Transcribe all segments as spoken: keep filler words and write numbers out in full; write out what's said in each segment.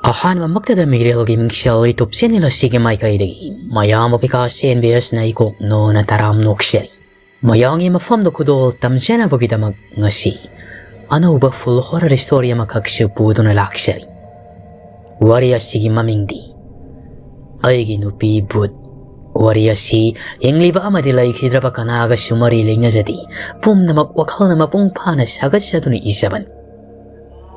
ꯑꯍꯥꯟꯕꯃꯛꯇꯗ ꯃꯤꯔꯦꯜꯒꯤ ꯃꯤꯡꯁꯦꯜ YouTube channel ꯑꯁꯤꯒꯤ ꯃꯥꯏꯀꯩꯗꯒꯤ ꯃꯌꯥꯝꯕ ꯕꯤꯀꯥꯁ ꯑꯦꯟ ꯕꯤ ꯑꯦꯁꯅ ꯏꯀꯣꯛ ꯅꯣꯅ ꯇꯔꯥꯝ ꯅꯣꯛꯆꯔꯤ꯫ ꯃꯌꯥꯝꯒꯤ ꯃꯐꯝꯗ ꯈꯨꯗꯣꯜ ꯇꯝꯖꯅꯕꯒꯤꯗꯃꯛ ꯉꯁꯤ ꯑꯅꯧꯕ full horror story ꯑꯃꯈꯛꯁꯨ ꯄꯨꯗꯨꯅ ꯂꯥꯛꯆꯔꯤ꯫ ꯋꯥꯔꯤ ꯑꯁꯤꯒꯤ ꯃꯃꯤꯡꯗꯤ ꯑꯩꯒꯤ ꯅꯨꯄꯤ ꯕꯨꯠ꯫ ꯋꯥꯔꯤ ꯑꯁꯤ ꯍꯤꯡꯂꯤꯕ ꯑꯃꯗꯤ ꯂꯩꯈꯤꯗ꯭ꯔꯕ ꯀꯅꯥꯒꯁꯨ ꯃꯔꯤ ꯂꯩꯅꯖꯗꯦ꯫ ꯄꯨꯝꯅꯃꯛ ꯋꯥꯈꯜꯅ ꯃꯄꯨꯡ ꯐꯥꯅ ꯁꯥꯒꯠꯆꯗꯨꯅ ꯏꯖꯕꯅꯤ꯫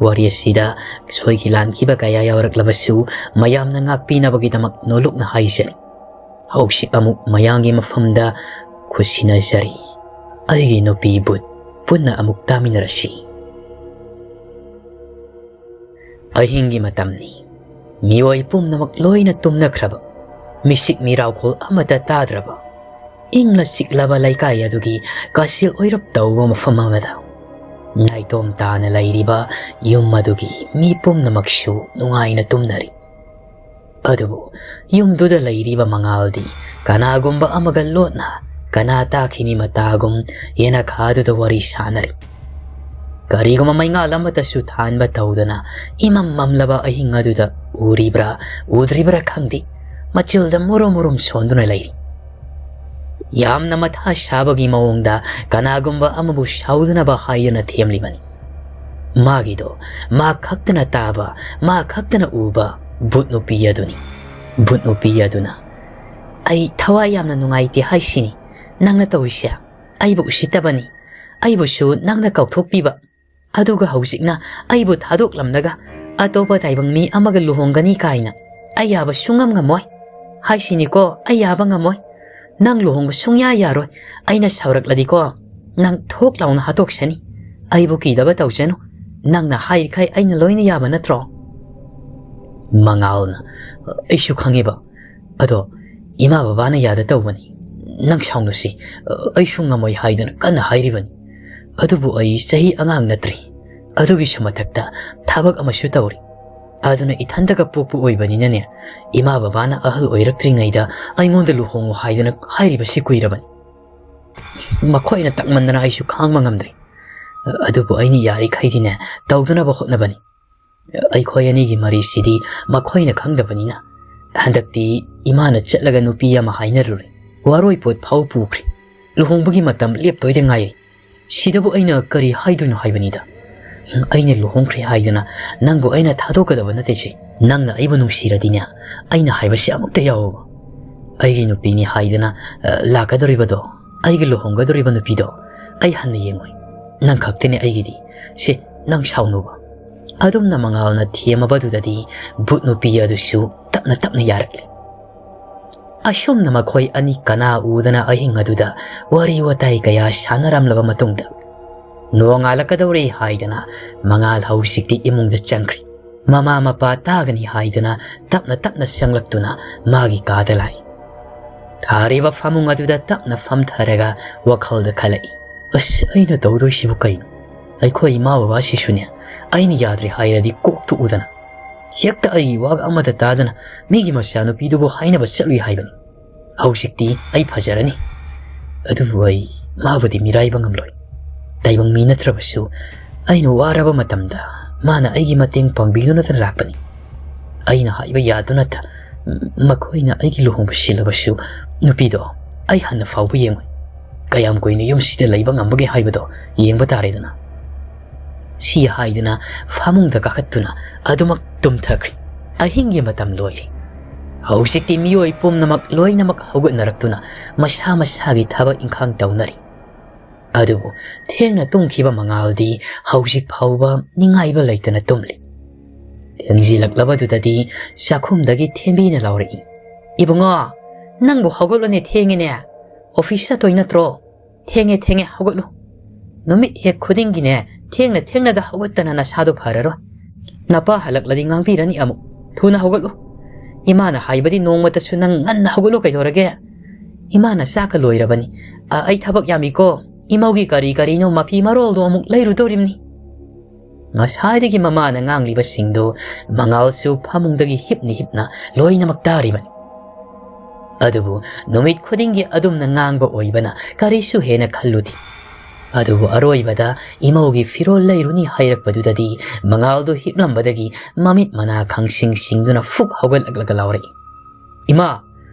ꯋꯥꯔꯤ ꯑꯁꯤꯗ ꯁꯣꯏꯈꯤ ꯂꯥꯟꯈꯤꯕ ꯀꯌꯥ ꯌꯥꯎꯔꯛꯂꯕꯁꯨ ꯃꯌꯥꯝꯅ ꯉꯥꯛꯄꯤꯅꯕꯒꯤꯗꯃꯛ ꯅꯣꯂꯨꯛꯅ ꯍꯥꯏꯖꯔꯤ꯫ ꯍꯧꯖꯤꯛ ꯑꯃꯨꯛ ꯃꯌꯥꯝꯒꯤ ꯃꯐꯝꯗ ꯈꯨꯠꯁꯤꯟꯅꯖꯔꯤ꯫ ꯑꯩꯒꯤ ꯅꯨꯄꯤ ꯕꯨꯠ ꯄꯨꯟꯅ ꯑꯃꯨꯛ ꯇꯥꯃꯤꯟꯅꯔꯁꯤ꯫ ꯑꯍꯤꯡꯒꯤ ꯃꯇꯝꯅꯤ꯫ ꯃꯤꯑꯣꯏ ꯄꯨꯝꯅꯃꯛ ꯂꯣꯏꯅ ꯇꯨꯝꯅꯈ꯭ꯔꯕ, ꯃꯤꯁꯤꯛ ꯃꯤꯔꯥꯎꯈꯣꯜ ꯑꯃꯠꯇ ꯇꯥꯗ꯭ꯔꯕ, ꯏꯪꯅ ꯆꯤꯛꯂꯕ ꯂꯩꯀꯥꯏ ꯑꯗꯨꯒꯤ ꯀꯥꯆꯤꯜ ꯑꯣꯏꯔꯞ ꯇꯧꯕ ꯃꯐꯝ ꯑꯃꯗ ꯅꯥꯏꯇꯣꯝ ꯇꯥꯅ ꯂꯩꯔꯤꯕ ꯌꯨꯝ ꯑꯗꯨꯒꯤ ꯃꯤ ꯄꯨꯝꯅꯃꯛꯁꯨ ꯅꯨꯡꯉꯥꯏꯅ ꯇꯨꯝꯅꯔꯤ꯫ ꯑꯗꯨꯕꯨ ꯌꯨꯝꯗꯨꯗ ꯂꯩꯔꯤꯕ ꯃꯉꯥꯜꯗꯤ ꯀꯅꯥꯒꯨꯝꯕ ꯑꯃꯒ ꯂꯣꯠꯅ ꯀꯅꯥ ꯇꯥꯈꯤꯅꯤ ꯃꯇꯥꯒꯨꯝ ꯌꯦꯅꯈꯥꯗꯨꯗ ꯋꯥꯔꯤ ꯁꯥꯅꯔꯤ꯫ ꯀꯔꯤꯒꯨꯝꯕ ꯃꯩꯉꯥꯜ ꯑꯃꯠꯇꯁꯨ ꯊꯥꯟꯕ ꯇꯧꯗꯅ ꯏꯃꯝ ꯃꯝꯂꯕ ꯑꯍꯤꯡ ꯑꯗꯨꯗ ꯎꯔꯤꯕ꯭ꯔꯥ ꯎꯗ꯭ꯔꯤꯕ꯭ꯔꯥ ꯈꯪꯗꯦ, ꯃꯆꯤꯜꯗ ꯃꯨꯔꯨꯝ ꯃꯨꯔꯨꯝ ꯁꯣꯟꯗꯨꯅ ꯂꯩꯔꯤ꯫ ꯌꯥꯝꯅ ꯃꯊꯥ ꯁꯥꯕꯒꯤ ꯃꯑꯣꯡꯗ ꯀꯅꯥꯒꯨꯝꯕ ꯑꯃꯕꯨ ꯁꯥꯎꯗꯅꯕ ꯍꯥꯏꯗꯨꯅ ꯊꯦꯝꯂꯤꯕꯅꯤ꯫ ꯃꯥꯒꯤꯗꯣ ꯃꯥ ꯈꯛꯇꯅ ꯇꯥꯕ, ꯃꯥ ꯈꯛꯇꯅ ꯎꯕ ꯚꯨꯠ ꯅꯨꯄꯤ ꯑꯗꯨꯅꯤ꯫ ꯚꯨꯠ ꯅꯨꯄꯤ ꯑꯗꯨꯅ, "ꯑꯩ ꯊꯋꯥꯏ ꯌꯥꯝꯅ ꯅꯨꯡꯉꯥꯏꯇꯦ ꯍꯥꯏꯁꯤꯅꯤ꯫ ꯅꯪꯅ ꯇꯧꯔꯤꯁꯦ ꯑꯩꯕꯨ ꯎꯁꯤꯠꯇꯕꯅꯤ꯫ ꯑꯩꯕꯨꯁꯨ ꯅꯪꯅ ꯀꯥꯎꯊꯣꯛꯄꯤꯕ꯫ ꯑꯗꯨꯒ ꯍꯧꯖꯤꯛꯅ ꯑꯩꯕꯨ ꯊꯥꯗꯣꯛꯂꯝꯂꯒ ꯑꯇꯣꯞꯄ ꯇꯥꯏꯕꯪ ꯃꯤ ꯑꯃꯒ ꯂꯨꯍꯣꯡꯒꯅꯤ ꯀꯥꯏꯅ꯫ ꯑꯩ ꯌꯥꯕ ꯁꯨꯡꯉꯝ ꯉꯝꯃꯣꯏ꯫ ꯍꯥꯏꯁꯤꯅꯤꯀꯣ, ꯑꯩ ꯌꯥꯕ ꯉꯝꯃꯣꯏ꯫ ꯅꯪ ꯂꯨꯍꯣꯡꯕ ꯁꯨꯡꯌꯥ ꯌꯥꯔꯣꯏ꯫ ꯑꯩꯅ ꯁꯥꯎꯔꯛꯂꯗꯤꯀꯣ, ꯅꯪ ꯊꯣꯛ ꯂꯥꯎꯅ ꯍꯥꯠꯇꯣꯛꯆꯅꯤ꯫ ꯑꯩꯕꯨ ꯀꯤꯗꯕ ꯇꯧꯖꯅꯨ꯫ ꯅꯪꯅ ꯍꯥꯏꯔꯤꯈꯩ ꯑꯩꯅ ꯂꯣꯏꯅ ꯌꯥꯕ ꯅꯠꯇ꯭ꯔꯣ?" ꯃꯉꯥꯜꯅ, "ꯑꯩꯁꯨ ꯈꯪꯉꯦꯕ꯫ ꯑꯗꯣ ꯏꯃꯥ ꯕꯕꯥꯅ ꯌꯥꯗ ꯇꯧꯕꯅꯤ꯫ ꯅꯪ ꯁꯥꯎꯅꯨꯁꯤ꯫ ꯑꯩꯁꯨ ꯉꯝꯃꯣꯏ ꯍꯥꯏꯗꯅ ꯀꯟꯅ ꯍꯥꯏꯔꯤꯕꯅꯤ꯫ ꯑꯗꯨꯕꯨ ꯑꯩ ꯆꯍꯤ ꯑꯉꯥꯡ ꯅꯠꯇ꯭ꯔꯤ꯫ ꯑꯗꯨꯒꯤꯁꯨ ꯃꯊꯛꯇ ꯊꯕꯛ ꯑꯃꯁꯨ ꯇꯧꯔꯤ꯫ ꯑꯗꯨꯅ ꯏꯊꯟꯇꯒ ꯄꯣꯛꯄ ꯑꯣꯏꯕꯅꯤꯅꯅꯦ, ꯏꯃꯥ ꯕꯕꯥꯅ ꯑꯍꯜ ꯑꯣꯏꯔꯛꯇ꯭ꯔꯤꯉꯩꯗ ꯑꯩꯉꯣꯟꯗ ꯂꯨꯍꯣꯡꯉꯨ ꯍꯥꯏꯗꯅ ꯍꯥꯏꯔꯤꯕꯁꯤ ꯀꯨꯏꯔꯕꯅꯤ꯫ ꯃꯈꯣꯏꯅ ꯇꯛꯃꯟꯗꯅ ꯑꯩꯁꯨ ꯈꯥꯡꯕ ꯉꯝꯗ꯭ꯔꯤ꯫ ꯑꯗꯨꯕꯨ ꯑꯩꯅ ꯌꯥꯔꯤꯈꯩꯗꯤꯅꯦ, ꯇꯧꯗꯅꯕ ꯍꯣꯠꯅꯕꯅꯤ꯫ ꯑꯩꯈꯣꯏ ꯑꯅꯤꯒꯤ ꯃꯔꯤꯁꯤꯗꯤ ꯃꯈꯣꯏꯅ ꯈꯪꯗꯕꯅꯤꯅ꯫ ꯍꯟꯗꯛꯇꯤ ꯏꯃꯥꯅ ꯆꯠꯂꯒ ꯅꯨꯄꯤ ꯑꯃ ꯍꯥꯏꯅꯔꯨꯔꯦ꯫ ꯋꯥꯔꯣꯏ ꯄꯣꯠ ꯐꯥꯎ ꯄꯨꯈ꯭ꯔꯦ꯫ ꯂꯨꯍꯣꯡꯕꯒꯤ ꯃꯇꯝ ꯂꯦꯞꯇꯣꯏꯗ ꯉꯥꯏꯔꯦ꯫ ꯁꯤꯗꯕꯨ ꯑꯩꯅ ꯀꯔꯤ ꯍꯥꯏꯗꯣꯏꯅꯣ ꯍꯥꯏꯕꯅꯤꯗ꯫ ꯑꯩꯅ ꯂꯨꯍꯣꯡꯈ꯭ꯔꯦ ꯍꯥꯏꯗꯅ ꯅꯪꯕꯨ ꯑꯩꯅ ꯊꯥꯗꯣꯛꯀꯗꯕ ꯅꯠꯇꯦ ꯁꯤ꯫ ꯅꯪꯅ ꯑꯩꯕꯨ ꯅꯨꯡꯁꯤꯔꯗꯤꯅꯦ, ꯑꯩꯅ ꯍꯥꯏꯕꯁꯤ ꯑꯃꯨꯛꯇ ꯌꯥꯎꯕ꯫ ꯑꯩꯒꯤ ꯅꯨꯄꯤꯅꯤ ꯍꯥꯏꯗꯅ, ꯑ, ꯂꯥꯛꯀꯗꯧꯔꯤꯕꯗꯣ, ꯑꯩꯒ ꯂꯨꯍꯣꯡꯒꯗꯧꯔꯤꯕ ꯅꯨꯄꯤꯗꯣ ꯑꯩ ꯍꯟꯅ ꯌꯦꯡꯉꯣꯏ꯫ ꯅꯪ ꯈꯛꯇꯅꯦ ꯑꯩꯒꯤꯗꯤ꯫ ꯁꯤ, ꯅꯪ ꯁꯥꯎꯅꯨꯕ꯫ ꯑꯗꯨꯝꯅ ꯃꯉꯥꯜꯅ ꯊꯦꯝꯃꯕꯗꯨꯗꯗꯤ ꯚꯨꯠ ꯅꯨꯄꯤ ꯑꯗꯨꯁꯨ ꯇꯞꯅ ꯇꯞꯅ ꯌꯥꯔꯛꯂꯦ꯫ ꯑꯁꯨꯝꯅ ꯃꯈꯣꯏ ꯑꯅꯤ ꯀꯅꯥ ꯎꯗꯅ ꯑꯍꯤꯡ ꯑꯗꯨꯗ ꯋꯥꯔꯤ ꯋꯥꯇꯥꯏ ꯀꯌꯥ ꯁꯥꯟꯅꯔꯝꯂꯕ ꯃꯇꯨꯡꯗ, ꯅꯣꯡꯉꯥꯜꯂꯛꯀꯗꯧꯔꯦ ꯍꯥꯏꯗꯅ ꯃꯉꯥꯜ ꯍꯧꯖꯤꯛꯇꯤ ꯏꯃꯨꯡꯗ ꯆꯪꯈ꯭ꯔꯦ꯫ ꯃꯃꯥ ꯃꯄꯥ ꯇꯥꯒꯅꯤ ꯍꯥꯏꯗꯅ ꯇꯞꯅ ꯇꯞꯅ ꯆꯪꯂꯛꯇꯨꯅ ꯃꯥꯒꯤ ꯀꯥꯗ ꯂꯥꯛꯏ꯫ ꯊꯥꯔꯤꯕ ꯐꯃꯨꯡ ꯑꯗꯨꯗ ꯇꯞꯅ ꯐꯝꯊꯔꯒ ꯋꯥꯈꯜꯗ ꯈꯜꯂꯛꯏ, "ꯑꯁ, ꯑꯩꯅ ꯇꯧꯗꯣꯏꯁꯤꯕꯨ ꯀꯩꯅꯣ? ꯑꯩꯈꯣꯏ ꯏꯃꯥ ꯕꯕꯥꯁꯤꯁꯨꯅꯦ, ꯑꯩꯅ ꯌꯥꯗ꯭ꯔꯦ ꯍꯥꯏꯔꯗꯤ ꯀꯣꯛ ꯇꯣꯛꯎꯗꯅ, ꯍꯦꯛꯇ ꯑꯩꯒꯤ ꯋꯥꯒ ꯑꯃꯠꯇ ꯇꯥꯗꯅ ꯃꯤꯒꯤ ꯃꯆꯥꯅꯨꯄꯤꯗꯨꯕꯨ ꯍꯥꯏꯅꯕ ꯆꯠꯂꯨꯏ ꯍꯥꯏꯕꯅꯤ꯫ ꯍꯧꯖꯤꯛꯇꯤ ꯑꯩ ꯐꯖꯔꯅꯤ, ꯑꯗꯨꯕꯨ ꯑꯩ ꯃꯥꯕꯨꯗꯤ ꯃꯤꯔꯥꯏꯕ ꯉꯝꯂꯣꯏ꯫ ꯇꯥꯏꯕꯪ ꯃꯤ ꯅꯠꯇ꯭ꯔꯕꯁꯨ ꯑꯩꯅ ꯋꯥꯔꯕ ꯃꯇꯝꯗ ꯃꯥꯅ ꯑꯩꯒꯤ ꯃꯇꯦꯡ ꯄꯥꯡꯕꯤꯗꯨꯅꯇ ꯂꯥꯛꯄꯅꯤ꯫ ꯑꯩꯅ ꯍꯥꯏꯕ ꯌꯥꯗꯨꯅꯇ ꯃꯈꯣꯏꯅ ꯑꯩꯒꯤ ꯂꯨꯍꯣꯡꯕ ꯁꯤꯜꯂꯕꯁꯨ ꯅꯨꯄꯤꯗꯣ ꯑꯩ ꯍꯟꯅ ꯐꯥꯎꯕ ꯌꯦꯡꯉꯣꯏ꯫ ꯀꯌꯥꯝ ꯀꯨꯏꯅ ꯌꯨꯝꯁꯤꯗ ꯂꯩꯕ ꯉꯝꯕꯒꯦ ꯍꯥꯏꯕꯗꯣ ꯌꯦꯡꯕ ꯇꯥꯔꯦꯗꯅ꯫" ꯁꯤ ꯍꯥꯏꯗꯨꯅ ꯐꯃꯨꯡꯗ ꯀꯥꯈꯠꯇꯨꯅ ꯑꯗꯨꯃꯛ ꯇꯨꯝꯊꯈ꯭ꯔꯦ꯫ ꯑꯍꯤꯡꯒꯤ ꯃꯇꯝ ꯂꯣꯏꯔꯦ꯫ ꯍꯧꯖꯤꯛꯇꯤ ꯃꯤꯑꯣꯏ ꯄꯨꯝꯅꯃꯛ ꯂꯣꯏꯅꯃꯛ ꯍꯧꯒꯠꯅꯔꯛꯇꯨꯅ ꯃꯁꯥ ꯃꯁꯥꯒꯤ ꯊꯕꯛ ꯏꯪꯈꯥꯡ ꯇꯧꯅꯔꯤ꯫ ꯑꯗꯨꯕꯨ ꯊꯦꯡꯅ ꯇꯨꯝꯈꯤꯕ ꯃꯉꯥꯜꯗꯤ ꯍꯧꯖꯤꯛ ꯐꯥꯎꯕ ꯅꯤꯡꯉꯥꯏꯕ ꯂꯩꯇꯅ ꯇꯨꯝꯂꯤ꯫ ꯊꯦꯡꯖꯤꯜꯂꯛꯂꯕꯗꯨꯗꯗꯤ ꯆꯥꯛꯈꯨꯝꯗꯒꯤ ꯊꯦꯝꯕꯤꯅ ꯂꯥꯎꯔꯛꯏ, "ꯏꯕꯨꯡꯉꯣ, ꯅꯪꯕꯨ ꯍꯧꯒꯠꯂꯣꯅꯦ, ꯊꯦꯡꯉꯦꯅꯦ꯫ ꯑꯣꯐꯤꯁ ꯆꯠꯇꯣꯏ ꯅꯠꯇ꯭ꯔꯣ? ꯊꯦꯡꯉꯦ, ꯊꯦꯡꯉꯦ, ꯍꯧꯒꯠꯂꯨ꯫ ꯅꯨꯃꯤꯠ ꯍꯦꯛ ꯈꯨꯗꯤꯡꯒꯤꯅꯦ, ꯊꯦꯡꯅ ꯊꯦꯡꯅꯗ ꯍꯧꯒꯠꯇꯅ ꯅꯁꯥꯗꯣ ꯐꯔꯔꯣꯏ꯫ ꯅꯄꯥ ꯍꯜꯂꯛꯂꯗꯤ ꯉꯥꯡꯕꯤꯔꯅꯤ ꯑꯃꯨꯛ꯫ ꯊꯨꯅ ꯍꯧꯒꯠꯂꯨ꯫ ꯏꯃꯥꯅ ꯍꯥꯏꯕꯗꯤ ꯅꯣꯡꯃꯇꯁꯨ ꯅꯪ ꯉꯟꯅ ꯍꯧꯒꯠꯂꯨ ꯀꯩꯗꯧꯔꯒꯦ? ꯏꯃꯥꯅ ꯆꯥꯛꯀ ꯂꯣꯏꯔꯕꯅꯤ꯫ ꯑ, ꯑꯩ ꯊꯕꯛ ꯌꯥꯝꯃꯤꯀꯣ꯫ ꯏꯃꯧꯒꯤ ꯀꯔꯤ ꯀꯔꯤꯅꯣ ꯃꯐꯤ ꯃꯔꯣꯜꯗꯣ ꯑꯃꯨꯛ ꯂꯩꯔꯨꯗꯧꯔꯤꯕꯅꯤ꯫" ꯉꯁꯥꯏꯗꯒꯤ ꯃꯃꯥꯅ ꯉꯥꯡꯂꯤꯕꯁꯤꯡꯗꯨ ꯃꯉꯥꯜꯁꯨ ꯐꯃꯨꯡꯗꯒꯤ ꯍꯤꯞꯅ ꯍꯤꯞꯅ ꯂꯣꯏꯅꯃꯛ ꯇꯥꯔꯤꯕꯅꯤ꯫ ꯑꯗꯨꯕꯨ ꯅꯨꯃꯤꯠ ꯈꯨꯗꯤꯡꯒꯤ ꯑꯗꯨꯝꯅ ꯉꯥꯡꯕ ꯑꯣꯏꯕꯅ ꯀꯔꯤꯁꯨ ꯍꯦꯟꯅ ꯈꯜꯂꯨꯗꯦ꯫ ꯑꯗꯨꯕꯨ ꯑꯔꯣꯏꯕꯗ ꯏꯃꯧꯒꯤ ꯐꯤꯔꯣꯜ ꯂꯩꯔꯨꯅꯤ ꯍꯥꯏꯔꯛꯄꯗꯨꯗꯗꯤ ꯃꯉꯥꯜꯗꯨ ꯍꯤꯞꯂꯝꯕꯗꯒꯤ ꯃꯃꯤꯠ ꯃꯅꯥ ꯈꯪꯁꯤꯡ ꯁꯤꯡꯗꯨꯅ ꯐꯨꯛ ꯍꯧꯒꯠꯂꯛꯂꯒ ꯂꯥꯎꯔꯛꯏ, "ꯏꯃꯥ,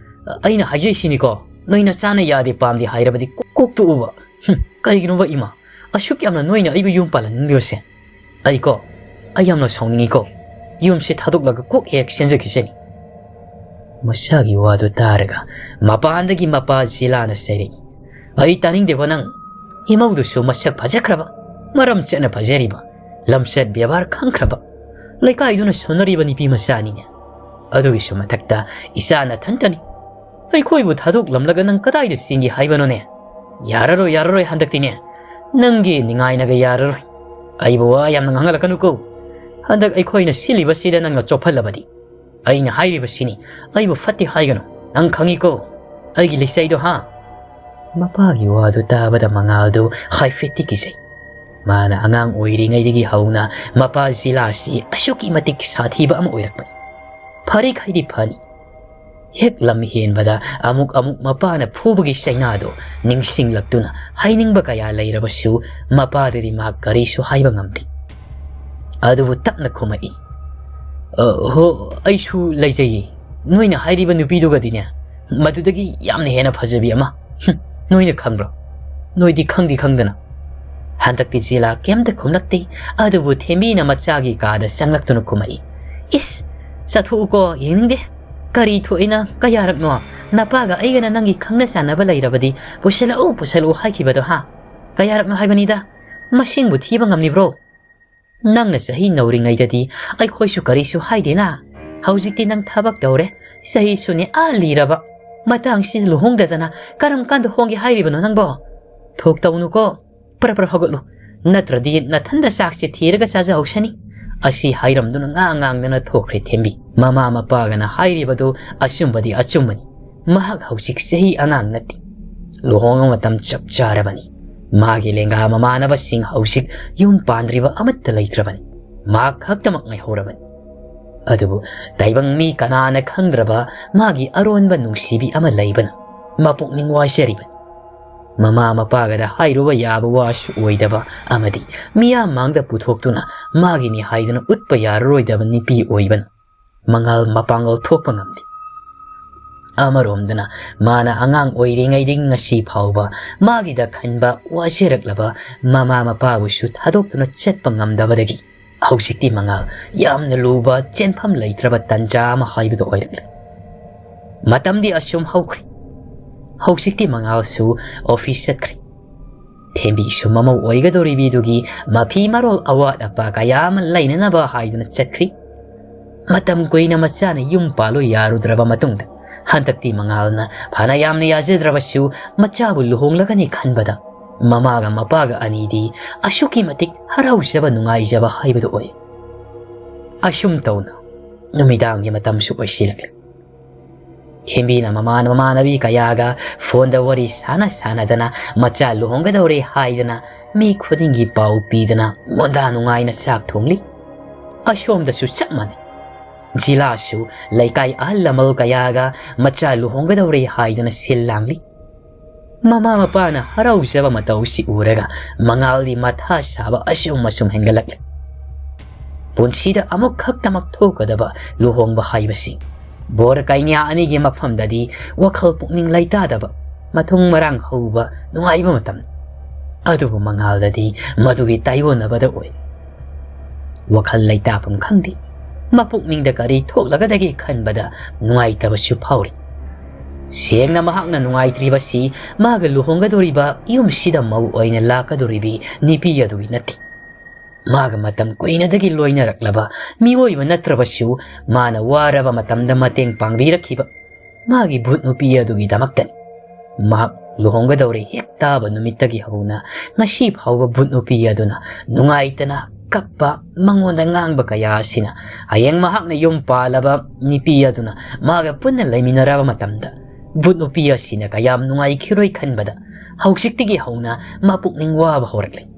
ꯑꯩꯅ ꯍꯥꯏꯖꯩꯁꯤꯅꯤꯀꯣ, ꯅꯣꯏ ꯅꯆꯥꯅ ꯌꯥꯗꯦ ꯄꯥꯝꯗꯦ ꯍꯥꯏꯔꯕꯗꯤ ꯀꯣꯛ-, ꯀꯣꯛꯇꯣꯛꯎꯕ꯫ ꯍꯨꯝ, ꯀꯩꯒꯤꯅꯣꯕ ꯏꯃꯥ? ꯑꯁꯨꯛ ꯌꯥꯝꯅ ꯅꯣꯏꯅ ꯑꯩꯕꯨ ꯌꯨꯝ ꯄꯥꯜꯍꯟꯅꯤꯡꯂꯤꯕꯁꯦ? ꯑꯩꯀꯣ, ꯑꯩ ꯌꯥꯝꯅ ꯁꯥꯎꯅꯤꯡꯉꯤꯀꯣ꯫ ꯌꯨꯝꯁꯦ ꯊꯥꯗꯣꯛꯂꯒ ꯀꯣꯛ ꯍꯦꯛ ꯆꯦꯟꯖꯈꯤꯁꯅꯤ꯫" ꯃꯆꯥꯒꯤ ꯋꯥꯗꯨ ꯇꯥꯔꯒ ꯃꯄꯥꯟꯗꯒꯤ ꯃꯄꯥ ꯖꯤꯂꯥꯅ ꯆꯩꯔꯛꯏ, "ꯑꯩ ꯇꯥꯅꯤꯡꯗꯦꯀꯣ ꯅꯪ꯫ ꯏꯃꯧꯗꯨꯁꯨ ꯃꯁꯛ ꯐꯖꯈ꯭ꯔꯕ, ꯃꯔꯝ ꯆꯠꯅ ꯐꯖꯔꯤꯕ, ꯂꯝꯆꯠ ꯕꯦꯕꯥꯔ ꯈꯪꯈ꯭ꯔꯕ, ꯂꯩꯀꯥꯏꯗꯨꯅ ꯁꯣꯟꯅꯔꯤꯕ ꯅꯨꯄꯤ ꯃꯆꯥꯅꯤꯅꯦ꯫ ꯑꯗꯨꯒꯤꯁꯨ ꯃꯊꯛꯇ ꯏꯆꯥ ꯅꯊꯟꯇꯅꯤ꯫ ꯑꯩꯈꯣꯏꯕꯨ ꯊꯥꯗꯣꯛꯂꯝꯂꯒ ꯅꯪ ꯀꯗꯥꯏꯗ ꯆꯦꯟꯒꯦ ꯍꯥꯏꯕꯅꯣꯅꯦ? ꯌꯥꯔꯔꯣꯏ, ꯌꯥꯔꯔꯣꯏ ꯍꯟꯗꯛꯇꯤꯅꯦ꯫ ꯅꯪꯒꯤ ꯅꯤꯡꯉꯥꯏꯅꯒ ꯌꯥꯔꯔꯣꯏ꯫ ꯑꯩꯕꯨ ꯋꯥ ꯌꯥꯝꯅ ꯉꯥꯡꯍꯜꯂꯛꯀꯅꯨꯀꯣ꯫ ꯍꯟꯗꯛ ꯑꯩꯈꯣꯏꯅ ꯁꯤꯜꯂꯤꯕꯁꯤꯗ ꯅꯪꯅ ꯆꯣꯞꯍꯜꯂꯕꯗꯤ꯫ ꯑꯩꯅ ꯍꯥꯏꯔꯤꯕꯁꯤꯅꯤ, ꯑꯩꯕꯨ ꯐꯠꯇꯦ ꯍꯥꯏꯒꯅꯨ꯫ ꯅꯪ ꯈꯪꯉꯤꯀꯣ ꯑꯩꯒꯤ ꯂꯤꯆꯩꯗꯣ, ꯍꯥ?" ꯃꯄꯥꯒꯤ ꯋꯥꯗꯨ ꯇꯥꯕꯗ ꯃꯉꯥꯜꯗꯨ ꯍꯥꯏꯐꯦꯠꯇꯤ ꯀꯤꯖꯩ꯫ ꯃꯥꯅ ꯑꯉꯥꯡ ꯑꯣꯏꯔꯤꯉꯩꯗꯒꯤ ꯍꯧꯅ ꯃꯄꯥ ꯖꯤꯂꯥꯁꯤ ꯑꯁꯨꯛꯀꯤ ꯃꯇꯤꯛ ꯁꯥꯊꯤꯕ ꯑꯃ ꯑꯣꯏꯔꯛꯄꯅꯤ꯫ ꯐꯔꯤꯈꯩꯗꯤ ꯐꯅꯤ꯫ ꯍꯦꯛ ꯂꯝ ꯍꯦꯟꯕꯗ ꯑꯃꯨꯛ ꯑꯃꯨꯛ ꯃꯄꯥꯅ ꯐꯨꯕꯒꯤ ꯆꯩꯅꯥꯗꯣ ꯅꯤꯡꯁꯤꯡꯂꯛꯇꯨꯅ ꯍꯥꯏꯅꯤꯡꯕ ꯀꯌꯥ ꯂꯩꯔꯕꯁꯨ ꯃꯄꯥꯗꯗꯤ ꯃꯍꯥꯛ ꯀꯔꯤꯁꯨ ꯍꯥꯏꯕ ꯉꯝꯗꯦ꯫ ꯑꯗꯨꯕꯨ ꯇꯞꯅ ꯈꯨꯝꯃꯛꯏ, "ꯑ, ꯍꯣ, ꯑꯩꯁꯨ ꯂꯩꯖꯩꯌꯦ꯫ ꯅꯣꯏꯅ ꯍꯥꯏꯔꯤꯕ ꯅꯨꯄꯤꯗꯨꯒꯗꯤꯅꯦ, ꯃꯗꯨꯗꯒꯤ ꯌꯥꯝꯅ ꯍꯦꯟꯅ ꯐꯖꯕꯤ ꯑꯃ꯫ ꯍꯨꯝ, ꯅꯣꯏꯅ ꯈꯪꯕ꯭ꯔꯣ? ꯅꯣꯏꯗꯤ ꯈꯪꯗꯤ ꯈꯪꯗꯅ꯫" ꯍꯟꯗꯛꯇꯤ ꯖꯤꯂꯥ ꯀꯩꯝꯇ ꯈꯨꯝꯂꯛꯇꯦ꯫ ꯑꯗꯨꯕꯨ ꯊꯦꯝꯕꯤꯅ ꯃꯆꯥꯒꯤ ꯀꯥꯗ ꯆꯪꯂꯛꯇꯨꯅ ꯈꯨꯝꯃꯛꯏ, "ꯏꯁ, ꯆꯠꯊꯣꯛꯎꯀꯣ, ꯌꯦꯡꯅꯤꯡꯗꯦ꯫ ꯀꯔꯤ ꯊꯣꯛꯏꯅ ꯀꯌꯥꯔꯛꯅꯣ? ꯅꯄꯥꯒ ꯑꯩꯒꯅ ꯅꯪꯒꯤ ꯈꯪꯅ ꯆꯥꯟꯅꯕ ꯂꯩꯔꯕꯗꯤ ꯄꯨꯁꯜꯂꯛꯎ, ꯄꯨꯁꯜꯂꯛꯎ ꯍꯥꯏꯈꯤꯕꯗꯣ, ꯍꯥ? ꯀꯌꯥꯔꯛꯅꯣ ꯍꯥꯏꯕꯅꯤꯗ? ꯃꯁꯤꯡꯕꯨ ꯊꯤꯕ ꯉꯝꯂꯤꯕ꯭ꯔꯣ? ꯅꯪꯅ ꯆꯍꯤ ꯅꯧꯔꯤꯉꯩꯗꯗꯤ ꯑꯩꯈꯣꯏꯁꯨ ꯀꯔꯤꯁꯨ ꯍꯥꯏꯗꯦꯅ꯫ ꯍꯧꯖꯤꯛꯇꯤ ꯅꯪ ꯊꯕꯛ ꯇꯧꯔꯦ, ꯆꯍꯤꯁꯨꯅꯦ ꯑꯥ ꯂꯤꯔꯕ꯫ ꯃꯇꯥꯡꯁꯤꯗ ꯂꯨꯍꯣꯡꯗꯗꯅ ꯀꯔꯝ ꯀꯥꯟꯗ ꯍꯣꯡꯒꯦ ꯍꯥꯏꯔꯤꯕꯅꯣ ꯅꯪꯕꯣ? ꯊꯣꯛ ꯇꯧꯅꯨꯀꯣ, ꯄ꯭ꯔꯞ ꯄ꯭ꯔꯞ ꯍꯧꯒꯠꯂꯨ, ꯅꯠꯇ꯭ꯔꯗꯤ ꯅꯊꯟꯗ ꯆꯥꯛꯁꯦ ꯊꯤꯔꯒ ꯆꯥꯖꯍꯧꯁꯅꯤ꯫" ꯑꯁꯤ ꯍꯥꯏꯔꯝꯗꯨꯅ ꯉꯥꯡ ꯉꯥꯡꯗꯅ ꯊꯣꯛꯈ꯭ꯔꯦ ꯊꯦꯝꯕꯤ꯫ ꯃꯃꯥ ꯃꯄꯥꯒꯅ ꯍꯥꯏꯔꯤꯕꯗꯨ ꯑꯆꯨꯝꯕꯗꯤ ꯑꯆꯨꯝꯕꯅꯤ꯫ ꯃꯍꯥꯛ ꯍꯧꯖꯤꯛ ꯆꯍꯤ ꯑꯉꯥꯡ ꯅꯠꯇꯦ꯫ ꯂꯨꯍꯣꯡꯕ ꯃꯇꯝ ꯆꯞ ꯆꯥꯔꯕꯅꯤ꯫ ꯃꯥꯒꯤ ꯂꯦꯡꯒꯥ ꯃꯃꯥꯟꯅꯕꯁꯤꯡ ꯍꯧꯖꯤꯛ ꯌꯨꯝ ꯄꯥꯟꯗ꯭ꯔꯤꯕ ꯑꯃꯠꯇ ꯂꯩꯇ꯭ꯔꯕꯅꯤ꯫ ꯃꯍꯥꯛ ꯈꯛꯇꯃꯛ ꯉꯥꯏꯍꯧꯔꯕꯅꯤ꯫ ꯑꯗꯨꯕꯨ ꯇꯥꯏꯕꯪ ꯃꯤ ꯀꯅꯥꯅ ꯈꯪꯗ꯭ꯔꯕ ꯃꯥꯒꯤ ꯑꯔꯣꯟꯕ ꯅꯨꯡꯁꯤꯕꯤ ꯑꯃ ꯂꯩꯕꯅ ꯃꯄꯨꯛꯅꯤꯡ ꯋꯥꯖꯔꯤꯕꯅꯤ꯫ ꯃꯃꯥ ꯃꯄꯥꯒꯗ ꯍꯥꯏꯔꯨꯕ ꯌꯥꯕ ꯋꯥꯁꯨ ꯑꯣꯏꯗꯕ ꯑꯃꯗꯤ ꯃꯤꯌꯥꯝ ꯃꯥꯡꯗ ꯄꯨꯊꯣꯛꯇꯨꯅ ꯃꯥꯒꯤꯅꯤ ꯍꯥꯏꯗꯨꯅ ꯎꯠꯄ ꯌꯥꯔꯔꯣꯏꯗꯕ ꯅꯨꯄꯤ ꯑꯣꯏꯕꯅ ꯃꯉꯥꯜ ꯃꯄꯥꯡꯒꯜ ꯊꯣꯛꯄ ꯉꯝꯗꯦ꯫ ꯑꯃꯔꯣꯝꯗꯅ ꯃꯥꯅ ꯑꯉꯥꯡ ꯑꯣꯏꯔꯤꯉꯩꯗꯒꯤ ꯉꯁꯤ ꯐꯥꯎꯕ ꯃꯥꯒꯤꯗ ꯈꯟꯕ ꯋꯥꯖꯔꯛꯂꯕ ꯃꯃꯥ ꯃꯄꯥꯕꯨꯁꯨ ꯊꯥꯗꯣꯛꯇꯨꯅ ꯆꯠꯄ ꯉꯝꯗꯕꯗꯒꯤ ꯍꯧꯖꯤꯛꯇꯤ ꯃꯉꯥꯜ ꯌꯥꯝꯅ ꯂꯨꯕ ꯆꯦꯟꯐꯝ ꯂꯩꯇ꯭ꯔꯕ ꯇꯟꯖꯥ ꯑꯃ ꯍꯥꯏꯕꯗꯨ ꯑꯣꯏꯔꯛꯂꯦ꯫ ꯃꯇꯝꯗꯤ ꯑꯁꯨꯝ ꯍꯧꯈ꯭ꯔꯦ꯫ ꯍꯧꯖꯤꯛꯇꯤ ꯃꯉꯥꯜꯁꯨ ꯑꯣꯐꯤꯁ ꯆꯠꯈ꯭ꯔꯦ꯫ ꯊꯦꯝꯕꯤꯁꯨ ꯃꯃꯧ ꯑꯣꯏꯒꯗꯧꯔꯤꯕꯤꯗꯨꯒꯤ ꯃꯐꯤ ꯃꯔꯣꯜ ꯑꯋꯥꯠ ꯑꯄꯥ ꯀꯌꯥ ꯑꯃ ꯂꯩꯅꯅꯕ ꯍꯥꯏꯗꯨꯅ ꯆꯠꯈ꯭ꯔꯤ꯫ ꯃꯇꯝ ꯀꯨꯏꯅ ꯃꯆꯥꯅ ꯌꯨꯝ ꯄꯥꯜꯂꯨ ꯌꯥꯔꯨꯗ꯭ꯔꯕ ꯃꯇꯨꯡꯗ ꯍꯟꯗꯛꯇꯤ ꯃꯉꯥꯜꯅ ꯐꯅ ꯌꯥꯝꯅ ꯌꯥꯖꯗ꯭ꯔꯕꯁꯨ ꯃꯆꯥꯕꯨ ꯂꯨꯍꯣꯡꯂꯒꯅꯤ ꯈꯟꯕꯗ ꯃꯃꯥꯒ ꯃꯄꯥꯒ ꯑꯅꯤꯗꯤ ꯑꯁꯨꯛꯀꯤ ꯃꯇꯤꯛ ꯍꯔꯥꯎꯖꯕ ꯅꯨꯡꯉꯥꯏꯖꯕ ꯍꯥꯏꯕꯗꯨ ꯑꯣꯏ꯫ ꯑꯁꯨꯝ ꯇꯧꯅ ꯅꯨꯃꯤꯗꯥꯡꯒꯤ ꯃꯇꯝꯁꯨ ꯑꯣꯏꯁꯤꯜꯂꯛꯂꯦ꯫ ꯊꯦꯝꯕꯤꯅ ꯃꯃꯥꯟ ꯃꯃꯥꯟꯅꯕꯤ ꯀꯌꯥꯒ ꯐꯣꯟꯗ ꯋꯥꯔꯤ ꯁꯥꯟꯅ ꯁꯥꯟꯅꯗꯅ ꯃꯆꯥ ꯂꯨꯍꯣꯡꯒꯗꯧꯔꯦ ꯍꯥꯏꯗꯅ ꯃꯤ ꯈꯨꯗꯤꯡꯒꯤ ꯄꯥꯎ ꯄꯤꯗꯅ ꯃꯣꯟꯗꯥ ꯅꯨꯡꯉꯥꯏꯅ ꯆꯥꯛ ꯊꯣꯡꯂꯤ꯫ ꯑꯁꯣꯝꯗꯁꯨ ꯆꯞ ꯃꯥꯟꯅꯩ꯫ ꯖꯤꯂꯥꯁꯨ ꯂꯩꯀꯥꯏ ꯑꯍꯜ ꯂꯃꯜ ꯀꯌꯥꯒ ꯃꯆꯥ ꯂꯨꯍꯣꯡꯒꯗꯧꯔꯦ ꯍꯥꯏꯗꯅ ꯁꯤꯜ ꯂꯥꯡꯂꯤ꯫ ꯃꯃꯥ ꯃꯄꯥꯅ ꯍꯔꯥꯎꯖꯕ ꯃꯇꯧꯁꯤ ꯎꯔꯒ ꯃꯉꯥꯜꯗꯤ ꯃꯊꯥ ꯁꯥꯕ ꯑꯁꯨꯝ ꯑꯁꯨꯝ ꯍꯦꯟꯒꯠꯂꯛꯂꯦ꯫ ꯄꯨꯟꯁꯤꯗ ꯑꯃꯨꯛꯈꯛꯇꯃꯛ ꯊꯣꯛꯀꯗꯕ ꯂꯨꯍꯣꯡꯕ ꯍꯥꯏꯕꯁꯤ ꯕꯣꯔ ꯀꯩꯅ꯭ꯌꯥ ꯑꯅꯤꯒꯤ ꯃꯐꯝꯗꯗꯤ ꯋꯥꯈꯜ ꯄꯨꯛꯅꯤꯡ ꯂꯩꯇꯥꯗꯕ, ꯃꯊꯨꯡ ꯃꯔꯥꯡ ꯍꯧꯕ ꯅꯨꯡꯉꯥꯏꯕ ꯃꯇꯝ꯫ ꯑꯗꯨꯕꯨ ꯃꯉꯥꯜꯗꯗꯤ ꯃꯗꯨꯒꯤ ꯇꯥꯏꯑꯣꯟꯅꯕꯗ ꯑꯣꯏ꯫ ꯋꯥꯈꯜ ꯂꯩꯇꯥꯐꯝ ꯈꯪꯗꯦ꯫ ꯃꯄꯨꯛꯅꯤꯡꯗ ꯀꯔꯤ ꯊꯣꯛꯂꯒꯗꯒꯦ ꯈꯟꯕꯗ ꯅꯨꯡꯉꯥꯏꯇꯕꯁꯨ ꯐꯥꯎꯔꯤ꯫ ꯁꯦꯡꯅ ꯃꯍꯥꯛꯅ ꯅꯨꯡꯉꯥꯏꯇ꯭ꯔꯤꯕꯁꯤ ꯃꯥꯒ ꯂꯨꯍꯣꯡꯒꯗꯧꯔꯤꯕ ꯌꯨꯝꯁꯤꯗ ꯃꯧ ꯑꯣꯏꯅ ꯂꯥꯛꯀꯗꯧꯔꯤꯕꯤ ꯅꯨꯄꯤ ꯑꯗꯨꯒꯤ ꯅꯠꯇꯦ꯫ ꯃꯥꯒ ꯃꯇꯝ ꯀꯨꯏꯅꯗꯒꯤ ꯂꯣꯏꯅꯔꯛꯂꯕ ꯃꯤꯑꯣꯏꯕ ꯅꯠꯇ꯭ꯔꯕꯁꯨ ꯃꯥꯅ ꯋꯥꯔꯕ ꯃꯇꯝꯗ ꯃꯇꯦꯡ ꯄꯥꯡꯕꯤꯔꯛꯈꯤꯕ ꯃꯥꯒꯤ ꯚꯨꯠ ꯅꯨꯄꯤ ꯑꯗꯨꯒꯤꯗꯃꯛꯇꯅꯤ꯫ ꯃꯍꯥꯛ ꯂꯨꯍꯣꯡꯒꯗꯧꯔꯦ ꯍꯦꯛ ꯇꯥꯕ ꯅꯨꯃꯤꯠꯇꯒꯤ ꯍꯧꯅ ꯉꯁꯤ ꯐꯥꯎꯕ ꯚꯨꯠ ꯅꯨꯄꯤ ꯑꯗꯨꯅ ꯅꯨꯡꯉꯥꯏꯇꯅ ꯀꯞꯄ, ꯃꯉꯣꯟꯗ ꯉꯥꯡꯕ ꯀꯌꯥ ꯑꯁꯤꯅ ꯍꯌꯦꯡ ꯃꯍꯥꯛꯅ ꯌꯨꯝ ꯄꯥꯜꯂꯕ ꯅꯨꯄꯤ ꯑꯗꯨꯅ ꯃꯥꯒ ꯄꯨꯟꯅ ꯂꯩꯃꯤꯟꯅꯔꯕ ꯃꯇꯝꯗ ꯚꯨꯠ ꯅꯨꯄꯤ ꯑꯁꯤꯅ ꯀꯌꯥꯝ ꯅꯨꯡꯉꯥꯏꯈꯤꯔꯣꯏ ꯈꯟꯕꯗ ꯍꯧꯖꯤꯛꯇꯒꯤ ꯍꯧꯅ ꯃꯄꯨꯛꯅꯤꯡ ꯋꯥꯕ ꯍꯧꯔꯛꯂꯦ꯫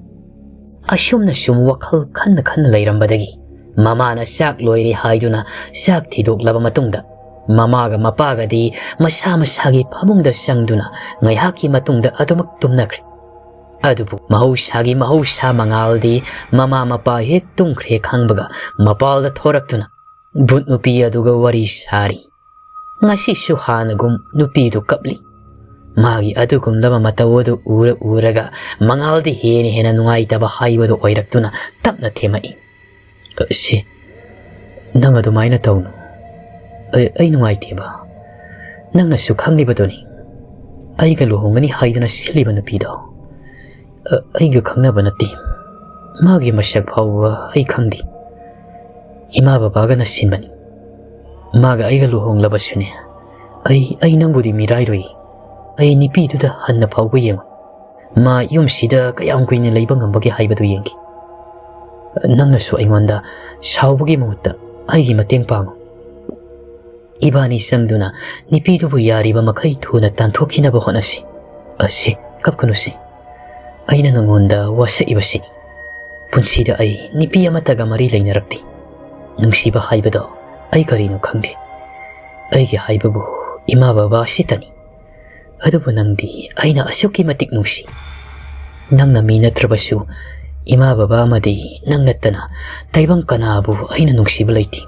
ꯑꯁꯨꯝꯅ ꯁꯨꯝ ꯋꯥꯈꯜ ꯈꯟꯅ ꯈꯟꯅ ꯂꯩꯔꯝꯕꯗꯒꯤ ꯃꯃꯥꯅ ꯆꯥꯛ ꯂꯣꯏꯔꯦ ꯍꯥꯏꯗꯨꯅ ꯆꯥꯛ ꯊꯤꯗꯣꯛꯂꯕ ꯃꯇꯨꯡꯗ ꯃꯃꯥꯒ ꯃꯄꯥꯒꯗꯤ ꯃꯁꯥ ꯃꯁꯥꯒꯤ ꯐꯃꯨꯡꯗ ꯆꯪꯗꯨꯅ ꯉꯥꯏꯍꯥꯛꯀꯤ ꯃꯇꯨꯡꯗ ꯑꯗꯨꯃꯛ ꯇꯨꯝꯅꯈ꯭ꯔꯦ꯫ ꯑꯗꯨꯕꯨ ꯃꯍꯧꯁꯥꯒꯤ ꯃꯍꯧꯁꯥ ꯃꯉꯥꯜꯗꯤ ꯃꯃꯥ ꯃꯄꯥ ꯍꯦꯛ ꯇꯨꯝꯈ꯭ꯔꯦ ꯈꯪꯕꯒ ꯃꯄꯥꯜꯗ ꯊꯣꯔꯛꯇꯨꯅ ꯚꯨꯠ ꯅꯨꯄꯤ ꯑꯗꯨꯒ ꯋꯥꯔꯤ ꯁꯥꯔꯤ꯫ ꯉꯁꯤꯁꯨ ꯍꯥꯟꯅꯒꯨꯝ ꯅꯨꯄꯤꯗꯨ ꯀꯞꯂꯤ꯫ ꯃꯥꯒꯤ ꯑꯗꯨꯒꯨꯝꯂꯕ ꯃꯇꯧ ꯑꯗꯨ ꯎꯔ ꯎꯔꯒ ꯃꯉꯥꯜꯗꯤ ꯍꯦꯟꯅ ꯍꯦꯟꯅ ꯅꯨꯡꯉꯥꯏꯇꯕ ꯍꯥꯏꯕꯗꯨ ꯑꯣꯏꯔꯛꯇꯨꯅ ꯇꯞꯅ ꯊꯦꯝꯃꯛꯏ꯫ "ꯑ, ꯁꯤ, ꯅꯪ ꯑꯗꯨꯃꯥꯏꯅ ꯇꯧꯅꯨ꯫ ꯑꯩ, ꯑꯩ ꯅꯨꯡꯉꯥꯏꯇꯦꯕ꯫ ꯅꯪꯅꯁꯨ ꯈꯪꯂꯤꯕꯗꯨꯅꯤ, ꯑꯩꯒ ꯂꯨꯍꯣꯡꯒꯅꯤ ꯍꯥꯏꯗꯨꯅ ꯁꯤꯜꯂꯤꯕ ꯅꯨꯄꯤꯗꯣ꯫ ꯑ, ꯑꯩꯒ ꯈꯪꯅꯕ ꯅꯠꯇꯦ꯫ ꯃꯥꯒꯤ ꯃꯁꯛ ꯐꯥꯎꯕ ꯑꯩ ꯈꯪꯗꯦ꯫ ꯏꯃꯥ ꯕꯕꯥꯒꯅ ꯁꯤꯟꯕꯅꯤ꯫ ꯃꯥꯒ ꯑꯩꯒ ꯂꯨꯍꯣꯡꯂꯕꯁꯨꯅꯦ, ꯑꯩ, ꯑꯩ ꯅꯪꯕꯨꯗꯤ ꯃꯤꯔꯥꯏꯔꯣꯏ꯫ ꯑꯩ ꯅꯨꯄꯤꯗꯨꯗ ꯍꯟꯅ ꯐꯥꯎꯕ ꯌꯦꯡꯉꯨ꯫ ꯃꯥ ꯌꯨꯝꯁꯤꯗ ꯀꯌꯥꯝ ꯀꯨꯏꯅ ꯂꯩꯕ ꯉꯝꯕꯒꯦ ꯍꯥꯏꯕꯗꯨ ꯌꯦꯡꯈꯤ꯫ ꯅꯪꯅꯁꯨ ꯑꯩꯉꯣꯟꯗ ꯁꯥꯎꯕꯒꯤ ꯃꯍꯨꯠꯇ ꯑꯩꯒꯤ ꯃꯇꯦꯡ ꯄꯥꯡꯉꯨ꯫ ꯏꯕꯥꯅꯤ ꯆꯪꯗꯨꯅ ꯅꯨꯄꯤꯗꯨꯕꯨ ꯌꯥꯔꯤꯕ ꯃꯈꯩ ꯊꯨꯅ ꯇꯥꯟꯊꯣꯛꯈꯤꯅꯕ ꯍꯣꯠꯅꯁꯤ꯫ ꯑꯁꯤ, ꯀꯞꯀꯅꯨꯁꯤ꯫ ꯑꯩꯅ ꯅꯉꯣꯟꯗ ꯋꯥꯁꯛꯏꯕꯁꯤꯅꯤ꯫ ꯄꯨꯟꯁꯤꯗ ꯑꯩ ꯅꯨꯄꯤ ꯑꯃꯠꯇꯒ ꯃꯔꯤ ꯂꯩꯅꯔꯛꯇꯦ꯫ ꯅꯨꯡꯁꯤꯕ ꯍꯥꯏꯕꯗꯣ ꯑꯩ ꯀꯔꯤꯅꯣ ꯈꯪꯗꯦ꯫ ꯑꯩꯒꯤ ꯍꯥꯏꯕꯕꯨ ꯏꯃꯥ ꯕꯕꯥ ꯑꯁꯤꯇꯅꯤ꯫ ꯑꯗꯨꯕꯨ ꯅꯪꯗꯤ ꯑꯩꯅ ꯑꯁꯨꯛꯀꯤ ꯃꯇꯤꯛ ꯅꯨꯡꯁꯤ꯫ ꯅꯪꯅ ꯃꯤ ꯅꯠꯇ꯭ꯔꯕꯁꯨ, ꯏꯃꯥ ꯕꯕꯥ ꯑꯃꯗꯤ ꯅꯪ ꯅꯠꯇꯅ ꯇꯥꯏꯕꯪ ꯀꯅꯥꯕꯨ ꯑꯩꯅ ꯅꯨꯡꯁꯤꯕ ꯂꯩꯇꯦ꯫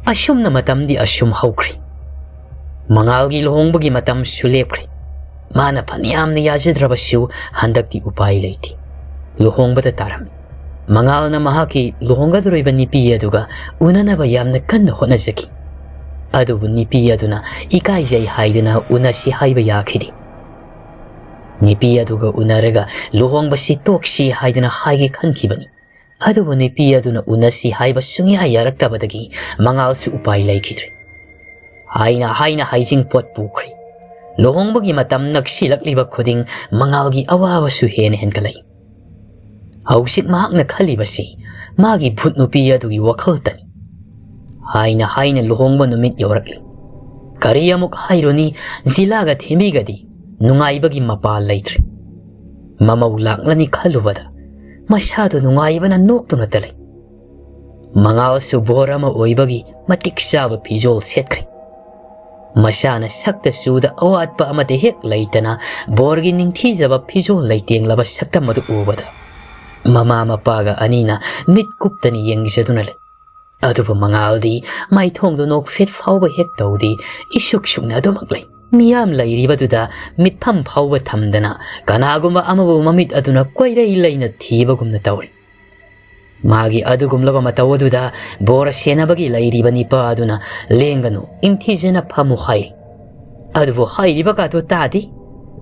ꯑꯁꯨꯝꯅ ꯃꯇꯝꯗꯤ ꯑꯁꯨꯝ ꯍꯧꯈ꯭ꯔꯦ꯫ ꯃꯉꯥꯜꯒꯤ ꯂꯨꯍꯣꯡꯕꯒꯤ ꯃꯇꯝꯁꯨ ꯂꯦꯞꯈ꯭ꯔꯦ꯫ ꯃꯥꯅ ꯐꯅꯌꯥꯝꯅ ꯌꯥꯖꯗ꯭ꯔꯕꯁꯨ ꯍꯟꯗꯛꯇꯤ ꯎꯄꯥꯏ ꯂꯩꯇꯦ꯫ ꯂꯨꯍꯣꯡꯕꯗ ꯇꯥꯔꯝꯃꯤ꯫ ꯃꯉꯥꯜꯅ ꯃꯍꯥꯛꯀꯤ ꯂꯨꯍꯣꯡꯒꯗꯧꯔꯤꯕ ꯅꯨꯄꯤ ꯑꯗꯨꯒ ꯎꯅꯅꯕ ꯌꯥꯝꯅ ꯀꯟꯅ ꯍꯣꯠꯅꯖꯈꯤ꯫ ꯑꯗꯨꯕꯨ ꯅꯨꯄꯤ ꯑꯗꯨꯅ ꯏꯀꯥꯏꯖꯩ ꯍꯥꯏꯗꯨꯅ ꯎꯅꯁꯤ ꯍꯥꯏꯕ ꯌꯥꯈꯤꯗꯦ꯫ ꯅꯨꯄꯤ ꯑꯗꯨꯒ ꯎꯅꯔꯒ ꯂꯨꯍꯣꯡꯕꯁꯤ ꯇꯣꯛꯁꯤ ꯍꯥꯏꯗꯨꯅ ꯍꯥꯏꯒꯦ ꯈꯟꯈꯤꯕꯅꯤ꯫ ꯑꯗꯨꯕꯨ ꯅꯨꯄꯤ ꯑꯗꯨꯅ ꯎꯅꯁꯤ ꯍꯥꯏꯕ ꯁꯨꯡꯌꯥ ꯌꯥꯔꯛꯇꯕꯗꯒꯤ ꯃꯉꯥꯜꯁꯨ ꯎꯄꯥꯏ ꯂꯩꯈꯤꯗ꯭ꯔꯦ꯫ ꯍꯥꯏꯅ ꯍꯥꯏꯅ ꯍꯩꯖꯤꯡ ꯄꯣꯠ ꯄꯨꯈ꯭ꯔꯦ꯫ ꯂꯨꯍꯣꯡꯕꯒꯤ ꯃꯇꯝ ꯅꯛꯁꯤꯜꯂꯛꯂꯤꯕ ꯈꯨꯗꯤꯡ ꯃꯉꯥꯜꯒꯤ ꯑꯋꯥꯕꯁꯨ ꯍꯦꯟꯅ ꯍꯦꯟꯒꯠꯂꯛꯏ꯫ ꯍꯧꯖꯤꯛ ꯃꯍꯥꯛꯅ ꯈꯜꯂꯤꯕꯁꯤ ꯃꯥꯒꯤ ꯚꯨꯠ ꯅꯨꯄꯤ ꯑꯗꯨꯒꯤ ꯋꯥꯈꯜꯇꯅꯤ꯫ ꯍꯥꯏꯅ ꯍꯥꯏꯅ ꯂꯨꯍꯣꯡꯕ ꯅꯨꯃꯤꯠ ꯌꯧꯔꯛꯂꯤ꯫ ꯀꯔꯤ ꯑꯃꯨꯛ ꯍꯥꯏꯔꯨꯅꯤ, ꯖꯤꯂꯥꯒ ꯊꯦꯝꯕꯤꯒꯗꯤ ꯅꯨꯡꯉꯥꯏꯕꯒꯤ ꯃꯄꯥ ꯂꯩꯇ꯭ꯔꯦ꯫ ꯃꯃꯧ ꯂꯥꯛꯂꯅꯤ ꯈꯜꯂꯨꯕꯗ ꯃꯁꯥꯗꯨ ꯅꯨꯡꯉꯥꯏꯕꯅ ꯅꯣꯛꯇꯨꯅꯇ ꯂꯩ꯫ ꯃꯉꯥꯜꯁꯨ ꯕꯣꯔ ꯑꯃ ꯑꯣꯏꯕꯒꯤ ꯃꯇꯤꯛ ꯆꯥꯕ ꯐꯤꯖꯣꯜ ꯁꯦꯠꯈ꯭ꯔꯦ꯫ ꯃꯁꯥꯅ ꯁꯛꯇ ꯆꯨꯗ ꯑꯋꯥꯠꯄ ꯑꯃꯠꯇ ꯍꯦꯛ ꯂꯩꯇꯅ ꯕꯣꯔꯒꯤ ꯅꯤꯡꯊꯤꯖꯕ ꯐꯤꯖꯣꯜ ꯂꯩꯇꯦꯡꯂꯕ ꯁꯛꯇꯝ ꯑꯗꯨ ꯎꯕꯗ ꯃꯃꯥ ꯃꯄꯥꯒ ꯑꯅꯤꯅ ꯃꯤꯠ ꯀꯨꯞꯇꯅ ꯌꯦꯡꯖꯗꯨꯅ ꯂꯩ꯫ ꯑꯗꯨꯕꯨ ꯃꯉꯥꯜꯗꯤ ꯃꯥꯏꯊꯣꯡꯗꯨ ꯅꯣꯛꯐꯦꯠ ꯐꯥꯎꯕ ꯍꯦꯛ ꯇꯧꯗꯦ, ꯏꯁꯨꯛ ꯁꯨꯛꯅ ꯑꯗꯨꯃꯛ ꯂꯩ꯫ ꯃꯤꯌꯥꯝ ꯂꯩꯔꯤꯕꯗꯨꯗ ꯃꯤꯠꯐꯝ ꯐꯥꯎꯕ ꯊꯝꯗꯅ ꯀꯅꯥꯒꯨꯝꯕ ꯑꯃꯕꯨ ꯃꯃꯤꯠ ꯑꯗꯨꯅ ꯀꯣꯏꯔꯩ ꯂꯩꯅ ꯊꯤꯕꯒꯨꯝꯅ ꯇꯧꯔꯤ꯫ ꯃꯥꯒꯤ ꯑꯗꯨꯒꯨꯝꯂꯕ ꯃꯇꯧ ꯑꯗꯨꯗ ꯕꯣꯔ ꯁꯦꯟꯅꯕꯒꯤ ꯂꯩꯔꯤꯕ ꯅꯤꯄꯥ ꯑꯗꯨꯅ "ꯂꯦꯡꯒꯅꯨ, ꯏꯪꯊꯤꯖꯅ ꯐꯝꯃꯨ" ꯍꯥꯏꯔꯤ꯫ ꯑꯗꯨꯕꯨ ꯍꯥꯏꯔꯤꯕ ꯀꯥꯗꯨ ꯇꯥꯗꯦ꯫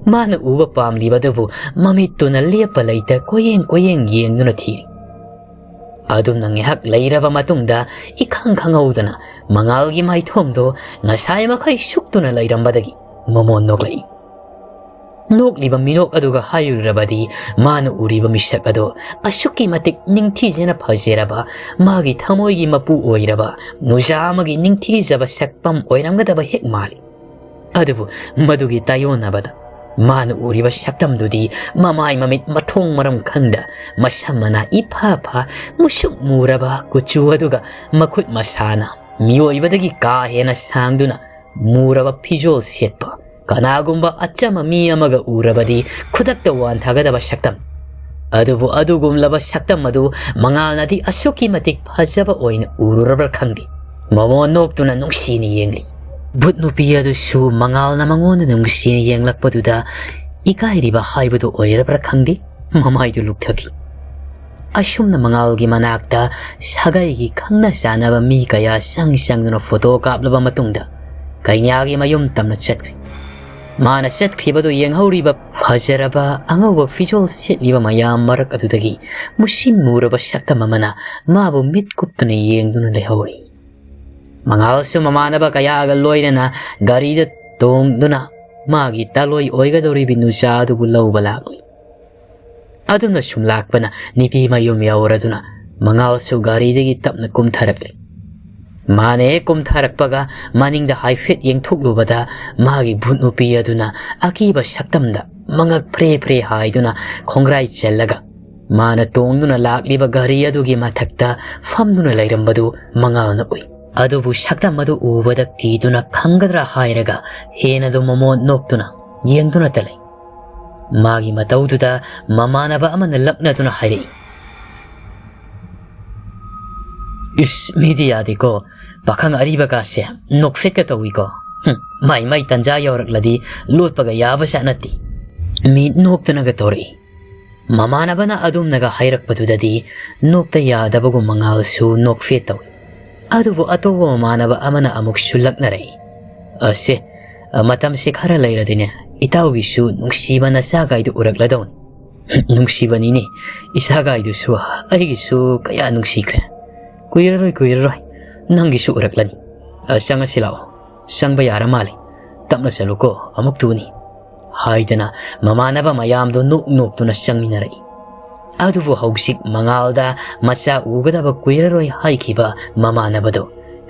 ꯃꯥꯅ ꯎꯕ ꯄꯥꯝꯂꯤꯕ ꯑꯗꯨꯕꯨ ꯃꯃꯤꯠꯇꯨꯅ ꯂꯦꯞꯄ ꯂꯩꯇ ꯀꯣꯏꯌꯦꯡ ꯀꯣꯏꯌꯦꯡ ꯌꯦꯡꯗꯨꯅ ꯊꯤꯔꯤ꯫ ꯑꯗꯨꯝꯅ ꯉꯥꯏꯍꯥꯛ ꯂꯩꯔꯕ ꯃꯇꯨꯡꯗ ꯏꯈꯪ ꯈꯪꯍꯧꯗꯅ ꯃꯉꯥꯜꯒꯤ ꯃꯥꯏꯊꯣꯡꯗꯣ ꯉꯁꯥꯏ ꯃꯈꯩ ꯁꯨꯛꯇꯨꯅ ꯂꯩꯔꯝꯕꯗꯒꯤ ꯃꯃꯣꯟ ꯅꯣꯛꯂꯛꯏ꯫ ꯅꯣꯛꯂꯤꯕ ꯃꯤꯅꯣꯛ ꯑꯗꯨꯒ ꯍꯥꯏꯔꯨꯔꯕꯗꯤ ꯃꯥꯅ ꯎꯔꯤꯕ ꯃꯤꯁꯛ ꯑꯗꯣ ꯑꯁꯨꯛꯀꯤ ꯃꯇꯤꯛ ꯅꯤꯡꯊꯤꯖꯅ ꯐꯖꯔꯕ, ꯃꯥꯒꯤ ꯊꯃꯣꯏꯒꯤ ꯃꯄꯨ ꯑꯣꯏꯔꯕ ꯅꯨꯖꯥ ꯑꯃꯒꯤ ꯅꯤꯡꯊꯤꯖꯕ ꯁꯛꯐꯝ ꯑꯣꯏꯔꯝꯒꯗꯕ ꯍꯦꯛ ꯃꯥꯜꯂꯤ꯫ ꯑꯗꯨꯕꯨ ꯃꯗꯨꯒꯤ ꯇꯥꯏꯌꯣꯟꯅꯕꯗ ꯃꯥꯅ ꯎꯔꯤꯕ ꯁꯛꯇꯝꯗꯨꯗꯤ ꯃꯃꯥꯏ ꯃꯃꯤꯠ ꯃꯊꯣꯡ ꯃꯔꯝ ꯈꯪꯗ, ꯃꯁꯝ ꯃꯅꯥ ꯏꯐꯥ ꯐꯥ, ꯃꯨꯁꯨꯛ ꯃꯨꯔꯕ ꯀꯨꯆꯨ ꯑꯗꯨꯒ ꯃꯈꯨꯠ ꯃꯁꯥꯅ ꯃꯤꯑꯣꯏꯕꯗꯒꯤ ꯀꯥ ꯍꯦꯟꯅ ꯁꯥꯡꯗꯨꯅ ꯃꯨꯔꯕ ꯐꯤꯖꯣꯜ ꯁꯦꯠꯄ ꯀꯅꯥꯒꯨꯝꯕ ꯑꯆꯝꯕ ꯃꯤ ꯑꯃꯒ ꯎꯔꯕꯗꯤ ꯈꯨꯗꯛꯇ ꯋꯥꯟꯊꯒꯗꯕ ꯁꯛꯇꯝ꯫ ꯑꯗꯨꯕꯨ ꯑꯗꯨꯒꯨꯝꯂꯕ ꯁꯛꯇꯝ ꯑꯗꯨ ꯃꯉꯥꯜꯅꯗꯤ ꯑꯁꯨꯛꯀꯤ ꯃꯇꯤꯛ ꯐꯖꯕ ꯑꯣꯏꯅ ꯎꯔꯨꯔꯕ꯭ꯔꯥ ꯈꯪꯗꯦ, ꯃꯃꯣꯟ ꯅꯣꯛꯇꯨꯅ ꯅꯨꯡꯁꯤꯅ ꯌꯦꯡꯂꯤ꯫ ꯚꯨꯠ ꯅꯨꯄꯤ ꯑꯗꯨꯁꯨ ꯃꯉꯥꯜꯅ ꯃꯉꯣꯟꯗ ꯅꯨꯡꯁꯤꯅ ꯌꯦꯡꯂꯛꯄꯗꯨꯗ ꯏꯀꯥꯏꯔꯤꯕ ꯍꯥꯏꯕꯗꯨ ꯑꯣꯏꯔꯕ꯭ꯔꯥ ꯈꯪꯗꯦ, ꯃꯃꯥꯏꯗꯨ ꯂꯨꯞꯊꯈꯤ꯫ ꯑꯁꯨꯝꯅ ꯃꯉꯥꯜꯒꯤ ꯃꯅꯥꯛꯇ ꯁꯥꯒꯩꯒꯤ ꯈꯪꯅ ꯆꯥꯟꯅꯕ ꯃꯤ ꯀꯌꯥ ꯆꯪ ꯆꯪꯗꯨꯅ ꯐꯣꯇꯣ ꯀꯥꯞꯂꯕ ꯃꯇꯨꯡꯗ ꯀꯩꯅ꯭ꯌꯥꯒꯤ ꯃꯌꯨꯝ ꯇꯝꯅ ꯆꯠꯈ꯭ꯔꯤ꯫ ꯃꯥꯅ ꯆꯠꯈꯤꯕꯗꯨ ꯌꯦꯡꯍꯧꯔꯤꯕ ꯐꯖꯔꯕ ꯑꯉꯧꯕ ꯐꯤꯖꯣꯜ ꯁꯦꯠꯂꯤꯕ ꯃꯌꯥꯝ ꯃꯔꯛ ꯑꯗꯨꯗꯒꯤ ꯃꯨꯁꯤꯟ ꯃꯨꯔꯕ ꯁꯛꯇꯝ ꯑꯃꯅ ꯃꯥꯕꯨ ꯃꯤꯠ ꯀꯨꯞꯇꯨꯅ ꯌꯦꯡꯗꯨꯅ ꯂꯩꯍꯧꯔꯤ꯫ ꯃꯉꯥꯜꯁꯨ ꯃꯃꯥꯟꯅꯕ ꯀꯌꯥꯒ ꯂꯣꯏꯅꯅ ꯒꯥꯔꯤꯗ ꯇꯣꯡꯗꯨꯅ ꯃꯥꯒꯤ ꯇꯥꯂꯣꯏ ꯑꯣꯏꯒꯗꯧꯔꯤꯕꯤ ꯅꯨꯆꯥ ꯑꯗꯨꯕꯨ ꯂꯧꯕ ꯂꯥꯛꯂꯤ꯫ ꯑꯗꯨꯝꯅ ꯁꯨꯝ ꯂꯥꯛꯄꯅ ꯅꯨꯄꯤ ꯃꯌꯨꯝ ꯌꯧꯔꯗꯨꯅ ꯃꯉꯥꯜꯁꯨ ꯒꯥꯔꯤꯗꯒꯤ ꯇꯞꯅ ꯀꯨꯝꯊꯔꯛꯂꯤ꯫ ꯃꯥꯅ ꯍꯦꯛ ꯀꯨꯝꯊꯔꯛꯄꯒ ꯃꯅꯤꯡꯗ ꯍꯥꯏꯐꯦꯠ ꯌꯦꯡꯊꯣꯛꯂꯨꯕꯗ ꯃꯥꯒꯤ ꯚꯨꯠ ꯅꯨꯄꯤ ꯑꯗꯨꯅ ꯑꯀꯤꯕ ꯁꯛꯇꯝꯗ ꯃꯉꯛ ꯐ꯭ꯔꯦ ꯐ꯭ꯔꯦ ꯍꯥꯏꯗꯨꯅ ꯈꯣꯡꯒ꯭ꯔꯥꯏ ꯆꯜꯂꯒ ꯃꯥꯅ ꯇꯣꯡꯗꯨꯅ ꯂꯥꯛꯂꯤꯕ ꯒꯥꯔꯤ ꯑꯗꯨꯒꯤ ꯃꯊꯛꯇ ꯐꯝꯗꯨꯅ ꯂꯩꯔꯝꯕꯗꯨ ꯃꯉꯥꯜꯅ ꯎꯏ꯫ ꯑꯗꯨꯕꯨ ꯁꯛꯇꯝ ꯑꯗꯨ ꯎꯕꯗ ꯀꯤꯗꯨꯅ ꯈꯪꯒꯗ꯭ꯔꯥ ꯍꯥꯏꯔꯒ ꯍꯦꯟꯅꯗꯨ ꯃꯃꯣꯟ ꯅꯣꯛꯇꯨꯅ ꯌꯦꯡꯗꯨꯅꯇ ꯂꯩ꯫ ꯃꯥꯒꯤ ꯃꯇꯧꯗꯨꯗ ꯃꯃꯥꯟꯅꯕ ꯑꯃꯅ ꯂꯛꯅꯗꯨꯅ ꯍꯥꯏꯔꯛꯏ, "ꯏꯁ, ꯃꯤꯗꯤ ꯌꯥꯗꯦꯀꯣ, ꯄꯥꯈꯪ ꯑꯔꯤꯕꯒꯥꯁꯦ ꯅꯣꯛꯐꯦꯠꯀ ꯇꯧꯏꯀꯣ꯫ ꯍꯨꯝ, ꯃꯥꯏ ꯃꯥꯏ ꯇꯟꯖꯥ ꯌꯧꯔꯛꯂꯗꯤ ꯂꯣꯠꯄꯒ ꯌꯥꯕꯖꯥꯠ ꯅꯠꯇꯦ꯫" ꯃꯤ ꯅꯣꯛꯇꯨꯅꯒ ꯇꯧꯔꯛꯏ꯫ ꯃꯃꯥꯟꯅꯕꯅ ꯑꯗꯨꯝꯅꯒ ꯍꯥꯏꯔꯛꯄꯗꯨꯗꯗꯤ ꯅꯣꯛꯇ ꯌꯥꯗꯕꯒꯨꯝ ꯃꯉꯥꯜꯁꯨ ꯅꯣꯛꯐꯦꯠ ꯇꯧꯏ꯫ ꯑꯗꯨꯕꯨ ꯑꯇꯣꯞꯄ ꯃꯃꯥꯟꯅꯕ ꯑꯃꯅ ꯑꯃꯨꯛꯁꯨ ꯂꯛꯅꯔꯛꯏ, "ꯑꯁꯦ, ꯃꯇꯝꯁꯤ ꯈꯔ ꯂꯩꯔꯗꯤꯅꯦ, ꯏꯇꯥꯎꯒꯤꯁꯨ ꯅꯨꯡꯁꯤꯕ ꯅꯆꯥꯒꯥꯏꯗꯨ ꯎꯔꯛꯂꯗꯧꯅꯤ꯫" "ꯅꯨꯡꯁꯤꯕꯅꯤꯅꯦ, ꯏꯆꯥꯒꯥꯏꯗꯨꯁꯨ ꯑꯩꯒꯤꯁꯨ ꯀꯌꯥ ꯅꯨꯡꯁꯤꯈ꯭ꯔꯦ꯫ ꯀꯨꯏꯔꯔꯣꯏ, ꯀꯨꯏꯔꯔꯣꯏ, ꯅꯪꯒꯤꯁꯨ ꯎꯔꯛꯂꯅꯤ꯫ ꯑ, ꯆꯪꯉꯁꯤ ꯂꯥꯛꯑꯣ꯫ ꯆꯪꯕ ꯌꯥꯔ ꯃꯥꯜꯂꯦ꯫ ꯇꯞꯅ ꯆꯠꯂꯨꯀꯣ, ꯑꯃꯨꯛ ꯇꯨꯅꯤ꯫" ꯍꯥꯏꯗꯅ ꯃꯃꯥꯟꯅꯕ ꯃꯌꯥꯝꯗꯣ ꯅꯣꯛ ꯅꯣꯛꯇꯨꯅ ꯆꯪꯃꯤꯟꯅꯔꯛꯏ꯫ ꯑꯗꯨꯕꯨ ꯍꯧꯖꯤꯛ ꯃꯉꯥꯜꯗ ꯃꯆꯥ ꯎꯒꯗꯕ ꯀꯨꯏꯔꯔꯣꯏ ꯍꯥꯏꯈꯤꯕ ꯃꯃꯥꯟꯅꯕꯗꯣ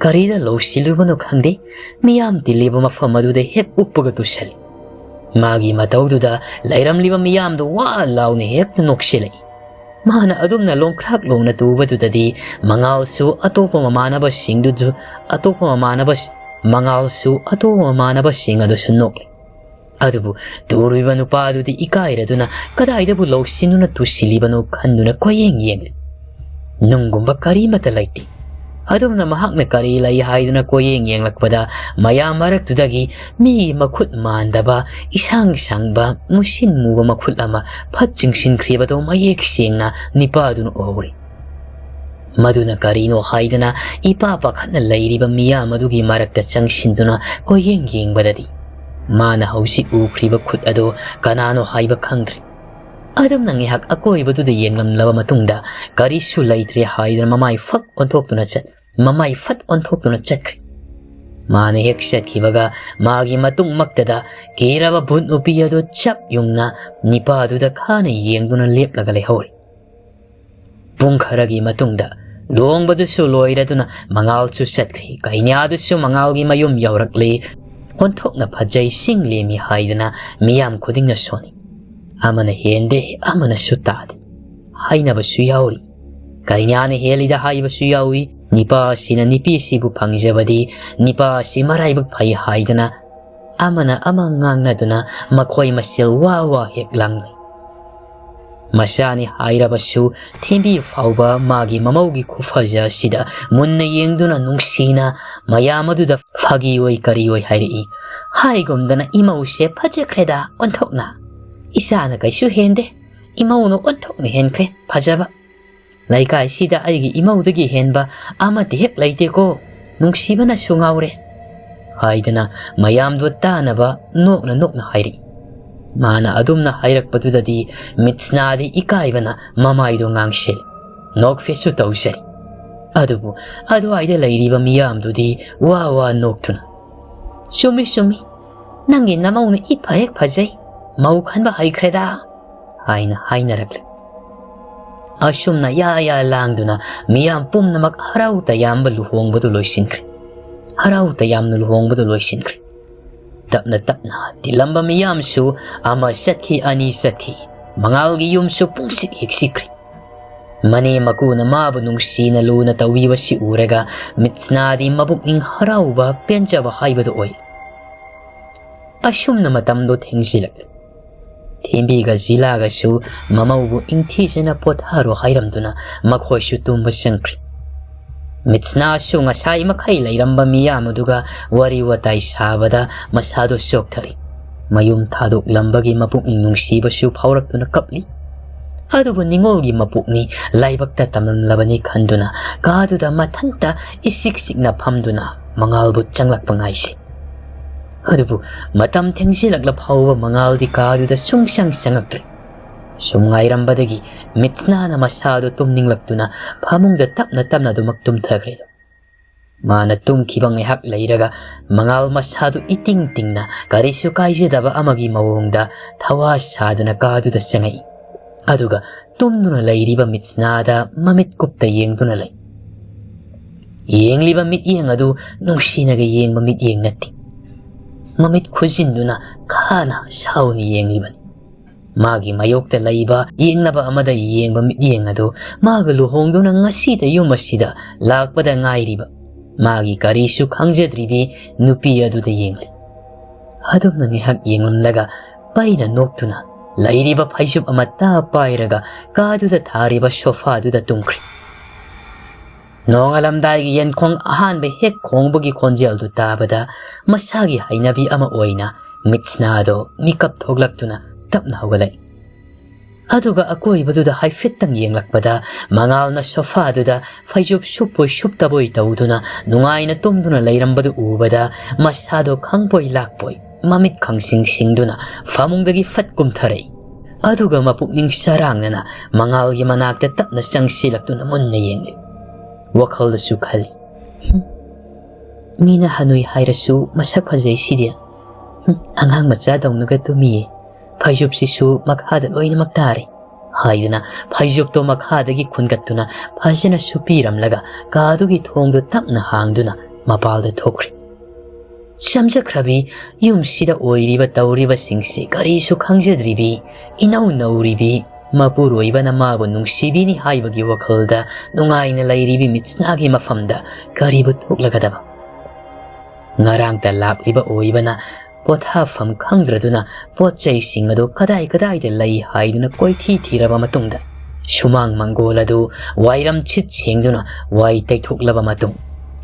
ꯀꯔꯤꯗ ꯂꯧꯁꯤꯜꯂꯨꯕꯅꯣ ꯈꯪꯗꯦ, ꯃꯤꯌꯥꯝ ꯇꯤꯜꯂꯤꯕ ꯃꯐꯝ ꯑꯗꯨꯗ ꯍꯦꯛ ꯎꯞꯄꯒ ꯇꯨꯁꯜꯂꯤ꯫ ꯃꯥꯒꯤ ꯃꯇꯧꯗꯨꯗ ꯂꯩꯔꯝꯂꯤꯕ ꯃꯤꯌꯥꯝꯗꯣ ꯋꯥ ꯂꯥꯎꯅ ꯍꯦꯛꯇ ꯅꯣꯛꯁꯤꯜꯂꯛꯏ꯫ ꯃꯥꯅ ꯑꯗꯨꯝꯅ ꯂꯣꯡꯈ꯭ꯔꯥꯛ ꯂꯣꯡꯅ ꯇꯨꯕꯗꯨꯗꯗꯤ ꯃꯉꯥꯜꯁꯨ ꯑꯇꯣꯞꯄ ꯃꯃꯥꯟꯅꯕꯁꯤꯡꯗꯨꯁꯨ, ꯑꯇꯣꯞꯄ ꯃꯃꯥꯟꯅꯕ, ꯃꯉꯥꯜꯁꯨ ꯑꯇꯣꯞꯄ ꯃꯃꯥꯟꯅꯕꯁꯤꯡ ꯑꯗꯨꯁꯨ ꯅꯣꯛꯂꯤ꯫ ꯑꯗꯨꯕꯨ ꯇꯨꯔꯤꯕ ꯅꯨꯄꯥ ꯑꯗꯨꯗꯤ ꯏꯀꯥꯏꯔꯗꯨꯅ ꯀꯗꯥꯏꯗꯕꯨ ꯂꯧꯁꯤꯟꯗꯨꯅ ꯇꯨꯁꯤꯜꯂꯤꯕꯅꯣ ꯈꯟꯗꯨꯅ ꯀꯣꯏꯌꯦꯡ ꯌꯦꯡꯂꯤ꯫ ꯅꯨꯡꯒꯨꯝꯕ ꯀꯔꯤꯃꯠꯇ ꯂꯩꯇꯦ꯫ ꯑꯗꯨꯝꯅ ꯃꯍꯥꯛꯅ ꯀꯔꯤ ꯂꯩ ꯍꯥꯏꯗꯨꯅ ꯀꯣꯏꯌꯦꯡ ꯌꯦꯡꯂꯛꯄꯗ ꯃꯌꯥꯝ ꯃꯔꯛꯇꯨꯗꯒꯤ ꯃꯤꯒꯤ ꯃꯈꯨꯠ ꯃꯥꯟꯗꯕ, ꯏꯁꯥꯡ ꯁꯥꯡꯕ, ꯃꯨꯁꯤꯟ ꯃꯨꯕ ꯃꯈꯨꯠ ꯑꯃ ꯐꯠ ꯆꯤꯡꯁꯤꯟꯈ꯭ꯔꯤꯕꯗꯨ ꯃꯌꯦꯛ ꯁꯦꯡꯅ ꯅꯤꯄꯥꯗꯨꯅ ꯎꯍꯧꯔꯤ꯫ ꯃꯗꯨꯅ ꯀꯔꯤꯅꯣ ꯍꯥꯏꯗꯅ ꯏꯄꯥ ꯄꯥꯈꯠꯅ ꯂꯩꯔꯤꯕ ꯃꯤꯌꯥꯝ ꯑꯗꯨꯒꯤ ꯃꯔꯛꯇ ꯆꯪꯁꯤꯟꯗꯨꯅ ꯀꯣꯏꯌꯦꯡ ꯌꯦꯡꯕꯗꯗꯤ ꯃꯥꯅ ꯍꯧꯖꯤꯛ ꯎꯈ꯭ꯔꯤꯕ ꯈꯨꯠ ꯑꯗꯨ ꯀꯅꯥꯅꯣ ꯍꯥꯏꯕ ꯈꯪꯗ꯭ꯔꯤ꯫ ꯑꯗꯨꯝꯅ ꯉꯥꯏꯍꯥꯛ ꯑꯀꯣꯏꯕꯗꯨꯗ ꯌꯦꯡꯂꯝꯂꯕ ꯃꯇꯨꯡꯗ ꯀꯔꯤꯁꯨ ꯂꯩꯇ꯭ꯔꯦ ꯍꯥꯏꯗꯨꯅ ꯃꯃꯥꯏ ꯐꯛ ꯑꯣꯟꯊꯣꯛꯇꯨꯅ ꯆꯠ-, ꯃꯃꯥꯏ ꯐꯠ ꯑꯣꯟꯊꯣꯛꯇꯨꯅ ꯆꯠꯈ꯭ꯔꯤ꯫ ꯃꯥꯅ ꯍꯦꯛ ꯆꯠꯈꯤꯕꯒ ꯃꯥꯒꯤ ꯃꯇꯨꯡꯃꯛꯇꯗ ꯀꯤꯔꯕ ꯚꯨꯠ ꯅꯨꯄꯤ ꯑꯗꯨ ꯆꯞ ꯌꯨꯡꯅ ꯅꯤꯄꯥꯗꯨꯗ ꯈꯥꯅ ꯌꯦꯡꯗꯨꯅ ꯂꯦꯞꯂꯒ ꯂꯩꯍꯧꯔꯤ꯫ ꯄꯨꯡ ꯈꯔꯒꯤ ꯃꯇꯨꯡꯗ ꯂꯨꯍꯣꯡꯕꯗꯨꯁꯨ ꯂꯣꯏꯔꯗꯨꯅ ꯃꯉꯥꯜꯁꯨ ꯆꯠꯈ꯭ꯔꯤ꯫ ꯀꯩꯅ꯭ꯌꯥꯗꯨꯁꯨ ꯃꯉꯥꯜꯒꯤ ꯃꯌꯨꯝ ꯌꯧꯔꯛꯂꯤ꯫ ꯑꯣꯟꯊꯣꯛꯅ ꯐꯖꯩ, ꯆꯤꯡ ꯂꯦꯝꯃꯤ ꯍꯥꯏꯗꯅ ꯃꯤꯌꯥꯝ ꯈꯨꯗꯤꯡꯅ ꯁꯣꯟꯅꯩ꯫ ꯑꯃꯅ ꯍꯦꯟꯗꯦ, ꯑꯃꯅꯁꯨ ꯇꯥꯗꯦ꯫ ꯍꯥꯏꯅꯕꯁꯨ ꯌꯥꯎꯔꯤ꯫ ꯀꯩꯅꯥꯅ ꯍꯦꯜꯂꯤꯗ ꯍꯥꯏꯕꯁꯨ ꯌꯥꯎꯏ꯫ ꯅꯤꯄꯥꯁꯤꯅ ꯅꯨꯄꯤꯁꯤꯕꯨ ꯐꯪꯖꯕꯗꯤ ꯅꯤꯄꯥꯁꯤ ꯃꯔꯥꯏꯕꯛ ꯐꯩ ꯍꯥꯏꯗꯅ ꯑꯃꯅ ꯑꯃ ꯉꯥꯡꯅꯗꯨꯅ ꯃꯈꯣꯏ ꯃꯁꯦꯜ ꯋꯥ ꯋꯥ ꯍꯦꯛ ꯂꯥꯡꯅꯩ꯫ ꯃꯆꯥꯅꯤ ꯍꯥꯏꯔꯕꯁꯨ ꯊꯦꯝꯕꯤ ꯐꯥꯎꯕ ꯃꯥꯒꯤ ꯃꯃꯧꯒꯤ ꯈꯨꯐꯖ ꯑꯁꯤꯗ ꯃꯨꯟꯅ ꯌꯦꯡꯗꯨꯅ ꯅꯨꯡꯁꯤꯅ ꯃꯌꯥꯝ ꯑꯗꯨꯗ ꯐꯥꯒꯤ ꯑꯣꯏ ꯀꯔꯤ ꯑꯣꯏ ꯍꯥꯏꯔꯛꯏ꯫ ꯍꯥꯏꯒꯨꯝꯗꯅ ꯏꯃꯧꯁꯦ ꯐꯖꯈ꯭ꯔꯦꯗ ꯑꯣꯟꯊꯣꯛꯅ꯫ ꯏꯆꯥꯅ ꯀꯩꯁꯨ ꯍꯦꯟꯗꯦ꯫ ꯏꯃꯧꯅ ꯑꯣꯟꯊꯣꯛꯅ ꯍꯦꯟꯈ꯭ꯔꯦ ꯐꯖꯕ꯫ ꯂꯩꯀꯥꯏꯁꯤꯗ ꯑꯩꯒꯤ ꯏꯃꯧꯗꯒꯤ ꯍꯦꯟꯕ ꯑꯃꯠꯇ ꯍꯦꯛ ꯂꯩꯇꯦꯀꯣ꯫ ꯅꯨꯡꯁꯤꯕꯅꯁꯨ ꯉꯥꯎꯔꯦ꯫ ꯍꯥꯏꯗꯅ ꯃꯌꯥꯝꯗꯣ ꯇꯥꯅꯕ ꯅꯣꯛꯅ ꯅꯣꯛꯅ ꯍꯥꯏꯔꯛꯏ꯫ ꯃꯥꯅ ꯑꯗꯨꯝꯅ ꯍꯥꯏꯔꯛꯄꯗꯨꯗꯗꯤ ꯃꯤꯠꯁꯅꯥꯗꯤ ꯏꯀꯥꯏꯕꯅ ꯃꯃꯥꯏꯗꯣ ꯉꯥꯡꯁꯤꯜꯂꯤ꯫ ꯅꯣꯛꯐꯦꯠꯁꯨ ꯇꯧꯖꯔꯤ꯫ ꯑꯗꯨꯕꯨ ꯑꯗꯨꯋꯥꯏꯗ ꯂꯩꯔꯤꯕ ꯃꯤꯌꯥꯝꯗꯨꯗꯤ ꯋꯥ ꯋꯥ ꯅꯣꯛꯇꯨꯅ, "ꯆꯨꯝꯃꯤ, ꯆꯨꯝꯃꯤ꯫ ꯅꯪꯒꯤ ꯅꯃꯧꯅ ꯏꯐ ꯍꯦꯛ ꯐꯖꯩ꯫ ꯃꯧ ꯈꯟꯕ ꯍꯩꯈ꯭ꯔꯦꯗ" ꯍꯥꯏꯅ ꯍꯥꯏꯅꯔꯛꯂꯤ꯫ ꯑꯁꯨꯝꯅ ꯌꯥ ꯌꯥ ꯂꯥꯡꯗꯨꯅ ꯃꯤꯌꯥꯝ ꯄꯨꯝꯅꯃꯛ ꯍꯔꯥꯎ ꯇꯌꯥꯝꯕ ꯂꯨꯍꯣꯡꯕꯗꯨ ꯂꯣꯏꯁꯤꯟꯈ꯭ꯔꯦ꯫ ꯍꯔꯥꯎ ꯇꯌꯥꯝꯅ ꯂꯨꯍꯣꯡꯕꯗꯨ ꯂꯣꯏꯁꯤꯟꯈ꯭ꯔꯦ꯫ ꯇꯞꯅ ꯇꯞꯅ ꯇꯤꯜꯂꯝꯕ ꯃꯤꯌꯥꯝꯁꯨ ꯑꯃ ꯆꯠꯈꯤ, ꯑꯅꯤ ꯆꯠꯈꯤ꯫ ꯃꯉꯥꯜꯒꯤ ꯌꯨꯝꯁꯨ ꯄꯨꯡꯁꯤꯛ ꯍꯤꯛꯁꯤꯛꯈ꯭ꯔꯦ꯫ ꯃꯅꯦ ꯃꯀꯨꯅ ꯃꯥꯕꯨ ꯅꯨꯡꯁꯤꯅ ꯂꯨꯅ ꯇꯧꯕꯤꯕꯁꯤ ꯎꯔꯒ ꯃꯤꯠꯁꯅꯥꯗꯤ ꯃꯕꯨꯛꯅꯤꯡ ꯍꯔꯥꯎꯕ ꯄꯦꯟꯖꯕ ꯍꯥꯏꯕꯗꯨ ꯑꯣꯏ꯫ ꯑꯁꯨꯝꯅ ꯃꯇꯝꯗꯣ ꯊꯦꯡꯖꯤꯜꯂꯛꯂꯦ꯫ ꯊꯦꯝꯕꯤꯒ ꯖꯤꯂꯥꯒꯁꯨ ꯃꯃꯧꯕꯨ ꯏꯪꯊꯤꯖꯅ ꯄꯣꯊꯥꯔꯣ ꯍꯥꯏꯔꯝꯗꯨꯅ ꯃꯈꯣꯏꯁꯨ ꯇꯨꯝꯕ ꯆꯪꯈ꯭ꯔꯦ꯫ ꯃꯤꯠꯁꯅꯥꯁꯨ ꯉꯁꯥꯏ ꯃꯈꯩ ꯂꯩꯔꯝꯕ ꯃꯤꯌꯥꯝ ꯑꯗꯨꯒ ꯋꯥꯔꯤ ꯋꯥꯇꯥꯏ ꯁꯥꯕꯗ ꯃꯁꯥꯗꯨ ꯆꯣꯛꯊꯔꯤ꯫ ꯃꯌꯨꯝ ꯊꯥꯗꯣꯛꯂꯝꯕꯒꯤ ꯃꯄꯨꯛꯅꯤꯡ ꯅꯨꯡꯁꯤꯕꯁꯨ ꯐꯥꯎꯔꯛꯇꯨꯅ ꯀꯞꯂꯤ꯫ ꯑꯗꯨꯕꯨ ꯅꯤꯡꯉꯣꯜꯒꯤ ꯃꯄꯣꯛꯅꯤ, ꯂꯥꯏꯕꯛꯇ ꯇꯝꯂꯝꯂꯕꯅꯤ ꯈꯟꯗꯨꯅ ꯀꯥꯗꯨꯗ ꯃꯊꯟꯇ ꯏꯆꯤꯛ ꯆꯤꯛꯅ ꯐꯝꯗꯨꯅ ꯃꯉꯥꯜꯕꯨ ꯆꯪꯂꯛꯄ ꯉꯥꯏꯁꯤ꯫ ꯑꯗꯨꯕꯨ ꯃꯇꯝ ꯊꯦꯡꯖꯤꯜꯂꯛꯂ ꯐꯥꯎꯕ ꯃꯉꯥꯜꯗꯤ ꯀꯥꯗꯨꯗ ꯁꯨꯡꯆꯪ ꯆꯪꯉꯛꯇ꯭ꯔꯦ꯫ ꯁꯨꯝ ꯉꯥꯏꯔꯝꯕꯗꯒꯤ ꯃꯤꯠꯁꯅꯥꯅ ꯃꯁꯥꯗꯨ ꯇꯨꯝꯅꯤꯡꯂꯛꯇꯨꯅ ꯐꯃꯨꯡꯗ ꯇꯞꯅ ꯇꯞꯅ ꯑꯗꯨꯃꯛ ꯇꯨꯝꯊꯈ꯭ꯔꯦ꯫ ꯃꯥꯅ ꯇꯨꯝꯈꯤꯕ ꯉꯥꯏꯍꯥꯛ ꯂꯩꯔꯒ ꯃꯉꯥꯜ ꯃꯁꯥꯗꯨ ꯏꯇꯤꯡ ꯇꯤꯡꯅ ꯀꯔꯤꯁꯨ ꯀꯥꯏꯖꯗꯕ ꯑꯃꯒꯤ ꯃꯑꯣꯡꯗ ꯊꯋꯥ ꯁꯥꯗꯅ ꯀꯥꯗꯨꯗ ꯆꯪꯉꯛꯏ꯫ ꯑꯗꯨꯒ ꯇꯨꯝꯗꯨꯅ ꯂꯩꯔꯤꯕ ꯃꯤꯠꯁꯅꯥꯗ ꯃꯃꯤꯠ ꯀꯨꯞꯇ ꯌꯦꯡꯗꯨꯅ ꯂꯩ꯫ ꯌꯦꯡꯂꯤꯕ ꯃꯤꯠꯌꯦꯡ ꯑꯗꯨ ꯅꯨꯡꯁꯤꯅꯒ ꯌꯦꯡꯕ ꯃꯤꯠꯌꯦꯡ ꯅꯠꯇꯦ꯫ ꯃꯃꯤꯠ ꯈꯨꯖꯤꯟꯗꯨꯅ ꯈꯥꯅ ꯁꯥꯎꯅ ꯌꯦꯡꯂꯤꯕꯅꯤ꯫ ꯃꯥꯒꯤ ꯃꯥꯌꯣꯛꯇ ꯂꯩꯕ ꯌꯦꯡꯅꯕ ꯑꯃꯗ ꯌꯦꯡꯕ ꯃꯤꯠꯌꯦꯡ ꯑꯗꯨ ꯃꯥꯒ ꯂꯨꯍꯣꯡꯗꯨꯅ ꯉꯁꯤꯗ ꯌꯨꯝ ꯑꯁꯤꯗ ꯂꯥꯛꯄꯗ ꯉꯥꯏꯔꯤꯕ, ꯃꯥꯒꯤ ꯀꯔꯤꯁꯨ ꯈꯪꯖꯗ꯭ꯔꯤꯕꯤ ꯅꯨꯄꯤ ꯑꯗꯨꯗ ꯌꯦꯡꯂꯤ꯫ ꯑꯗꯨꯝꯅ ꯉꯥꯏꯍꯥꯛ ꯌꯦꯡꯂꯝꯂꯒ ꯄꯩꯅ ꯅꯣꯛꯇꯨꯅ ꯂꯩꯔꯤꯕ ꯐꯩꯖꯨꯞ ꯑꯃꯠꯇ ꯄꯥꯏꯔꯒ ꯀꯥꯗꯨꯗ ꯊꯥꯔꯤꯕ ꯁꯣꯐꯥꯗꯨꯗ ꯇꯨꯝꯈ꯭ꯔꯦ꯫ ꯅꯣꯡꯉꯥꯜꯂꯝꯗꯥꯏꯒꯤ ꯌꯦꯟꯈꯣꯡ ꯑꯍꯥꯟꯕ ꯍꯦꯛ ꯈꯣꯡꯕꯒꯤ ꯈꯣꯟꯖꯦꯜꯗꯨ ꯇꯥꯕꯗ ꯃꯁꯥꯒꯤ ꯍꯩꯅꯕꯤ ꯑꯃ ꯑꯣꯏꯅ ꯃꯤꯠꯁꯅꯥꯗꯣ ꯃꯤꯀꯞ ꯊꯣꯛꯂꯛꯇꯨꯅ ꯇꯞꯅ ꯍꯧꯒꯠꯂꯛꯏ꯫ ꯑꯗꯨꯒ ꯑꯀꯣꯏꯕꯗꯨꯗ ꯍꯥꯏꯐꯦꯠꯇꯪ ꯌꯦꯡꯂꯛꯄꯗ ꯃꯉꯥꯜꯅ ꯁꯣꯐꯥꯗꯨꯗ ꯐꯩꯖꯨꯞ ꯁꯨꯞꯄꯣꯏ ꯁꯨꯞꯇꯕꯣꯏ ꯇꯧꯗꯨꯅ ꯅꯨꯡꯉꯥꯏꯅ ꯇꯨꯝꯗꯨꯅ ꯂꯩꯔꯝꯕꯗꯨ ꯎꯕꯗ ꯃꯁꯥꯗꯣ ꯈꯪꯕꯣꯏ ꯂꯥꯛꯄꯣꯏ ꯃꯃꯤꯠ ꯈꯪꯁꯤꯡ ꯁꯤꯡꯗꯨꯅ ꯐꯃꯨꯡꯗꯒꯤ ꯐꯠ ꯀꯨꯝꯊꯔꯛꯏ꯫ ꯑꯗꯨꯒ ꯃꯄꯨꯛꯅꯤꯡ ꯁꯔꯥꯡꯅꯅ ꯃꯉꯥꯜꯒꯤ ꯃꯅꯥꯛꯇ ꯇꯞꯅ ꯆꯪꯁꯤꯜꯂꯛꯇꯨꯅ ꯃꯨꯟꯅ ꯌꯦꯡꯂꯤ꯫ ꯋꯥꯈꯜꯗꯁꯨ ꯈꯜꯂꯤ, "ꯍꯨꯝ, ꯃꯤꯅ ꯍꯅꯨꯏ ꯍꯥꯏꯔꯁꯨ ꯃꯁꯛ ꯐꯖꯩ ꯁꯤꯗꯤ꯫ ꯍꯨꯝ, ꯑꯉꯥꯡ ꯃꯆꯥꯗꯧꯅꯒ ꯇꯨꯝꯃꯤꯌꯦ꯫ ꯐꯩꯖꯨꯞꯁꯤꯁꯨ ꯃꯈꯥꯗ ꯂꯣꯏꯅꯃꯛ ꯇꯥꯔꯦ" ꯍꯥꯏꯗꯨꯅ ꯐꯩꯖꯨꯞꯇꯣ ꯃꯈꯥꯗꯒꯤ ꯈꯨꯟꯒꯠꯇꯨꯅ ꯐꯖꯅ ꯁꯨꯞꯄꯤꯔꯝꯂꯒ ꯀꯥꯗꯨꯒꯤ ꯊꯣꯡꯗꯨ ꯇꯞꯅ ꯍꯥꯡꯗꯨꯅ ꯃꯄꯥꯜꯗ ꯊꯣꯛꯈ꯭ꯔꯦ꯫ ꯆꯝꯖꯈ꯭ꯔꯕꯤ ꯌꯨꯝꯁꯤꯗ ꯑꯣꯏꯔꯤꯕ ꯇꯧꯔꯤꯕꯁꯤꯡꯁꯤ ꯀꯔꯤꯁꯨ ꯈꯪꯖꯗ꯭ꯔꯤꯕꯤ, ꯏꯅꯧ ꯅꯧꯔꯤꯕꯤ ꯃꯄꯨꯔꯣꯏꯕꯅ ꯃꯥꯕꯨ ꯅꯨꯡꯁꯤꯕꯤꯅꯤ ꯍꯥꯏꯕꯒꯤ ꯋꯥꯈꯜꯗ ꯅꯨꯡꯉꯥꯏꯅ ꯂꯩꯔꯤꯕꯤ ꯃꯤꯠꯁꯅꯥꯒꯤ ꯃꯐꯝꯗ ꯀꯔꯤꯕꯨ ꯊꯣꯛꯂꯒꯗꯕ? ꯉꯔꯥꯡꯇ ꯂꯥꯛꯂꯤꯕ ꯑꯣꯏꯕꯅ ꯄꯣꯊꯥꯐꯝ ꯈꯪꯗ꯭ꯔꯗꯨꯅ ꯄꯣꯠ ꯆꯩꯁꯤꯡ ꯑꯗꯨ ꯀꯗꯥꯏ ꯀꯗꯥꯏꯗ ꯂꯩ ꯍꯥꯏꯗꯨꯅ ꯀꯣꯏꯊꯤ ꯊꯤꯔꯕ ꯃꯇꯨꯡꯗ, ꯁꯨꯃꯥꯡ ꯃꯪꯒꯣꯜ ꯑꯗꯨ ꯋꯥꯏꯔꯝ ꯁꯤꯠ ꯁꯦꯡꯗꯨꯅ ꯋꯥꯏ ꯇꯩꯊꯣꯛꯂꯕ ꯃꯇꯨꯡ,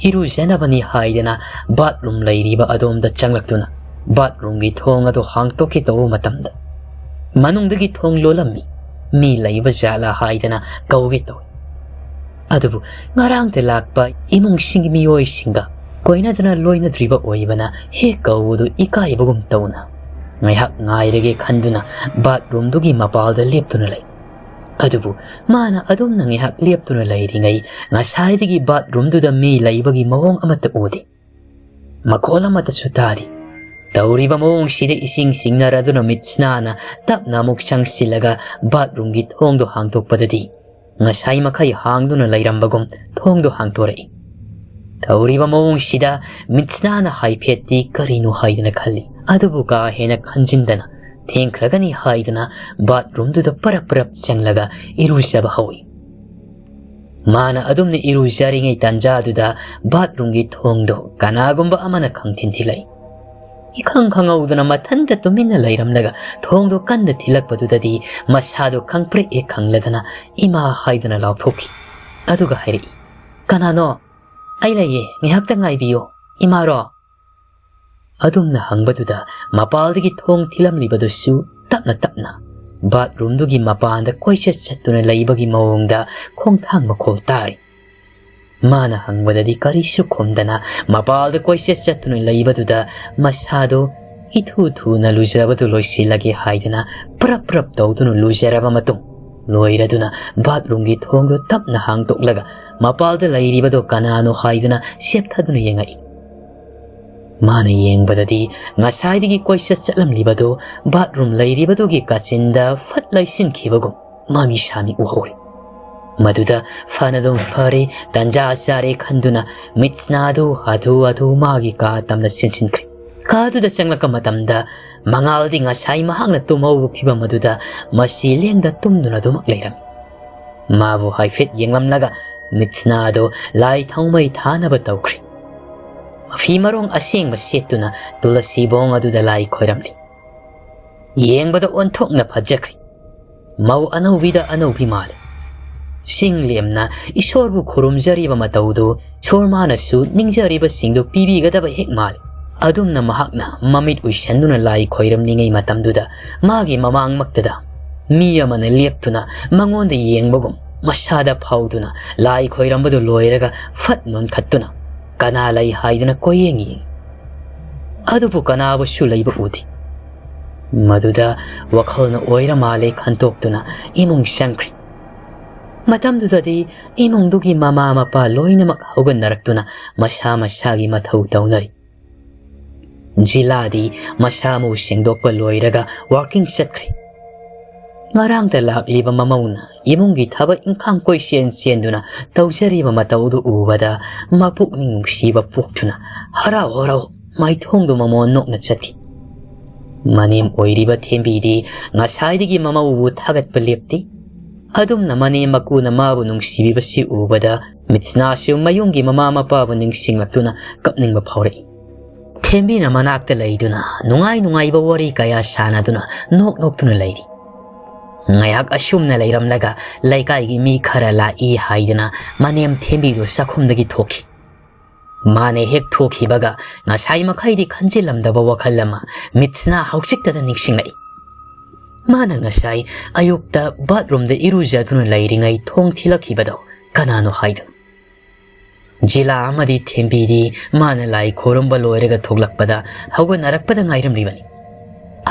ꯏꯔꯨꯖꯅꯕꯅꯤ ꯍꯥꯏꯗꯅ ꯕꯥꯠꯔꯨꯝ ꯂꯩꯔꯤꯕ ꯑꯗꯣꯝꯗ ꯆꯪꯂꯛꯇꯨꯅ ꯕꯥꯠꯔꯨꯝꯒꯤ ꯊꯣꯡ ꯑꯗꯨ ꯍꯥꯡꯇꯣꯛꯀꯦ ꯇꯧꯕ ꯃꯇꯝꯗ, ꯃꯅꯨꯡꯗꯒꯤ ꯊꯣꯡ ꯂꯣꯜꯂꯝꯃꯤ꯫ ꯃꯤ ꯂꯩꯕ ꯖꯥꯠꯂꯥ ꯍꯥꯏꯗꯅ ꯀꯧꯒꯦ ꯇꯧꯏ꯫ ꯑꯗꯨꯕꯨ ꯉꯔꯥꯡꯇ ꯂꯥꯛꯄ ꯏꯃꯨꯡꯁꯤꯡꯒꯤ ꯃꯤꯑꯣꯏꯁꯤꯡꯒ ꯀꯣꯏꯅꯗꯅ ꯂꯣꯏꯅꯗ꯭ꯔꯤꯕ ꯑꯣꯏꯕꯅ ꯍꯦꯛ ꯀꯧꯕꯗꯨ ꯏꯀꯥꯏꯕꯒꯨꯝ ꯇꯧꯅ ꯉꯥꯏꯍꯥꯛ ꯉꯥꯏꯔꯒꯦ ꯈꯟꯗꯨꯅ ꯕꯥꯠꯔꯨꯝꯗꯨꯒꯤ ꯃꯄꯥꯜꯗ ꯂꯦꯞꯇꯨꯅ ꯂꯩ꯫ ꯑꯗꯨꯕꯨ ꯃꯥꯅ ꯑꯗꯨꯝꯅ ꯉꯥꯏꯍꯥꯛ ꯂꯦꯞꯇꯨꯅ ꯂꯩꯔꯤꯉꯩ ꯉꯁꯥꯏꯗꯒꯤ ꯕꯥꯠꯔꯨꯝꯗꯨꯗ ꯃꯤ ꯂꯩꯕꯒꯤ ꯃꯑꯣꯡ ꯑꯃꯠꯇ ꯎꯗꯦ꯫ ꯃꯈꯣꯜ ꯑꯃꯠꯇꯁꯨ ꯇꯥꯗꯦ꯫ ꯇꯧꯔꯤꯕ ꯃꯑꯣꯡꯁꯤꯗ ꯏꯁꯤꯡ ꯁꯤꯡꯅꯔꯗꯨꯅ ꯃꯤꯠꯁꯅꯥꯅ ꯇꯞꯅ ꯑꯃꯨꯛ ꯆꯪꯁꯤꯜꯂꯒ ꯕꯥꯠꯔꯨꯝꯒꯤ ꯊꯣꯡꯗꯨ ꯍꯥꯡꯗꯣꯛꯄꯗꯗꯤ ꯉꯁꯥꯏ ꯃꯈꯩ ꯍꯥꯡꯗꯨꯅ ꯂꯩꯔꯝꯕꯒꯨꯝ ꯊꯣꯡꯗꯨ ꯍꯥꯡꯗꯣꯔꯛꯏ꯫ ꯇꯧꯔꯤꯕ ꯃꯑꯣꯡꯁꯤꯗ ꯃꯤꯠꯁꯅꯥꯅ ꯍꯥꯏꯐꯦꯠꯇꯤ ꯀꯔꯤꯅꯣ ꯍꯥꯏꯗꯅ ꯈꯜꯂꯤ꯫ ꯑꯗꯨꯕꯨ ꯀꯥ ꯍꯦꯟꯅ ꯈꯟꯖꯤꯟꯗꯅ ꯊꯦꯡꯈ꯭ꯔꯒꯅꯤ ꯍꯥꯏꯗꯨꯅ bathroomꯗꯨꯗ ꯄꯔꯞ ꯄꯔꯞ ꯆꯪꯂꯒ ꯏꯔꯨꯖꯕ ꯍꯧꯏ꯫ ꯃꯥꯅ ꯑꯗꯨꯝꯅ ꯏꯔꯨꯖꯔꯤꯉꯩ ꯇꯥꯟꯖꯥꯗꯨꯗ bathroomꯒꯤ ꯊꯣꯡꯗꯣ ꯀꯅꯥꯒꯨꯝꯕ ꯑꯃꯅ ꯈꯪꯊꯤꯟ ꯊꯤꯜꯂꯛꯏ꯫ ꯏꯈꯪ ꯈꯪꯍꯧꯗꯅ ꯃꯊꯟꯇ ꯇꯨꯃꯤꯟꯅ ꯂꯩꯔꯝꯂꯒ ꯊꯣꯡꯗꯣ ꯀꯟꯅ ꯊꯤꯜꯂꯛꯄꯗꯨꯗꯗꯤ ꯃꯁꯥꯗꯣ ꯈꯪꯄ꯭ꯔꯦꯛ ꯍꯦꯛ ꯈꯪꯂꯗꯅ "ꯏꯃꯥ" ꯍꯥꯏꯗꯨꯅ ꯂꯥꯎꯊꯣꯛꯈꯤ꯫ ꯑꯗꯨꯒ ꯍꯥꯏꯔꯛꯏ, "ꯀꯅꯥꯅꯣ? ꯑꯩ ꯂꯩꯌꯦ, ꯉꯥꯏꯍꯥꯛꯇ ꯉꯥꯏꯕꯤꯌꯣ꯫ ꯏꯃꯥꯔꯣ?" ꯑꯗꯨꯝꯅ ꯍꯪꯕꯗꯨꯗ ꯃꯄꯥꯜꯗꯒꯤ ꯊꯣꯡ ꯊꯤꯜꯂꯝꯂꯤꯕꯗꯨꯁꯨ ꯇꯞꯅ ꯇꯞꯅ bathroomꯗꯨꯒꯤ ꯃꯄꯥꯟꯗ ꯀꯣꯏꯆꯠ ꯆꯠꯇꯨꯅ ꯂꯩꯕꯒꯤ ꯃꯑꯣꯡꯗ ꯈꯣꯡꯊꯥꯡ ꯃꯈꯣꯜ ꯇꯥꯔꯤ꯫ ꯃꯥꯅ ꯍꯪꯕꯗꯗꯤ ꯀꯔꯤꯁꯨ ꯈꯨꯝꯗꯅ ꯃꯄꯥꯜꯗ ꯀꯣꯏꯆꯠ ꯆꯠꯇꯨꯅ ꯂꯩꯕꯗꯨꯗ ꯃꯁꯥꯗꯣ ꯏꯊꯨ ꯊꯨꯅ ꯂꯨꯖꯕꯗꯨ ꯂꯣꯏꯁꯤꯜꯂꯒꯦ ꯍꯥꯏꯗꯨꯅ ꯄ꯭ꯔꯞ ꯄ꯭ꯔꯞ ꯇꯧꯗꯨꯅ ꯂꯨꯖꯔꯕ ꯃꯇꯨꯡ, ꯂꯣꯏꯔꯗꯨꯅ bathroomꯒꯤ ꯊꯣꯡꯗꯨ ꯇꯞꯅ ꯍꯥꯡꯗꯣꯛꯂꯒ ꯃꯄꯥꯜꯗ ꯂꯩꯔꯤꯕꯗꯣ ꯀꯅꯥꯅꯣ ꯍꯥꯏꯗꯨꯅ ꯆꯦꯞꯊꯗꯨꯅ ꯌꯦꯡꯉꯛꯏ꯫ ꯃꯥꯅ ꯌꯦꯡꯕꯗꯗꯤ ꯉꯁꯥꯏꯗꯒꯤ ꯀꯣꯏꯆꯠ ꯆꯠꯂꯝꯂꯤꯕꯗꯨ bathroom ꯂꯩꯔꯤꯕꯗꯨꯒꯤ ꯀꯥꯆꯤꯟꯗ ꯐꯠ ꯂꯩꯁꯤꯟꯈꯤꯕꯒꯨꯝ ꯃꯃꯤ ꯁꯥꯃꯤ ꯎꯍꯧꯔꯦ꯫ ꯃꯗꯨꯗ ꯐꯅꯗꯨꯝ ꯐꯔꯦ, ꯇꯟꯖꯥ ꯆꯥꯔꯦ ꯈꯟꯗꯨꯅ ꯃꯤꯠꯁꯅꯥꯗꯨ ꯍꯥꯊꯨ ꯍꯥꯊꯨ ꯃꯥꯒꯤ ꯀꯥ ꯇꯝꯅ ꯆꯦꯟꯁꯤꯟꯈ꯭ꯔꯦ꯫ ꯀꯥꯗꯨꯗ ꯆꯪꯂꯛꯄ ꯃꯇꯝꯗ ꯃꯉꯥꯜꯗꯤ ꯉꯁꯥꯏ ꯃꯍꯥꯛꯅ ꯇꯨꯝꯍꯧꯕ ꯐꯤꯕꯝ ꯑꯗꯨꯗ ꯃꯁꯤ ꯂꯦꯡꯗ ꯇꯨꯝꯗꯨꯅ ꯑꯗꯨꯃꯛ ꯂꯩꯔꯝꯃꯤ꯫ ꯃꯥꯕꯨ ꯍꯥꯏꯐꯦꯠ ꯌꯦꯡꯂꯝꯂꯒ ꯃꯤꯠꯁꯅꯥꯗꯨ ꯂꯥꯏ ꯊꯥꯎꯃꯩ ꯊꯥꯅꯕ ꯇꯧꯈ꯭ꯔꯦ꯫ ꯃꯐꯤ ꯃꯔꯣꯡ ꯑꯁꯦꯡꯕ ꯁꯦꯠꯇꯨꯅ ꯇꯨꯂꯁꯤꯕꯣꯡ ꯑꯗꯨꯗ ꯂꯥꯏ ꯈꯣꯏꯔꯝꯂꯤ꯫ ꯌꯦꯡꯕꯗ ꯑꯣꯟꯊꯣꯛꯅ ꯐꯖꯈ꯭ꯔꯦ꯫ ꯃꯧ ꯑꯅꯧꯕꯤꯗ ꯑꯅꯧꯕꯤ ꯃꯥꯜꯂꯤ꯫ ꯆꯤꯡ ꯂꯦꯝꯅ ꯏꯁꯣꯔꯕꯨ ꯈꯨꯔꯨꯝꯖꯔꯤꯕ ꯃꯇꯧꯗꯨ ꯁꯣꯔꯃꯥꯅꯁꯨ ꯅꯤꯡꯖꯔꯤꯕꯁꯤꯡꯗꯨ ꯄꯤꯕꯤꯒꯗꯕ ꯍꯦꯛ ꯃꯥꯜꯂꯤ꯫ ꯑꯗꯨꯝꯅ ꯃꯍꯥꯛꯅ ꯃꯃꯤꯠ ꯎꯏꯁꯟꯗꯨꯅ ꯂꯥꯏ ꯈꯣꯏꯔꯝꯂꯤꯉꯩ ꯃꯇꯝꯗꯨꯗ ꯃꯥꯒꯤ ꯃꯃꯥꯡꯃꯛꯇꯗ ꯃꯤ ꯑꯃꯅ ꯂꯦꯞꯇꯨꯅ ꯃꯉꯣꯟꯗ ꯌꯦꯡꯕꯒꯨꯝ ꯃꯁꯥꯗ ꯐꯥꯎꯗꯨꯅ ꯂꯥꯏ ꯈꯣꯏꯔꯝꯕꯗꯨ ꯂꯣꯏꯔꯒ ꯐꯠ ꯅꯣꯟꯈꯠꯇꯨꯅ ꯀꯅꯥ ꯂꯩ ꯍꯥꯏꯗꯨꯅ ꯀꯣꯏꯌꯦꯡ ꯌꯦꯡꯏ꯫ ꯑꯗꯨꯕꯨ ꯀꯅꯥꯕꯨꯁꯨ ꯂꯩꯕ ꯎꯗꯦ꯫ ꯃꯗꯨꯗ ꯋꯥꯈꯜꯅ ꯑꯣꯏꯔ ꯃꯥꯜꯂꯦ ꯈꯟꯇꯣꯛꯇꯨꯅ ꯏꯃꯨꯡ ꯆꯪꯈ꯭ꯔꯦ꯫ ꯃꯇꯝꯗꯨꯗꯗꯤ ꯏꯃꯨꯡꯗꯨꯒꯤ ꯃꯃꯥ ꯃꯄꯥ ꯂꯣꯏꯅꯃꯛ ꯍꯧꯒꯠꯅꯔꯛꯇꯨꯅ ꯃꯁꯥ ꯃꯁꯥꯒꯤ ꯃꯊꯧ ꯇꯧꯅꯔꯤ꯫ ꯖꯤꯂꯥꯗꯤ ꯃꯁꯥ ꯃꯎ ꯁꯦꯡꯗꯣꯛꯄ ꯂꯣꯏꯔꯒ working ꯆꯠꯈ꯭ꯔꯦ꯫ ꯉꯔꯥꯡꯇ ꯂꯥꯛꯂꯤꯕ ꯃꯃꯧꯅ ꯏꯃꯨꯡꯒꯤ ꯊꯕꯛ ꯏꯪꯈꯥꯡ ꯀꯣꯏꯆꯦꯟ ꯆꯦꯟꯗꯨꯅ ꯇꯧꯖꯔꯤꯕ ꯃꯇꯧꯗꯨ ꯎꯕꯗ ꯃꯄꯨꯛꯅꯤꯡ ꯅꯨꯡꯁꯤꯕ ꯄꯣꯛꯇꯨꯅ ꯍꯔꯥꯎ ꯍꯔꯥꯎ ꯃꯥꯏꯊꯣꯡꯗꯨ ꯃꯃꯣꯟ ꯅꯣꯛꯅ ꯆꯠꯈꯤ꯫ ꯃꯅꯦꯝ ꯑꯣꯏꯔꯤꯕ ꯊꯦꯝꯕꯤꯗꯤ ꯉꯁꯥꯏꯗꯒꯤ ꯃꯃꯧꯕꯨ ꯊꯥꯒꯠꯄ ꯂꯦꯞꯇꯦ꯫ ꯑꯗꯨꯝꯅ ꯃꯅꯦꯝ ꯃꯀꯨꯅ ꯃꯥꯕꯨ ꯅꯨꯡꯁꯤꯕꯤꯕꯁꯤ ꯎꯕꯗ ꯃꯤꯠꯁꯅꯥꯁꯨ ꯃꯌꯨꯝꯒꯤ ꯃꯃꯥ ꯃꯄꯥꯕꯨ ꯅꯤꯡꯁꯤꯡꯂꯛꯇꯨꯅ ꯀꯞꯅꯤꯡꯕ ꯐꯥꯎꯔꯛꯏ꯫ ꯊꯦꯝꯕꯤꯅ ꯃꯅꯥꯛꯇ ꯂꯩꯗꯨꯅ ꯅꯨꯡꯉꯥꯏ ꯅꯨꯡꯉꯥꯏꯕ ꯋꯥꯔꯤ ꯀꯌꯥ ꯁꯥꯟꯅꯗꯨꯅ ꯅꯣꯛ ꯅꯣꯛꯇꯨꯅ ꯂꯩꯔꯤ꯫ ꯉꯥꯏꯍꯥꯛ ꯑꯁꯨꯝꯅ ꯂꯩꯔꯝꯂꯒ ꯂꯩꯀꯥꯏꯒꯤ ꯃꯤ ꯈꯔ ꯂꯥꯛꯏ ꯍꯥꯏꯗꯅ ꯃꯅꯦꯝ ꯊꯦꯝꯕꯤꯗꯨ ꯆꯥꯛꯈꯨꯝꯗꯒꯤ ꯊꯣꯛꯈꯤ꯫ ꯃꯥꯅ ꯍꯦꯛ ꯊꯣꯛꯈꯤꯕꯒ ꯉꯁꯥꯏ ꯃꯈꯩꯗꯤ ꯈꯟꯖꯤꯜꯂꯝꯗꯕ ꯋꯥꯈꯜ ꯑꯃ ꯃꯤꯠꯁꯅꯥ ꯍꯧꯖꯤꯛꯇꯗ ꯅꯤꯡꯁꯤꯡꯂꯛꯏ꯫ ꯃꯥꯅ ꯉꯁꯥꯏ ꯑꯌꯨꯛꯇ ꯕꯥꯠꯔꯨꯝꯗ ꯏꯔꯨꯖꯗꯨꯅ ꯂꯩꯔꯤꯉꯩ ꯊꯣꯡ ꯊꯤꯜꯂꯛꯈꯤꯕꯗꯣ ꯀꯅꯥꯅꯣ ꯍꯥꯏꯗꯨ꯫ ꯖꯤꯂꯥ ꯑꯃꯗꯤ ꯊꯦꯝꯕꯤꯗꯤ ꯃꯥꯅ ꯂꯥꯏ ꯈꯣꯏꯔꯝꯕ ꯂꯣꯏꯔꯒ ꯊꯣꯛꯂꯛꯄꯗ ꯍꯧꯒꯠꯅꯔꯛꯄꯗ ꯉꯥꯏꯔꯝꯂꯤꯕꯅꯤ꯫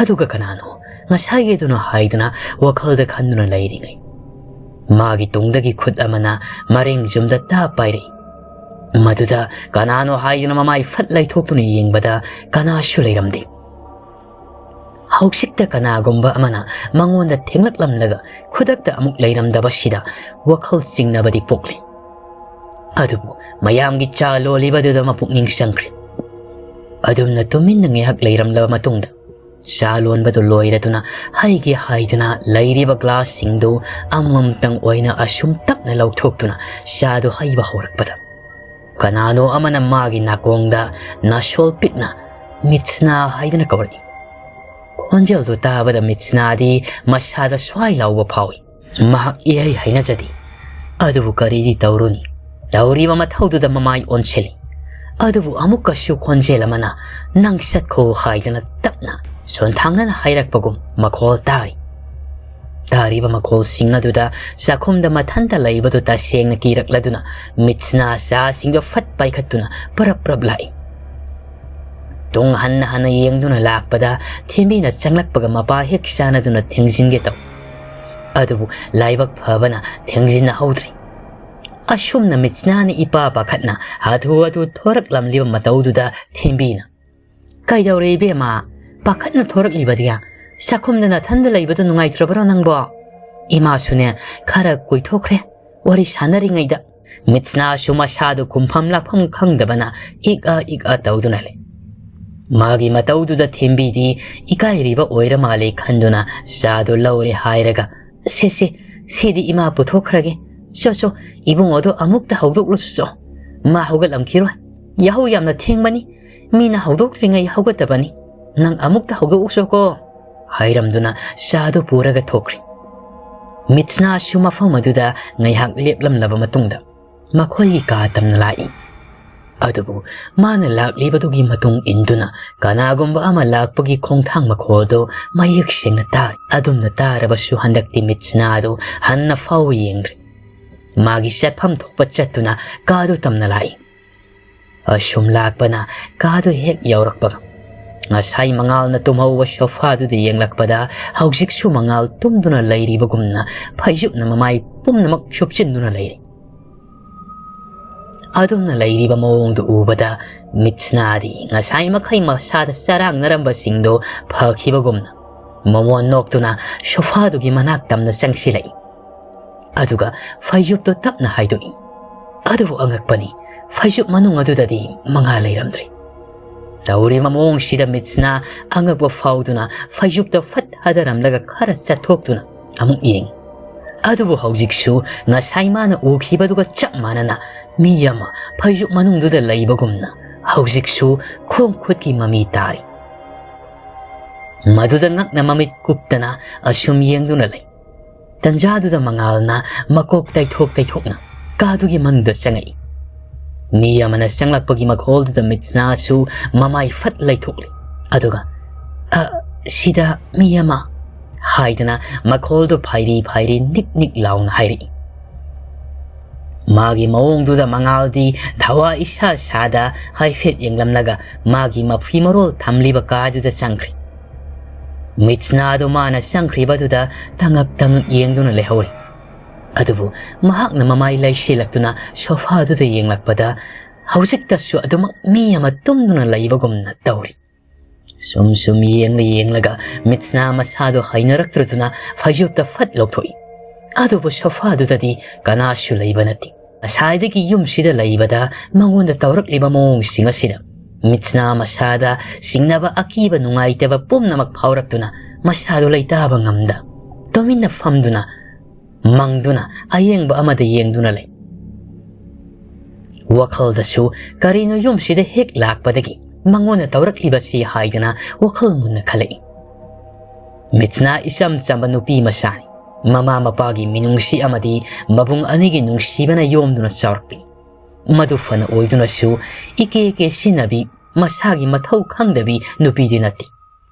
ꯑꯗꯨꯒ ꯀꯅꯥꯅꯣ ꯉꯁꯥꯏꯒꯤꯗꯨꯅꯣ ꯍꯥꯏꯗꯨꯅ ꯋꯥꯈꯜꯗ ꯈꯟꯗꯨꯅ ꯂꯩꯔꯤꯉꯩ ꯃꯥꯒꯤ ꯇꯨꯡꯗꯒꯤ ꯈꯨꯠ ꯑꯃꯅ ꯃꯔꯦꯡ ꯖꯨꯝꯗ ꯇꯥ ꯄꯥꯏꯔꯛꯏ꯫ ꯃꯗꯨꯗ ꯀꯅꯥꯅꯣ ꯍꯥꯏꯗꯨꯅ ꯃꯃꯥꯏ ꯐꯠ ꯂꯩꯊꯣꯛꯇꯨꯅ ꯌꯦꯡꯕꯗ ꯀꯅꯥꯁꯨ ꯂꯩꯔꯝꯗꯦ꯫ ꯍꯧꯖꯤꯛꯇ ꯀꯅꯥꯒꯨꯝꯕ ꯑꯃꯅ ꯃꯉꯣꯟꯗ ꯊꯦꯡꯂꯛꯂꯝꯂꯒ ꯈꯨꯗꯛꯇ ꯑꯃꯨꯛ ꯂꯩꯔꯝꯗꯕꯁꯤꯗ ꯋꯥꯈꯜ ꯆꯤꯡꯅꯕꯗꯤ ꯄꯣꯛꯂꯤ꯫ ꯑꯗꯨꯕꯨ ꯃꯌꯥꯝꯒꯤ ꯆꯥ ꯂꯣꯜꯂꯤꯕꯗꯨꯗ ꯃꯄꯨꯛꯅꯤꯡ ꯆꯪꯈ꯭ꯔꯦ꯫ ꯑꯗꯨꯝꯅ ꯇꯨꯃꯤꯟꯅ ꯉꯥꯏꯍꯥꯛ ꯂꯩꯔꯝꯂꯕ ꯃꯇꯨꯡꯗ ꯆꯥ ꯂꯣꯟꯕꯗꯨ ꯂꯣꯏꯔꯗꯨꯅ ꯍꯩꯒꯦ ꯍꯥꯏꯗꯨꯅ ꯂꯩꯔꯤꯕ ꯒ꯭ꯂꯥꯁꯁꯤꯡꯗꯨ ꯑꯃꯃꯝꯇꯪ ꯑꯣꯏꯅ ꯑꯁꯨꯝ ꯇꯞꯅ ꯂꯧꯊꯣꯛꯇꯨꯅ ꯆꯥꯗꯨ ꯍꯩꯕ ꯍꯧꯔꯛꯄꯗ ꯀꯅꯥꯅꯣ ꯑꯃꯅ ꯃꯥꯒꯤ ꯅꯥꯀꯣꯡꯗ ꯅꯥꯁꯣꯜ ꯄꯤꯛꯅ "ꯃꯤꯠꯁꯅꯥ" ꯍꯥꯏꯗꯨꯅ ꯀꯧꯔꯛꯏ꯫ ꯈꯣꯟꯖꯦꯜꯗꯨ ꯇꯥꯕꯗ ꯃꯤꯠꯁꯅꯥꯗꯤ ꯃꯁꯥꯗ ꯁ꯭ꯋꯥꯏ ꯂꯥꯎꯕ ꯐꯥꯎꯏ꯫ ꯃꯍꯥꯛ ꯏꯍꯩ ꯍꯩꯅꯖꯗꯦ꯫ ꯑꯗꯨꯕꯨ ꯀꯔꯤꯗꯤ ꯇꯧꯔꯨꯅꯤ? ꯇꯧꯔꯤꯕ ꯃꯊꯧꯗꯨꯗ ꯃꯃꯥꯏ ꯑꯣꯟꯁꯤꯜꯂꯤ꯫ ꯑꯗꯨꯕꯨ ꯑꯃꯨꯛꯀꯁꯨ ꯈꯣꯟꯖꯦꯜ ꯑꯃꯅ "ꯅꯪ ꯆꯠꯈꯣ" ꯍꯥꯏꯗꯅ ꯇꯞꯅ ꯁꯣꯟꯊꯥꯡꯅꯅ ꯍꯥꯏꯔꯛꯄꯒꯨꯝ ꯃꯈꯣꯜ ꯇꯥꯔꯤ꯫ ꯇꯥꯔꯤꯕ ꯃꯈꯣꯜꯁꯤꯡ ꯑꯗꯨꯗ ꯆꯥꯛꯈꯨꯝꯗ ꯃꯊꯟꯇ ꯂꯩꯕꯗꯨ ꯇꯁꯦꯡꯅ ꯀꯤꯔꯛꯂꯗꯨꯅ ꯃꯤꯠꯁꯅꯥ ꯆꯥꯁꯤꯡꯗꯨ ꯐꯠ ꯄꯥꯏꯈꯠꯇꯨꯅ ꯄꯔꯞ ꯄꯔꯞ ꯂꯥꯛꯏ꯫ ꯇꯨꯡ ꯍꯟꯅ ꯍꯟꯅ ꯌꯦꯡꯗꯨꯅ ꯂꯥꯛꯄꯗ ꯊꯦꯝꯕꯤꯅ ꯆꯪꯂꯛꯄꯒ ꯃꯄꯥ ꯍꯦꯛ ꯆꯥꯟꯅꯗꯨꯅ ꯊꯦꯡꯖꯤꯟꯒꯦ ꯇꯧ꯫ ꯑꯗꯨꯕꯨ ꯂꯥꯏꯕꯛ ꯐꯕꯅ ꯊꯦꯡꯖꯤꯟꯅꯍꯧꯗ꯭ꯔꯤ꯫ ꯑꯁꯨꯝꯅ ꯃꯤꯠꯁꯅꯥꯅ ꯏꯄꯥ ꯄꯥꯈꯠꯅ ꯍꯥꯊꯨ ꯍꯥꯊꯨ ꯊꯣꯔꯛꯂꯝꯂꯤꯕ ꯃꯇꯧꯗꯨꯗ ꯊꯦꯝꯕꯤꯅ, "ꯀꯩꯗꯧꯔꯦ ꯏꯕꯦꯝꯃ? ꯄꯥꯈꯠꯅ ꯊꯣꯔꯛꯂꯤꯕꯗꯤ? ꯆꯥꯛꯈꯨꯝꯗ ꯅꯊꯟꯗ ꯂꯩꯕꯗꯨ ꯅꯨꯡꯉꯥꯏꯇ꯭ꯔꯕ꯭ꯔꯣ ꯅꯪꯕꯣ? ꯏꯃꯥꯁꯨꯅꯦ ꯈꯔ ꯀꯣꯏꯊꯣꯛꯈ꯭ꯔꯦ ꯋꯥꯔꯤ ꯁꯥꯟꯅꯔꯤꯉꯩꯗ꯫" ꯃꯤꯠꯁꯅꯥꯁꯨ ꯃꯁꯥꯗꯨ ꯈꯨꯝꯐꯝ ꯂꯥꯛꯐꯝ ꯈꯪꯗꯕꯅ ꯏꯛ ꯑ ꯏꯛ ꯑ ꯇꯧꯗꯨꯅ ꯂꯩ꯫ ꯃꯥꯒꯤ ꯃꯇꯧꯗꯨꯗ ꯊꯦꯝꯕꯤꯗꯤ ꯏꯀꯥꯏꯔꯤꯕ ꯑꯣꯏꯔ ꯃꯥꯜꯂꯦ ꯈꯟꯗꯨꯅ ꯆꯥꯗꯨ ꯂꯧꯔꯦ ꯍꯥꯏꯔꯒ, "ꯁꯦ ꯁꯦ, ꯁꯤꯗꯤ ꯏꯃꯥ ꯄꯨꯊꯣꯛꯈ꯭ꯔꯒꯦ꯫ ꯆꯣ ꯆꯣ, ꯏꯕꯨꯡꯉꯣꯗꯣ ꯑꯃꯨꯛꯇ ꯍꯧꯗꯣꯛꯂꯨꯆꯣ꯫ ꯃꯥ ꯍꯧꯒꯠꯂꯝꯈꯤꯔꯣꯏ꯫ ꯌꯥꯍꯧ ꯌꯥꯝꯅ ꯊꯦꯡꯕꯅꯤ꯫ ꯃꯤꯅ ꯍꯧꯗꯣꯛꯇ꯭ꯔꯤꯉꯩ ꯍꯧꯒꯠꯇꯕꯅꯤ꯫ ꯅꯪ ꯑꯃꯨꯛꯇ ꯍꯧꯗꯣꯛꯎꯆꯣꯀꯣ," ꯍꯥꯏꯔꯝꯗꯨꯅ ꯆꯥꯗꯨ ꯄꯨꯔꯒ ꯊꯣꯛꯈ꯭ꯔꯦ꯫ ꯃꯤꯠꯁꯅꯥꯁꯨ ꯃꯐꯝ ꯑꯗꯨꯗ ꯉꯥꯏꯍꯥꯛ ꯂꯦꯞꯂꯝꯂꯕ ꯃꯇꯨꯡꯗ ꯃꯈꯣꯏꯒꯤ ꯀꯥ ꯇꯝꯅ ꯂꯥꯛꯏ꯫ ꯑꯗꯨꯕꯨ ꯃꯥꯅ ꯂꯥꯛꯂꯤꯕꯗꯨꯒꯤ ꯃꯇꯨꯡ ꯏꯟꯗꯨꯅ ꯀꯅꯥꯒꯨꯝꯕ ꯑꯃ ꯂꯥꯛꯄꯒꯤ ꯈꯣꯡꯊꯥꯡ ꯃꯈꯣꯜꯗꯨ ꯃꯌꯦꯛ ꯁꯦꯡꯅ ꯇꯥꯏ꯫ ꯑꯗꯨꯝꯅ ꯇꯥꯔꯕꯁꯨ ꯍꯟꯗꯛꯇꯤ ꯃꯤꯠꯁꯅꯥꯗꯨ ꯍꯟꯅ ꯐꯥꯎꯕ ꯌꯦꯡꯗ꯭ꯔꯦ꯫ ꯃꯥꯒꯤ ꯆꯠꯐꯝ ꯊꯣꯛꯄ ꯆꯠꯇꯨꯅ ꯀꯥꯗꯨ ꯇꯝꯅ ꯂꯥꯛꯏ꯫ ꯑꯁꯨꯝ ꯂꯥꯛꯄꯅ ꯀꯥꯗꯨ ꯍꯦꯛ ꯌꯧꯔꯛꯄꯒ, ꯉꯁꯥꯏ ꯃꯉꯥꯜꯅ ꯇꯨꯝꯍꯧꯕ ꯁꯣꯐꯥꯗꯨꯗ ꯌꯦꯡꯂꯛꯄꯗ, ꯍꯧꯖꯤꯛꯁꯨ ꯃꯉꯥꯜ ꯇꯨꯝꯗꯨꯅ ꯂꯩꯔꯤꯕꯒꯨꯝꯅ ꯐꯩꯖꯨꯞꯅ ꯃꯃꯥꯏ ꯄꯨꯝꯅꯃꯛ ꯁꯨꯞꯆꯤꯟꯗꯨꯅ ꯂꯩꯔꯤ꯫ ꯑꯗꯨꯝꯅ ꯂꯩꯔꯤꯕ ꯃꯑꯣꯡꯗꯨ ꯎꯕꯗ ꯃꯤꯠꯁꯅꯥꯗꯤ ꯉꯁꯥꯏ ꯃꯈꯩ ꯃꯁꯥꯗ ꯆꯔꯥꯡꯅꯔꯝꯕꯁꯤꯡꯗꯨ ꯐꯈꯤꯕꯒꯨꯝꯅ ꯃꯃꯣꯟ ꯅꯣꯛꯇꯨꯅ ꯁꯣꯐꯥꯗꯨꯒꯤ ꯃꯅꯥꯛ ꯇꯝꯅ ꯆꯪꯁꯤꯜꯂꯛꯏ꯫ ꯑꯗꯨꯒ ꯐꯩꯖꯨꯞꯇꯨ ꯇꯞꯅ ꯍꯥꯏꯗꯣꯛꯏ꯫ ꯑꯗꯨꯕꯨ ꯑꯉꯛꯄꯅꯤ, ꯐꯩꯖꯨꯞ ꯃꯅꯨꯡ ꯑꯗꯨꯗꯗꯤ ꯃꯉꯥꯜ ꯂꯩꯔꯝꯗ꯭ꯔꯦ꯫ ꯇꯧꯔꯤꯕ ꯃꯑꯣꯡꯁꯤꯗ ꯃꯤꯠꯁꯅꯥ ꯑꯉꯛꯄ ꯐꯥꯎꯗꯨꯅ ꯐꯩꯖꯨꯞꯇ ꯐꯠ ꯍꯥꯗꯔꯝꯂꯒ ꯈꯔ ꯆꯠꯊꯣꯛꯇꯨꯅ ꯑꯃꯨꯛ ꯌꯦꯡꯏ꯫ ꯑꯗꯨꯕꯨ ꯍꯧꯖꯤꯛꯁꯨ ꯉꯁꯥꯏ ꯃꯥꯅ ꯎꯈꯤꯕꯗꯨꯒ ꯆꯞ ꯃꯥꯟꯅꯅ ꯃꯤ ꯑꯃ ꯐꯩꯖꯨꯞ ꯃꯅꯨꯡꯗꯨꯗ ꯂꯩꯕꯒꯨꯝꯅ ꯍꯧꯖꯤꯛꯁꯨ ꯈꯣꯡ ꯈꯨꯠꯀꯤ ꯃꯃꯤ ꯇꯥꯔꯤ꯫ ꯃꯗꯨꯗ ꯉꯛꯅ ꯃꯃꯤꯠ ꯀꯨꯞꯇꯅ ꯑꯁꯨꯝ ꯌꯦꯡꯗꯨꯅ ꯂꯩ꯫ ꯇꯟꯖꯥꯗꯨꯗ ꯃꯉꯥꯜꯅ ꯃꯀꯣꯛ ꯇꯩꯊꯣꯛ ꯇꯩꯊꯣꯛꯅ ꯀꯥꯗꯨꯒꯤ ꯃꯅꯨꯡꯗ ꯆꯪꯉꯛꯏ꯫ ꯃꯤ ꯑꯃꯅ ꯆꯪꯂꯛꯄꯒꯤ ꯃꯈꯣꯜꯗꯨꯗ ꯃꯤꯠꯁꯅꯥꯁꯨ ꯃꯃꯥꯏ ꯐꯠ ꯂꯩꯊꯣꯛꯂꯤ꯫ ꯑꯗꯨꯒ, "ꯑ, ꯁꯤꯗ ꯃꯤ ꯑꯃ," ꯍꯥꯏꯗꯅ ꯃꯈꯣꯜꯗꯨ ꯐꯥꯏꯔꯤ ꯐꯥꯏꯔꯤ ꯅꯤꯛ ꯅꯤꯛ ꯂꯥꯎꯅ ꯍꯥꯏꯔꯛꯏ꯫ ꯃꯥꯒꯤ ꯃꯑꯣꯡꯗꯨꯗ ꯃꯉꯥꯜꯗꯤ ꯊꯋꯥ ꯏꯁꯥ ꯁꯥꯗ ꯍꯥꯏꯐꯦꯠ ꯌꯦꯡꯂꯝꯂꯒ ꯃꯥꯒꯤ ꯃꯐꯤ ꯃꯔꯣꯜ ꯊꯝꯂꯤꯕ ꯀꯥꯗꯨꯗ ꯆꯪꯈ꯭ꯔꯦ꯫ ꯃꯤꯠꯁꯅꯥꯗꯨ ꯃꯥꯅ ꯆꯪꯈ꯭ꯔꯤꯕꯗꯨꯗ ꯇꯉꯛ ꯇꯉꯛ ꯌꯦꯡꯗꯨꯅ ꯂꯩꯍꯧꯔꯦ꯫ ꯑꯗꯨꯕꯨ ꯃꯍꯥꯛꯅ ꯃꯃꯥꯏ ꯂꯩꯁꯤꯜꯂꯛꯇꯨꯅ ꯁꯣꯐꯥꯗꯨꯗ ꯌꯦꯡꯂꯛꯄꯗ ꯍꯧꯖꯤꯛꯇꯁꯨ ꯑꯗꯨꯃꯛ ꯃꯤ ꯑꯃ ꯇꯨꯝꯗꯨꯅ ꯂꯩꯕꯒꯨꯝꯅ ꯇꯧꯔꯤ꯫ ꯁꯨꯝ ꯁꯨꯝ ꯌꯦꯡꯂ ꯌꯦꯡꯂꯒ ꯃꯤꯠꯁꯅꯥ ꯃꯁꯥꯗꯨ ꯍꯩꯅꯔꯛꯇ꯭ꯔꯗꯨꯅ ꯐꯩꯖꯨꯞꯇ ꯐꯠ ꯂꯧꯊꯣꯛꯏ꯫ ꯑꯗꯨꯕꯨ ꯁꯣꯐꯥꯗꯨꯗꯗꯤ ꯀꯅꯥꯁꯨ ꯂꯩꯕ ꯅꯠꯇꯦ꯫ ꯉꯁꯥꯏꯗꯒꯤ ꯌꯨꯝꯁꯤꯗ ꯂꯩꯕꯗ ꯃꯉꯣꯟꯗ ꯇꯧꯔꯛꯂꯤꯕ ꯃꯑꯣꯡꯁꯤꯡ ꯑꯁꯤꯗ ꯃꯤꯠꯁꯅꯥ ꯃꯁꯥꯗ ꯆꯤꯡꯅꯕ, ꯑꯀꯤꯕ, ꯅꯨꯡꯉꯥꯏꯇꯕ ꯄꯨꯝꯅꯃꯛ ꯐꯥꯎꯔꯛꯇꯨꯅ ꯃꯁꯥꯗꯨ ꯂꯩꯇꯥꯕ ꯉꯝꯗ ꯇꯨꯃꯤꯟꯅ ꯐꯝꯗꯨꯅ, ꯃꯪꯗꯨꯅ ꯑꯌꯦꯡꯕ ꯑꯃꯗ ꯌꯦꯡꯗꯨꯅ ꯂꯩ꯫ ꯋꯥꯈꯜꯗꯁꯨ ꯀꯔꯤꯅꯣ ꯌꯨꯝꯁꯤꯗ ꯍꯦꯛ ꯂꯥꯛꯄꯗꯒꯤ ꯃꯉꯣꯟꯗ ꯇꯧꯔꯛꯂꯤꯕꯁꯤ ꯍꯥꯏꯗꯅ ꯋꯥꯈꯜ ꯃꯨꯟꯅ ꯈꯜꯂꯛꯏ꯫ ꯃꯤꯠꯁꯅꯥ ꯏꯆꯝ ꯆꯝꯕ ꯅꯨꯄꯤ ꯃꯆꯥꯅꯤ꯫ ꯃꯃꯥ ꯃꯄꯥꯒꯤ ꯃꯤꯅꯨꯡꯁꯤ ꯑꯃꯗꯤ ꯃꯕꯨꯡ ꯑꯅꯤꯒꯤ ꯅꯨꯡꯁꯤꯕꯅ ꯌꯣꯝꯗꯨꯅ ꯆꯥꯎꯔꯛꯄꯤ꯫ ꯃꯗꯨ ꯐꯅ ꯑꯣꯏꯗꯨꯅꯁꯨ ꯏꯀꯦ ꯀꯦ ꯁꯤꯟꯅꯕꯤ, ꯃꯁꯥꯒꯤ ꯃꯊꯧ ꯈꯪꯗꯕꯤ ꯅꯨꯄꯤꯗꯤ ꯅꯠꯇꯦ꯫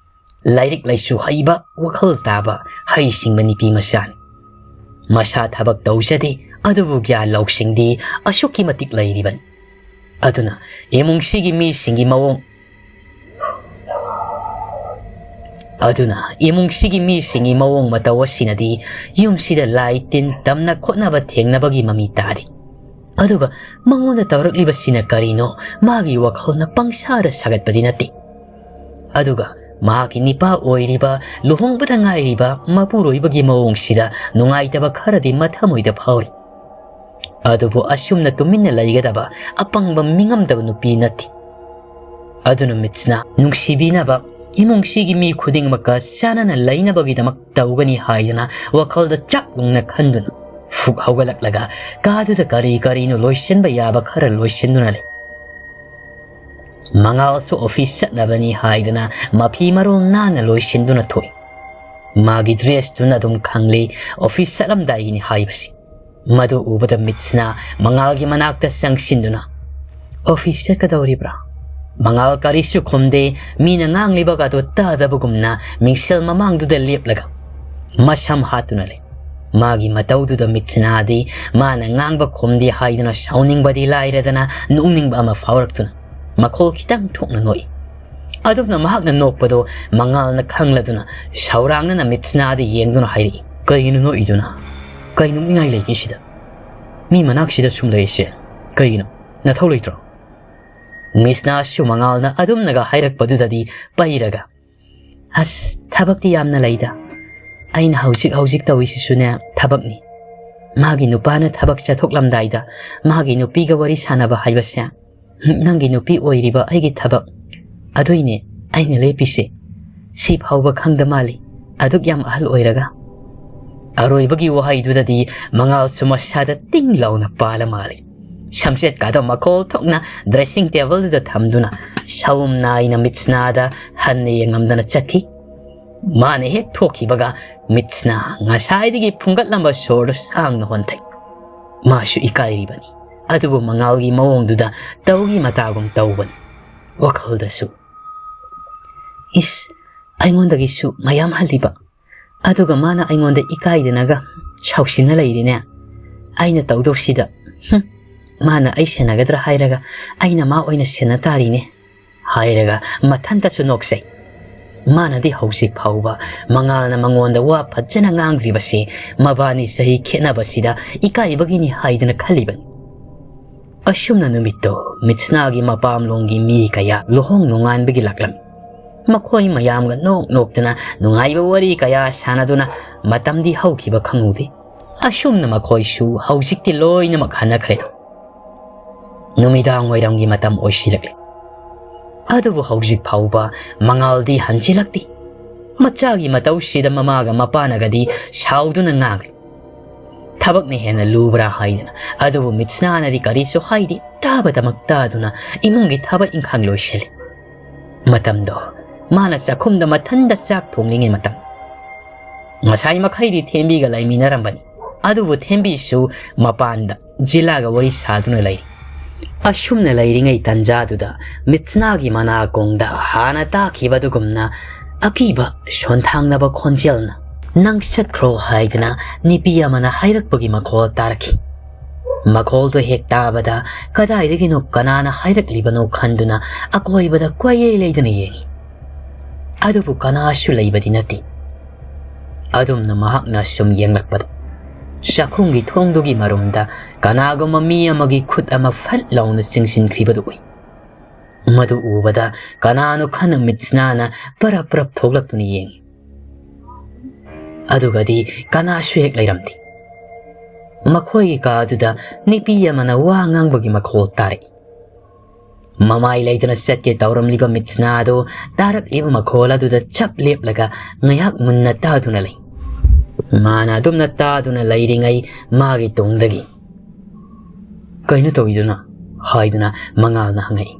ꯂꯥꯏꯔꯤꯛ ꯂꯥꯏꯁꯨ ꯍꯩꯕ, ꯋꯥꯈꯜ ꯇꯥꯕ, ꯍꯩꯁꯤꯡꯕ ꯅꯨꯄꯤ ꯃꯆꯥꯅꯤ꯫ ꯃꯁꯥ ꯊꯕꯛ ꯇꯧꯖꯗꯦ, ꯑꯗꯨꯕꯨ ꯒ꯭ꯌꯥꯟ ꯂꯧꯁꯤꯡꯗꯤ ꯑꯁꯨꯛꯀꯤ ꯃꯇꯤꯛ ꯂꯩꯔꯤꯕꯅꯤ꯫ ꯑꯗꯨꯅ ꯏꯃꯨꯡꯁꯤꯒꯤ ꯃꯤꯁꯤꯡꯒꯤ ꯃꯑꯣꯡ ꯑꯗꯨꯅ ꯏꯃꯨꯡꯁꯤꯒꯤ ꯃꯤꯁꯤꯡꯒꯤ ꯃꯑꯣꯡ ꯃꯇꯧ ꯑꯁꯤꯅꯗꯤ ꯌꯨꯝꯁꯤꯗ ꯂꯥꯏ ꯇꯤꯟ ꯇꯝꯅ ꯈꯣꯠꯅꯕ ꯊꯦꯡꯅꯕꯒꯤ ꯃꯃꯤ ꯇꯥꯔꯤ꯫ ꯑꯗꯨꯒ ꯃꯉꯣꯟꯗ ꯇꯧꯔꯛꯂꯤꯕꯁꯤꯅ ꯀꯔꯤꯅꯣ? ꯃꯥꯒꯤ ꯋꯥꯈꯜꯅ ꯄꯪꯁꯥꯗ ꯁꯥꯒꯠꯄꯗꯤ ꯅꯠꯇꯦ꯫ ꯑꯗꯨꯒ ꯃꯍꯥꯛꯀꯤ ꯅꯤꯄꯥ ꯑꯣꯏꯔꯤꯕ, ꯂꯨꯍꯣꯡꯕꯗ ꯉꯥꯏꯔꯤꯕ ꯃꯄꯨꯔꯣꯏꯕꯒꯤ ꯃꯑꯣꯡꯁꯤꯗ ꯅꯨꯡꯉꯥꯏꯇꯕ ꯈꯔꯗꯤ ꯃꯊꯃꯣꯏꯗ ꯐꯥꯎꯔꯤ꯫ ꯑꯗꯨꯕꯨ ꯑꯁꯨꯝꯅ ꯇꯨꯃꯤꯟꯅ ꯂꯩꯒꯗꯕ ꯑꯄꯪꯕ ꯃꯤꯉꯝꯗꯕ ꯅꯨꯄꯤ ꯅꯠꯇꯦ꯫ ꯑꯗꯨꯅ ꯃꯤꯠꯁꯅ ꯅꯨꯡꯁꯤꯕꯤꯅꯕ, ꯏꯃꯨꯡꯁꯤꯒꯤ ꯃꯤ ꯈꯨꯗꯤꯡꯃꯛꯀ ꯆꯥꯟꯅꯅ ꯂꯩꯅꯕꯒꯤꯗꯃꯛ ꯇꯧꯒꯅꯤ ꯍꯥꯏꯗꯅ ꯋꯥꯈꯜꯗ ꯆꯞ ꯌꯨꯡꯅ ꯈꯟꯗꯨꯅ ꯐꯨꯛ ꯍꯧꯒꯠꯂꯛꯂꯒ ꯀꯥꯗꯨꯗ ꯀꯔꯤ ꯀꯔꯤꯅꯣ ꯂꯣꯏꯁꯤꯟꯕ ꯌꯥꯕ ꯈꯔ ꯂꯣꯏꯁꯤꯟꯗꯨꯅ ꯂꯩ꯫ ꯃꯉꯥꯜꯁꯨ ꯑꯣꯐꯤꯁ ꯆꯠꯅꯕꯅꯤ ꯍꯥꯏꯗꯅ ꯃꯐꯤ ꯃꯔꯣꯜ ꯅꯥꯟꯅ ꯂꯣꯏꯁꯤꯟꯗꯨꯅ ꯊꯣꯛꯏ꯫ ꯃꯥꯒꯤ ꯗ꯭ꯔꯦꯁꯇꯨꯅ ꯑꯗꯨꯝ ꯈꯪꯂꯤ ꯑꯣꯐꯤꯁ ꯆꯠꯂꯝꯗꯥꯏꯒꯤꯅꯤ ꯍꯥꯏꯕꯁꯤ꯫ ꯃꯗꯨ ꯎꯕꯗ ꯃꯤꯠꯁꯅ ꯃꯉꯥꯜꯒꯤ ꯃꯅꯥꯛꯇ ꯆꯪꯁꯤꯟꯗꯨꯅ, "ꯑꯣꯐꯤꯁ ꯆꯠꯀꯗꯧꯔꯤꯕ꯭ꯔꯥ?" ꯃꯉꯥꯜ ꯀꯔꯤꯁꯨ ꯈꯨꯝꯗꯦ꯫ ꯃꯤꯅ ꯉꯥꯡꯂꯤꯕꯒꯗꯣ ꯇꯥꯗꯕꯒꯨꯝꯅ ꯃꯤꯡꯁꯦꯜ ꯃꯃꯥꯡꯗꯨꯗ ꯂꯦꯞꯂꯒ ꯃꯁꯝ ꯍꯥꯠꯇꯨꯅ ꯂꯩ꯫ ꯃꯥꯒꯤ ꯃꯇꯧꯗꯨꯗ ꯃꯤꯠꯁꯅꯥꯗꯤ ꯃꯥꯅ ꯉꯥꯡꯕ ꯈꯨꯝꯗꯦ ꯍꯥꯏꯗꯨꯅ ꯁꯥꯎꯅꯤꯡꯕꯗꯤ ꯂꯥꯏꯔꯗꯅ ꯅꯣꯛꯅꯤꯡꯕ ꯑꯃ ꯐꯥꯎꯔꯛꯇꯨꯅ ꯃꯈꯣꯜ ꯈꯤꯇꯪ ꯊꯣꯛꯅ ꯅꯣꯛꯏ꯫ ꯑꯗꯨꯝꯅ ꯃꯍꯥꯛꯅ ꯅꯣꯛꯄꯗꯣ ꯃꯉꯥꯜꯅ ꯈꯪꯂꯗꯨꯅ ꯁꯥꯎꯔꯥꯡꯅꯅ ꯃꯤꯠꯁꯅꯥꯗ ꯌꯦꯡꯗꯨꯅ ꯍꯥꯏꯔꯛꯏ, "ꯀꯩꯒꯤꯅꯣ ꯅꯣꯛꯏꯗꯨꯅ? ꯀꯩ ꯅꯣꯛꯅꯤꯡꯉꯥꯏ ꯂꯩꯒꯦ ꯁꯤꯗ? ꯃꯤ ꯃꯅꯥꯛꯁꯤꯗ ꯁꯨꯝ ꯂꯩꯔꯤꯁꯦ ꯀꯩꯒꯤꯅꯣ? ꯅꯊꯧ ꯂꯩꯇ꯭ꯔꯣ?" ꯃꯤꯠꯁꯅꯥꯁꯨ ꯃꯉꯥꯜꯅ ꯑꯗꯨꯝꯅꯒ ꯍꯥꯏꯔꯛꯄꯗꯨꯗꯗꯤ ꯄꯩꯔꯒ, "ꯑꯁ, ꯊꯕꯛꯇꯤ ꯌꯥꯝꯅ ꯂꯩꯗ꯫ ꯑꯩꯅ ꯍꯧꯖꯤꯛ ꯍꯧꯖꯤꯛ ꯇꯧꯔꯤꯁꯤꯁꯨꯅꯦ ꯊꯕꯛꯅꯤ꯫ ꯃꯥꯒꯤ ꯅꯨꯄꯥꯅ ꯊꯕꯛ ꯆꯠꯊꯣꯛꯂꯝꯗꯥꯏꯗ ꯃꯥꯒꯤ ꯅꯨꯄꯤꯒ ꯋꯥꯔꯤ ꯁꯥꯟꯅꯕ ꯍꯥꯏꯕꯁꯦ "ꯅꯪꯒꯤ ꯅꯨꯄꯤ ꯑꯣꯏꯔꯤꯕ ꯑꯩꯒꯤ ꯊꯕꯛ ꯑꯗꯨꯏꯅꯦ ꯑꯩꯅ ꯂꯦꯞꯄꯤꯁꯦ꯫ ꯁꯤ ꯐꯥꯎꯕ ꯈꯪꯗ ꯃꯥꯜꯂꯤ, ꯑꯗꯨꯛ ꯌꯥꯝ ꯑꯍꯜ ꯑꯣꯏꯔꯒ?" ꯑꯔꯣꯏꯕꯒꯤ ꯋꯥꯍꯩꯗꯨꯗꯗꯤ ꯃꯉꯥꯜꯁꯨ ꯃꯁꯥꯗ ꯇꯤꯡ ꯂꯥꯎꯅ ꯄꯥꯜꯂ ꯃꯥꯜꯂꯤ꯫ ꯁꯝꯆꯦꯠꯀꯥꯗꯣ ꯃꯈꯣꯜ ꯊꯣꯛꯅ dressing tableꯗꯨꯗ ꯊꯝꯗꯨꯅ ꯁꯎꯝ ꯅꯥꯏꯅ ꯃꯤꯠꯁꯅꯥꯗ ꯍꯟꯅ ꯌꯦꯡꯉꯝꯗꯅ ꯆꯠꯈꯤ꯫ ꯃꯥꯅ ꯍꯦꯛ ꯊꯣꯛꯈꯤꯕꯒ ꯃꯤꯠꯁꯅꯥ ꯉꯁꯥꯏꯗꯒꯤ ꯐꯨꯡꯒꯠꯂꯝꯕ ꯁꯣꯔꯗꯨ ꯁꯥꯡꯅ ꯍꯣꯟꯊꯩ꯫ ꯃꯥꯁꯨ ꯏꯀꯥꯏꯔꯤꯕꯅꯤ, ꯑꯗꯨꯕꯨ ꯃꯉꯥꯜꯒꯤ ꯃꯑꯣꯡꯗꯨꯗ ꯇꯧꯒꯤ ꯃꯇꯥꯒꯨꯝ ꯇꯧꯕꯅꯤ꯫ ꯋꯥꯈꯜꯗꯁꯨ, "ꯏꯁ, ꯑꯩꯉꯣꯟꯗꯒꯤꯁꯨ ꯃꯌꯥꯝ ꯍꯜꯂꯤꯕ, ꯑꯗꯨꯒ ꯃꯥꯅ ꯑꯩꯉꯣꯟꯗ ꯏꯀꯥꯏꯗꯅꯒ ꯁꯥꯎꯁꯤꯟꯅ ꯂꯩꯔꯤꯅꯦ꯫ ꯑꯩꯅ ꯇꯧꯗꯧꯁꯤꯗ, ꯍꯨꯝ, ꯃꯥꯅ ꯑꯩ ꯁꯦꯟꯅꯒꯗ꯭ꯔꯥ ꯍꯥꯏꯔꯒ ꯑꯩꯅ ꯃꯥ ꯑꯣꯏꯅ ꯁꯦꯟꯅ ꯇꯥꯔꯤꯅꯦ" ꯍꯥꯏꯔꯒ ꯃꯊꯟꯇꯁꯨ ꯅꯣꯛꯆꯩ꯫ ꯃꯥꯅꯗꯤ ꯍꯧꯖꯤꯛ ꯐꯥꯎꯕ ꯃꯉꯥꯜꯅ ꯃꯉꯣꯟꯗ ꯋꯥ ꯐꯖꯅ ꯉꯥꯡꯗ꯭ꯔꯤꯕꯁꯤ ꯃꯕꯥꯅꯤ ꯆꯍꯤ ꯈꯦꯠꯅꯕꯁꯤꯗ ꯏꯀꯥꯏꯕꯒꯤꯅꯤ ꯍꯥꯏꯗꯅ ꯈꯜꯂꯤꯕꯅꯤ꯫ ꯑꯁꯨꯝꯅ ꯅꯨꯃꯤꯠꯇꯣ ꯃꯤꯠꯁꯅꯥꯒꯤ ꯃꯄꯥꯝꯂꯣꯝꯒꯤ ꯃꯤ ꯀꯌꯥ ꯂꯨꯍꯣꯡ ꯅꯣꯡꯉꯥꯟꯕꯒꯤ ꯂꯥꯛꯂꯝꯃꯤ꯫ ꯃꯈꯣꯏ ꯃꯌꯥꯝꯒ ꯅꯣꯛ ꯅꯣꯛꯇꯅ ꯅꯨꯡꯉꯥꯏꯕ ꯋꯥꯔꯤ ꯀꯌꯥ ꯁꯥꯟꯅꯗꯨꯅ ꯃꯇꯝꯗꯤ ꯍꯧꯈꯤꯕ ꯈꯪꯍꯧꯗꯦ꯫ ꯑꯁꯨꯝꯅ ꯃꯈꯣꯏꯁꯨ ꯍꯧꯖꯤꯛꯇꯤ ꯂꯣꯏꯅꯃꯛ ꯍꯟꯅꯈ꯭ꯔꯦꯗꯣ꯫ ꯅꯨꯃꯤꯗꯥꯡ ꯋꯥꯏꯔꯝꯒꯤ ꯃꯇꯝ ꯑꯣꯏꯁꯤꯜꯂꯛꯂꯦ꯫ ꯑꯗꯨꯕꯨ ꯍꯧꯖꯤꯛ ꯐꯥꯎꯕ ꯃꯉꯥꯜꯗꯤ ꯍꯟꯖꯤꯜꯂꯛꯇꯦ꯫ ꯃꯆꯥꯒꯤ ꯃꯇꯧꯁꯤꯗ ꯃꯃꯥꯒ ꯃꯄꯥꯅꯒꯗꯤ ꯁꯥꯎꯗꯨꯅ ꯉꯥꯡꯂꯤ꯫ ꯊꯕꯛꯅ ꯍꯦꯟꯅ ꯂꯨꯕ꯭ꯔꯥ ꯍꯥꯏꯗꯅ꯫ ꯑꯗꯨꯕꯨ ꯃꯤꯠꯁꯅꯥꯅꯗꯤ ꯀꯔꯤꯁꯨ ꯍꯥꯏꯗꯦ, ꯇꯥꯕꯗꯃꯛ ꯇꯥꯗꯨꯅ ꯏꯃꯨꯡꯒꯤ ꯊꯕꯛ ꯏꯪꯈꯥꯡ ꯂꯣꯏꯁꯤꯜꯂꯤ꯫ ꯃꯇꯝꯗꯣ ꯃꯥꯅ ꯆꯥꯛꯈꯨꯝꯗ ꯃꯊꯟꯗ ꯆꯥꯛ ꯊꯣꯡꯂꯤꯉꯩ ꯃꯇꯝ꯫ ꯉꯁꯥꯏ ꯃꯈꯩꯗꯤ ꯊꯦꯝꯕꯤꯒ ꯂꯩꯃꯤꯟꯅꯔꯝꯕꯅꯤ, ꯑꯗꯨꯕꯨ ꯊꯦꯝꯕꯤꯁꯨ ꯃꯄꯥꯟꯗ ꯖꯤꯂꯥꯒ ꯋꯥꯔꯤ ꯁꯥꯗꯨꯅ ꯂꯩ꯫ ꯑꯁꯨꯝꯅ ꯂꯩꯔꯤꯉꯩ ꯇꯟꯖꯥꯗꯨꯗ ꯃꯤꯠꯁꯅꯥꯒꯤ ꯃꯅꯥꯀꯣꯡꯗ ꯍꯥꯟꯅ ꯇꯥꯈꯤꯕꯗꯨꯒꯨꯝꯅ ꯑꯀꯤꯕ ꯁꯣꯟꯊꯥꯡꯅꯕ ꯈꯣꯟꯖꯦꯜꯅ, "ꯅꯪ ꯆꯠꯈ꯭ꯔꯣ" ꯍꯥꯏꯗꯅ ꯅꯨꯄꯤ ꯑꯃꯅ ꯍꯥꯏꯔꯛꯄꯒꯤ ꯃꯈꯣꯜ ꯇꯥꯔꯛꯈꯤ꯫ ꯃꯈꯣꯜꯗꯣ ꯍꯦꯛ ꯇꯥꯕꯗ ꯀꯗꯥꯏꯗꯒꯤꯅꯣ ꯀꯅꯥꯅ ꯍꯥꯏꯔꯛꯂꯤꯕꯅꯣ ꯈꯟꯗꯨꯅ ꯑꯀꯣꯏꯕꯗ ꯀꯣꯏꯂꯩ ꯂꯩꯗꯨꯅ ꯌꯦꯡꯉꯤ꯫ ꯑꯗꯨꯕꯨ ꯀꯅꯥꯁꯨ ꯂꯩꯕꯗꯤ ꯅꯠꯇꯦ꯫ ꯑꯗꯨꯝꯅ ꯃꯍꯥꯛꯅ ꯁꯨꯝ ꯌꯦꯡꯂꯛꯄꯗ ꯆꯥꯛꯈꯨꯝꯒꯤ ꯊꯣꯡꯗꯨꯒꯤ ꯃꯔꯨꯝꯗ ꯀꯅꯥꯒꯨꯝꯕ ꯃꯤ ꯑꯃꯒꯤ ꯈꯨꯠ ꯑꯃ ꯐꯠ ꯂꯥꯎꯅ ꯆꯤꯡꯁꯤꯟꯈꯤꯕꯗꯨ ꯎꯏ꯫ ꯃꯗꯨ ꯎꯕꯗ ꯀꯅꯥꯅꯣ ꯈꯟꯅ ꯃꯤꯠꯁꯅꯥꯅ ꯄꯔꯞ ꯄꯔꯞ ꯊꯣꯛꯂꯛꯇꯨꯅ ꯌꯦꯡꯉꯤ꯫ ꯑꯗꯨꯒꯗꯤ ꯀꯅꯥꯁꯨ ꯍꯦꯛ ꯂꯩꯔꯝꯗꯦ꯫ ꯃꯈꯣꯏꯒꯤ ꯀꯥꯗꯨꯗ ꯅꯨꯄꯤ ꯑꯃꯅ ꯋꯥ ꯉꯥꯡꯕꯒꯤ ꯃꯈꯣꯜ ꯇꯥꯔꯛꯏ꯫ ꯃꯃꯥꯏ ꯂꯩꯗꯅ ꯆꯠꯀꯦ ꯇꯧꯔꯝꯂꯤꯕ ꯃꯤꯠꯁꯅꯥꯗꯨ ꯇꯥꯔꯛꯂꯤꯕ ꯃꯈꯣꯜ ꯑꯗꯨꯗ ꯆꯞ ꯂꯦꯞꯂꯒ ꯉꯥꯏꯍꯥꯛ ꯃꯨꯟꯅ ꯇꯥꯗꯨꯅ ꯂꯩ꯫ ꯃꯥꯅ ꯑꯗꯨꯝꯅ ꯇꯥꯗꯨꯅ ꯂꯩꯔꯤꯉꯩ ꯃꯥꯒꯤ ꯇꯨꯡꯗꯒꯤ, "ꯀꯩꯅꯣ ꯇꯧꯏꯗꯨꯅ?" ꯍꯥꯏꯗꯨꯅ ꯃꯉꯥꯜꯅ ꯍꯪꯉꯛꯏ꯫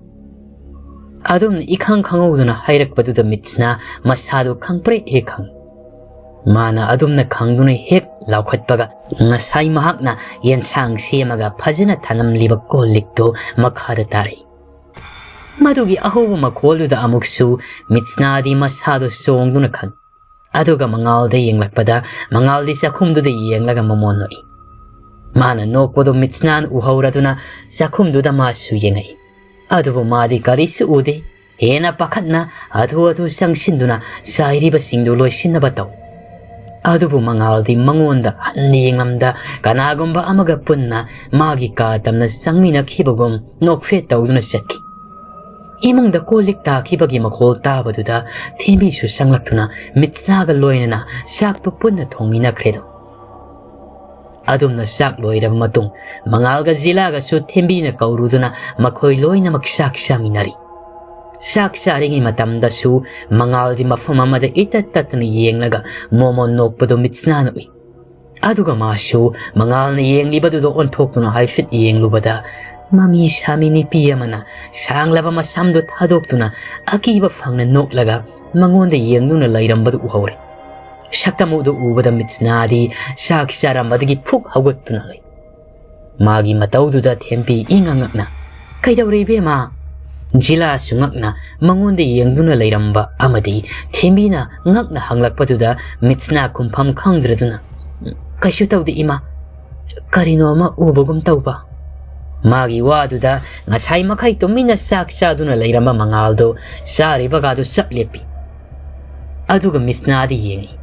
ꯑꯗꯨꯝꯅ ꯏꯈꯪ ꯈꯪꯍꯧꯗꯅ ꯍꯥꯏꯔꯛꯄꯗꯨꯗ ꯃꯤꯠꯁꯅꯥ ꯃꯁꯥꯗꯨ ꯈꯪꯄ꯭ꯔꯦꯛ ꯍꯦꯛ ꯈꯪꯏ꯫ ꯃꯥꯅ ꯑꯗꯨꯝꯅ ꯈꯪꯗꯨꯅ ꯍꯦꯛ ꯂꯥꯎꯈꯠꯄꯒ ꯉꯁꯥꯏ ꯃꯍꯥꯛꯅ ꯌꯦꯟꯁꯥꯡ ꯁꯦꯝꯃꯒ ꯐꯖꯅ ꯊꯝꯂꯝꯂꯤꯕ ꯀꯣꯜ ꯂꯤꯛꯇꯨ ꯃꯈꯥꯗ ꯇꯥꯔꯛꯏ꯫ ꯃꯗꯨꯒꯤ ꯑꯍꯧꯕ ꯃꯈꯣꯜꯗꯨꯗ ꯑꯃꯨꯛꯁꯨ ꯃꯤꯠꯁꯅꯥꯗꯤ ꯃꯁꯥꯗꯨ ꯆꯣꯡꯗꯨꯅ ꯈꯪꯏ꯫ ꯑꯗꯨꯒ ꯃꯉꯥꯜꯗ ꯌꯦꯡꯂꯛꯄꯗ ꯃꯉꯥꯜꯗꯤ ꯆꯥꯛꯈꯨꯝꯗꯨꯗ ꯌꯦꯡꯂꯒ ꯃꯃꯣꯟ ꯅꯣꯛꯏ꯫ ꯃꯥꯅ ꯅꯣꯛꯄꯗꯨ ꯃꯤꯠꯁꯅꯥꯅ ꯎꯍꯧꯔꯗꯨꯅ ꯆꯥꯛꯈꯨꯝꯗꯨꯗ ꯃꯥꯁꯨ ꯌꯦꯡꯉꯛꯏ꯫ ꯑꯗꯨꯕꯨ ꯃꯥꯗꯤ ꯀꯔꯤꯁꯨ ꯎꯗꯦ꯫ ꯍꯦꯟꯅ ꯄꯥꯈꯠꯅ ꯍꯥꯊꯨ ꯍꯥꯊꯨ ꯆꯪꯁꯤꯟꯗꯨꯅ ꯆꯥꯏꯔꯤꯕꯁꯤꯡꯗꯨ ꯂꯣꯏꯁꯤꯟꯅꯕ ꯇꯧ꯫ ꯑꯗꯨꯕꯨ ꯃꯉꯥꯜꯗꯤ ꯃꯉꯣꯟꯗ ꯍꯟꯅ ꯌꯦꯡꯂꯝꯗ ꯀꯅꯥꯒꯨꯝꯕ ꯑꯃꯒ ꯄꯨꯟꯅ ꯃꯥꯒꯤ ꯀꯥ ꯇꯝꯅ ꯆꯪꯃꯤꯟꯅꯈꯤꯕꯒꯨꯝ ꯅꯣꯛꯐꯦꯠ ꯇꯧꯗꯨꯅ ꯆꯠꯈꯤ꯫ ꯏꯃꯨꯡꯗ ꯀꯣꯜ ꯂꯤꯛ ꯇꯥꯈꯤꯕꯒꯤ ꯃꯈꯣꯜ ꯇꯥꯕꯗꯨꯗ ꯊꯦꯝꯕꯤꯁꯨ ꯆꯪꯂꯛꯇꯨꯅ ꯃꯤꯠꯁꯅꯥꯒ ꯂꯣꯏꯅꯅ ꯆꯥꯛꯇꯨ ꯄꯨꯟꯅ ꯊꯣꯡꯃꯤꯟꯅꯈ꯭ꯔꯦꯗꯣ꯫ ꯑꯗꯨꯝꯅ ꯆꯥꯛ ꯂꯣꯏꯔꯕ ꯃꯇꯨꯡ ꯃꯉꯥꯜꯒ ꯖꯤꯂꯥꯒꯁꯨ ꯊꯦꯝꯕꯤꯅ ꯀꯧꯔꯨꯗꯨꯅ ꯃꯈꯣꯏ ꯂꯣꯏꯅꯃꯛ ꯆꯥꯛ ꯆꯥꯃꯤꯟꯅꯔꯤ꯫ ꯆꯥꯛ ꯆꯥꯔꯤꯉꯩ ꯃꯇꯝꯗꯁꯨ ꯃꯉꯥꯜꯗꯤ ꯃꯐꯝ ꯑꯃꯗ ꯏꯇꯠ ꯇꯠꯇꯅ ꯌꯦꯡꯂꯒ ꯃꯣꯃꯣꯟ ꯅꯣꯛꯄꯗꯨ ꯃꯤꯠꯁꯅꯥꯅ ꯎꯏ꯫ ꯑꯗꯨꯒ ꯃꯥꯁꯨ ꯃꯉꯥꯜꯅ ꯌꯦꯡꯂꯤꯕꯗꯨꯗ ꯑꯣꯟꯊꯣꯛꯇꯨꯅ ꯍꯥꯏꯐꯦꯠ ꯌꯦꯡꯂꯨꯕꯗ ꯃꯃꯤ ꯁꯥꯃꯤ ꯅꯨꯄꯤ ꯑꯃꯅ ꯁꯥꯡꯂꯕ ꯃꯁꯝꯗꯨ ꯊꯥꯗꯣꯛꯇꯨꯅ ꯑꯀꯤꯕ ꯐꯪꯅ ꯅꯣꯛꯂꯒ ꯃꯉꯣꯟꯗ ꯌꯦꯡꯗꯨꯅ ꯂꯩꯔꯝꯕꯗꯨ ꯎꯍꯧꯔꯦ꯫ ꯁꯛꯇꯝ ꯑꯗꯨ ꯎꯕꯗ ꯃꯤꯠꯁꯅꯥꯗꯤ ꯆꯥꯛ ꯆꯥꯔꯝꯕꯗꯒꯤ ꯐꯨꯛ ꯍꯧꯒꯠꯇꯨꯅ ꯂꯩ꯫ ꯃꯥꯒꯤ ꯃꯇꯧꯗꯨꯗ ꯊꯦꯝꯕꯤ ꯏꯉꯛ ꯉꯛꯅ, "ꯀꯩꯗꯧꯔꯦ ꯏꯕꯦꯝꯃ?" ꯖꯤꯂꯥꯁꯨ ꯉꯛꯅ ꯃꯉꯣꯟꯗ ꯌꯦꯡꯗꯨꯅ ꯂꯩꯔꯝꯕ ꯑꯃꯗꯤ ꯊꯦꯝꯕꯤꯅ ꯉꯛꯅ ꯍꯪꯂꯛꯄꯗꯨꯗ ꯃꯤꯠꯁꯅꯥ ꯈꯨꯝꯐꯝ ꯈꯪꯗ꯭ꯔꯗꯨꯅ, "ꯀꯩꯁꯨ ꯇꯧꯗꯦ ꯏꯃꯥ, ꯀꯔꯤꯅꯣ ꯑꯃ ꯎꯕꯒꯨꯝ ꯇꯧꯕ꯫" ꯃꯥꯒꯤ ꯋꯥꯗꯨꯗ ꯉꯁꯥꯏ ꯃꯈꯩ ꯇꯨꯃꯤꯟꯅ ꯆꯥꯛ ꯆꯥꯗꯨꯅ ꯂꯩꯔꯝꯕ ꯃꯉꯥꯜꯗꯨ ꯆꯥꯔꯤꯕꯒꯥꯗꯨ ꯆꯞ ꯂꯦꯞꯄꯤ꯫ ꯑꯗꯨꯒ ꯃꯤꯠꯁꯅꯥꯗ ꯌꯦꯡꯉꯤ꯫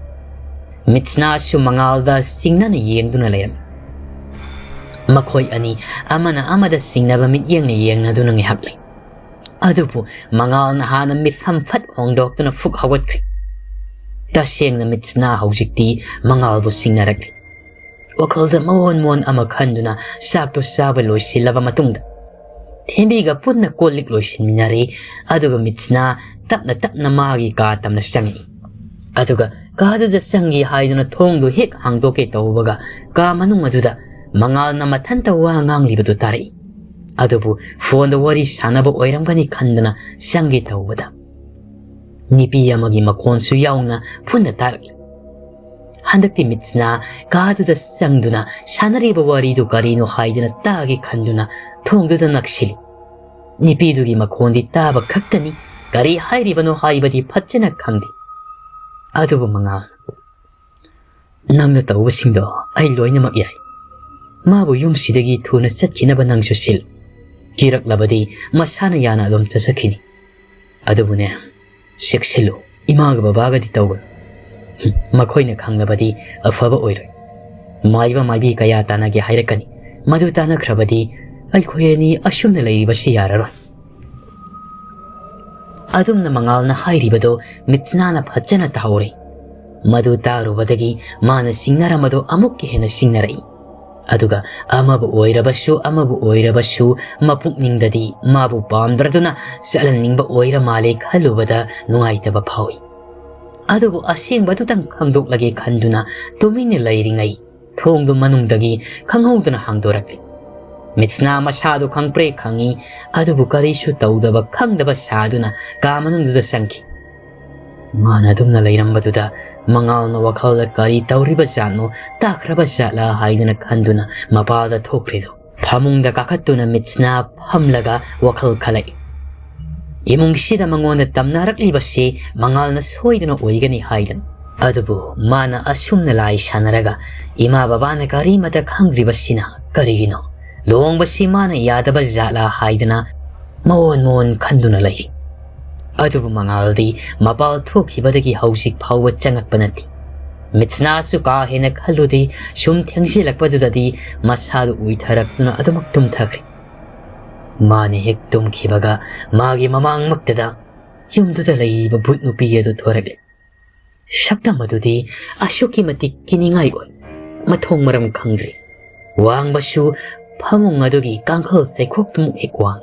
ꯃꯤꯠꯁꯅꯥꯁꯨ ꯃꯉꯥꯜꯗ ꯆꯤꯡꯅꯅ ꯌꯦꯡꯗꯨꯅ ꯂꯩꯔꯝꯃꯤ꯫ ꯃꯈꯣꯏ ꯑꯅꯤ ꯑꯃꯅ ꯑꯃꯗ ꯆꯤꯡꯅꯕ ꯃꯤꯠꯌꯦꯡꯅ ꯌꯦꯡꯅꯗꯨꯅ ꯉꯥꯏꯍꯥꯛ ꯂꯩ꯫ ꯑꯗꯨꯕꯨ ꯃꯉꯥꯜꯅ ꯍꯥꯟꯅ ꯃꯤꯠꯐꯝ ꯐꯠ ꯍꯣꯡꯗꯣꯛꯇꯨꯅ ꯐꯨꯛ ꯍꯧꯒꯠꯈ꯭ꯔꯦ꯫ ꯇꯁꯦꯡꯅ ꯃꯤꯠꯁꯅꯥ ꯍꯧꯖꯤꯛꯇꯤ ꯃꯉꯥꯜꯕꯨ ꯆꯤꯡꯅꯔꯛꯂꯤ꯫ ꯋꯥꯈꯜꯗ ꯃꯑꯣꯟ ꯃꯑꯣꯟ ꯑꯃ ꯈꯟꯗꯨꯅ ꯆꯥꯛꯇꯨ ꯆꯥꯕ ꯂꯣꯏꯁꯤꯜꯂꯕ ꯃꯇꯨꯡꯗ ꯊꯦꯝꯕꯤꯒ ꯄꯨꯟꯅ ꯀꯣꯜ ꯂꯤꯛ ꯂꯣꯏꯁꯤꯟꯃꯤꯟꯅꯔꯦ꯫ ꯑꯗꯨꯒ ꯃꯤꯠꯁꯅꯥ ꯇꯞꯅ ꯇꯞꯅ ꯃꯥꯒꯤ ꯀꯥ ꯇꯝꯅ ꯆꯪꯉꯛꯏ꯫ ꯑꯗꯨꯒ ꯀꯥꯗꯨꯗ ꯆꯪꯒꯦ ꯍꯥꯏꯗꯨꯅ ꯊꯣꯡꯗꯨ ꯍꯦꯛ ꯍꯥꯡꯗꯣꯛꯀꯦ ꯇꯧꯕꯒ ꯀꯥ ꯃꯅꯨꯡ ꯑꯗꯨꯗ ꯃꯉꯥꯜꯅ ꯃꯊꯟꯇ ꯋꯥ ꯉꯥꯡꯂꯤꯕꯗꯨ ꯇꯥꯔꯛꯏ꯫ ꯑꯗꯨꯕꯨ ꯐꯣꯟꯗ ꯋꯥꯔꯤ ꯁꯥꯟꯅꯕ ꯑꯣꯏꯔꯝꯒꯅꯤ ꯈꯟꯗꯅ ꯆꯪꯒꯦ ꯇꯧꯕꯗ ꯅꯨꯄꯤ ꯑꯃꯒꯤ ꯃꯈꯣꯟꯁꯨ ꯌꯥꯎꯅ ꯄꯨꯟꯅ ꯇꯥꯔꯛꯂꯦ꯫ ꯍꯟꯗꯛꯇꯤ ꯃꯤꯠꯁꯅꯥ ꯀꯥꯗꯨꯗ ꯆꯪꯗꯨꯅ ꯁꯥꯟꯅꯔꯤꯕ ꯋꯥꯔꯤꯗꯨ ꯀꯔꯤꯅꯣ ꯍꯥꯏꯗꯨꯅ ꯇꯥꯒꯦ ꯈꯟꯗꯨꯅ ꯊꯣꯡꯗꯨꯗ ꯅꯛꯁꯤꯜꯂꯤ꯫ ꯅꯨꯄꯤꯗꯨꯒꯤ ꯃꯈꯣꯟꯗꯤ ꯇꯥꯕ ꯈꯛꯇꯅꯤ, ꯀꯔꯤ ꯍꯥꯏꯔꯤꯕꯅꯣ ꯍꯥꯏꯕꯗꯤ ꯐꯖꯅ ꯈꯪꯗꯦ꯫ ꯑꯗꯨꯕꯨ ꯃꯉꯥꯜ, ꯅꯪꯅ ꯇꯧꯕꯁꯤꯡꯗꯣ ꯑꯩ ꯂꯣꯏꯅꯃꯛ ꯌꯥꯏ꯫ ꯃꯥꯕꯨ ꯌꯨꯝꯁꯤꯗꯒꯤ ꯊꯨꯅ ꯆꯠꯈꯤꯅꯕ ꯅꯪꯁꯨ ꯁꯤꯜ꯫ ꯀꯤꯔꯛꯂꯕꯗꯤ ꯃꯁꯥꯅ ꯌꯥꯅ ꯑꯗꯨꯝ ꯆꯠꯆꯈꯤꯅꯤ꯫ ꯑꯗꯨꯕꯨꯅꯦ, ꯆꯦꯛꯁꯤꯜꯂꯨ, ꯏꯃꯥꯒ ꯕꯕꯥꯒꯗꯤ ꯇꯧꯒꯅꯨ꯫ ꯍꯨꯝ, ꯃꯈꯣꯏꯅ ꯈꯪꯂꯕꯗꯤ ꯑꯐꯕ ꯑꯣꯏꯔꯣꯏ꯫ ꯃꯥꯏꯕ ꯃꯥꯏꯕꯤ ꯀꯌꯥ ꯇꯥꯟꯅꯒꯦ ꯍꯥꯏꯔꯛꯀꯅꯤ꯫ ꯃꯗꯨ ꯇꯥꯟꯅꯈ꯭ꯔꯕꯗꯤ ꯑꯩꯈꯣꯏ ꯑꯅꯤ ꯑꯁꯨꯝꯅ ꯂꯩꯔꯤꯕꯁꯤ ꯌꯥꯔꯔꯣꯏ꯫ ꯑꯗꯨꯝꯅ ꯃꯉꯥꯜꯅ ꯍꯥꯏꯔꯤꯕꯗꯨ ꯃꯤꯠꯁꯅꯥꯅ ꯐꯖꯅ ꯇꯥꯍꯧꯔꯦ꯫ ꯃꯗꯨ ꯇꯥꯔꯨꯕꯗꯒꯤ ꯃꯥꯅ ꯆꯤꯡꯅꯔꯝꯕꯗꯨ ꯑꯃꯨꯛꯀ ꯍꯦꯟꯅ ꯆꯤꯡꯅꯔꯛꯏ꯫ ꯑꯗꯨꯒ ꯑꯃꯕꯨ ꯑꯣꯏꯔꯕꯁꯨ, ꯑꯃꯕꯨ ꯑꯣꯏꯔꯕꯁꯨ, ꯃꯄꯨꯛꯅꯤꯡꯗꯗꯤ ꯃꯥꯕꯨ ꯄꯥꯝꯗ꯭ꯔꯗꯨꯅ ꯆꯠꯍꯟꯅꯤꯡꯕ ꯑꯣꯏꯔ ꯃꯥꯜꯂꯦ ꯈꯜꯂꯨꯕꯗ ꯅꯨꯡꯉꯥꯏꯇꯕ ꯐꯥꯎꯏ꯫ ꯑꯗꯨꯕꯨ ꯑꯁꯦꯡꯕꯗꯨꯇꯪ ꯈꯪꯗꯣꯛꯂꯒꯦ ꯈꯟꯗꯨꯅ ꯇꯨꯃꯤꯟꯅ ꯂꯩꯔꯤꯉꯩ, ꯊꯣꯡꯗꯨ ꯃꯅꯨꯡꯗꯒꯤ ꯈꯪꯍꯧꯗꯅ ꯍꯥꯡꯗꯣꯔꯛꯂꯤ꯫ ꯃꯤꯠꯁꯅꯥ ꯃꯁꯥꯗꯨ ꯈꯪꯄ꯭ꯔꯦ ꯈꯪꯏ, ꯑꯗꯨꯕꯨ ꯀꯔꯤꯁꯨ ꯇꯧꯗꯕ ꯈꯪꯗꯕ ꯁꯥꯗꯨꯅ ꯀꯥ ꯃꯅꯨꯡꯗꯨꯗ ꯆꯪꯈꯤ꯫ ꯃꯥꯅ ꯑꯗꯨꯝꯅ ꯂꯩꯔꯝꯕꯗꯨꯗ ꯃꯉꯥꯜꯅ ꯋꯥꯈꯜꯗ ꯀꯔꯤ ꯇꯧꯔꯤꯕ ꯖꯥꯠꯅꯣ, ꯇꯥꯈ꯭ꯔꯕ ꯖꯥꯠꯂꯥ ꯍꯥꯏꯗꯨꯅ ꯈꯟꯗꯨꯅ ꯃꯄꯥꯜꯗ ꯊꯣꯛꯈ꯭ꯔꯤꯗꯨ꯫ ꯐꯃꯨꯡꯗ ꯀꯥꯈꯠꯇꯨꯅ ꯃꯤꯠꯁꯅꯥ ꯐꯝꯂꯒ ꯋꯥꯈꯜ ꯈꯜꯂꯛꯏ꯫ ꯏꯃꯨꯡꯁꯤꯗ ꯃꯉꯣꯟꯗ ꯇꯝꯅꯔꯛꯂꯤꯕꯁꯤ ꯃꯉꯥꯜꯅ ꯁꯣꯏꯗꯅ ꯑꯣꯏꯒꯅꯤ ꯍꯥꯏꯗꯅ꯫ ꯑꯗꯨꯕꯨ ꯃꯥꯅ ꯑꯁꯨꯝꯅ ꯂꯥꯏ ꯁꯥꯟꯅꯔꯒ ꯏꯃꯥ ꯕꯕꯥꯅ ꯀꯔꯤꯃꯇ ꯈꯪꯗ꯭ꯔꯤꯕꯁꯤꯅ ꯀꯔꯤꯒꯤꯅꯣ? ꯂꯨꯍꯣꯡꯕꯁꯤ ꯃꯥꯅ ꯌꯥꯗꯕ ꯖꯥꯠꯂꯥ ꯍꯥꯏꯗꯅ ꯃꯑꯣꯟ ꯃꯑꯣꯟ ꯈꯟꯗꯨꯅ ꯂꯩ꯫ ꯑꯗꯨꯕꯨ ꯃꯉꯥꯜꯗꯤ ꯃꯄꯥꯜ ꯊꯣꯛꯈꯤꯕꯗꯒꯤ ꯍꯧꯖꯤꯛ ꯐꯥꯎꯕ ꯆꯪꯉꯛꯄ ꯅꯠꯇꯦ꯫ ꯃꯤꯠꯁꯅꯥꯁꯨ ꯀꯥ ꯍꯦꯟꯅ ꯈꯜꯂꯨꯗꯦ, ꯁꯨꯝ ꯊꯦꯡꯖꯤꯜꯂꯛꯄꯗꯨꯗꯗꯤ ꯃꯁꯥꯗꯨ ꯎꯏꯊꯔꯛꯇꯨꯅ ꯑꯗꯨꯃꯛ ꯇꯨꯝꯊꯈ꯭ꯔꯦ꯫ ꯃꯥꯅ ꯍꯦꯛ ꯇꯨꯝꯈꯤꯕꯒ ꯃꯥꯒꯤ ꯃꯃꯥꯡꯃꯛꯇꯗ ꯌꯨꯝꯗꯨꯗ ꯂꯩꯔꯤꯕ ꯚꯨꯠ ꯅꯨꯄꯤ ꯑꯗꯨ ꯊꯣꯔꯛꯂꯦ꯫ ꯁꯛꯇꯝ ꯑꯗꯨꯗꯤ ꯑꯁꯨꯛꯀꯤ ꯃꯇꯤꯛ ꯀꯤꯅꯤꯡꯉꯥꯏ ꯑꯣꯏ꯫ ꯃꯊꯣꯡ ꯃꯔꯝ ꯈꯪꯗ꯭ꯔꯤ꯫ ꯋꯥꯡꯕꯁꯨ ꯐꯃꯨꯡ ꯑꯗꯨꯒꯤ ꯀꯥꯡꯈꯜ ꯆꯩꯈꯣꯛꯇꯨꯃꯨꯛ ꯍꯦꯛ ꯋꯥꯡ꯫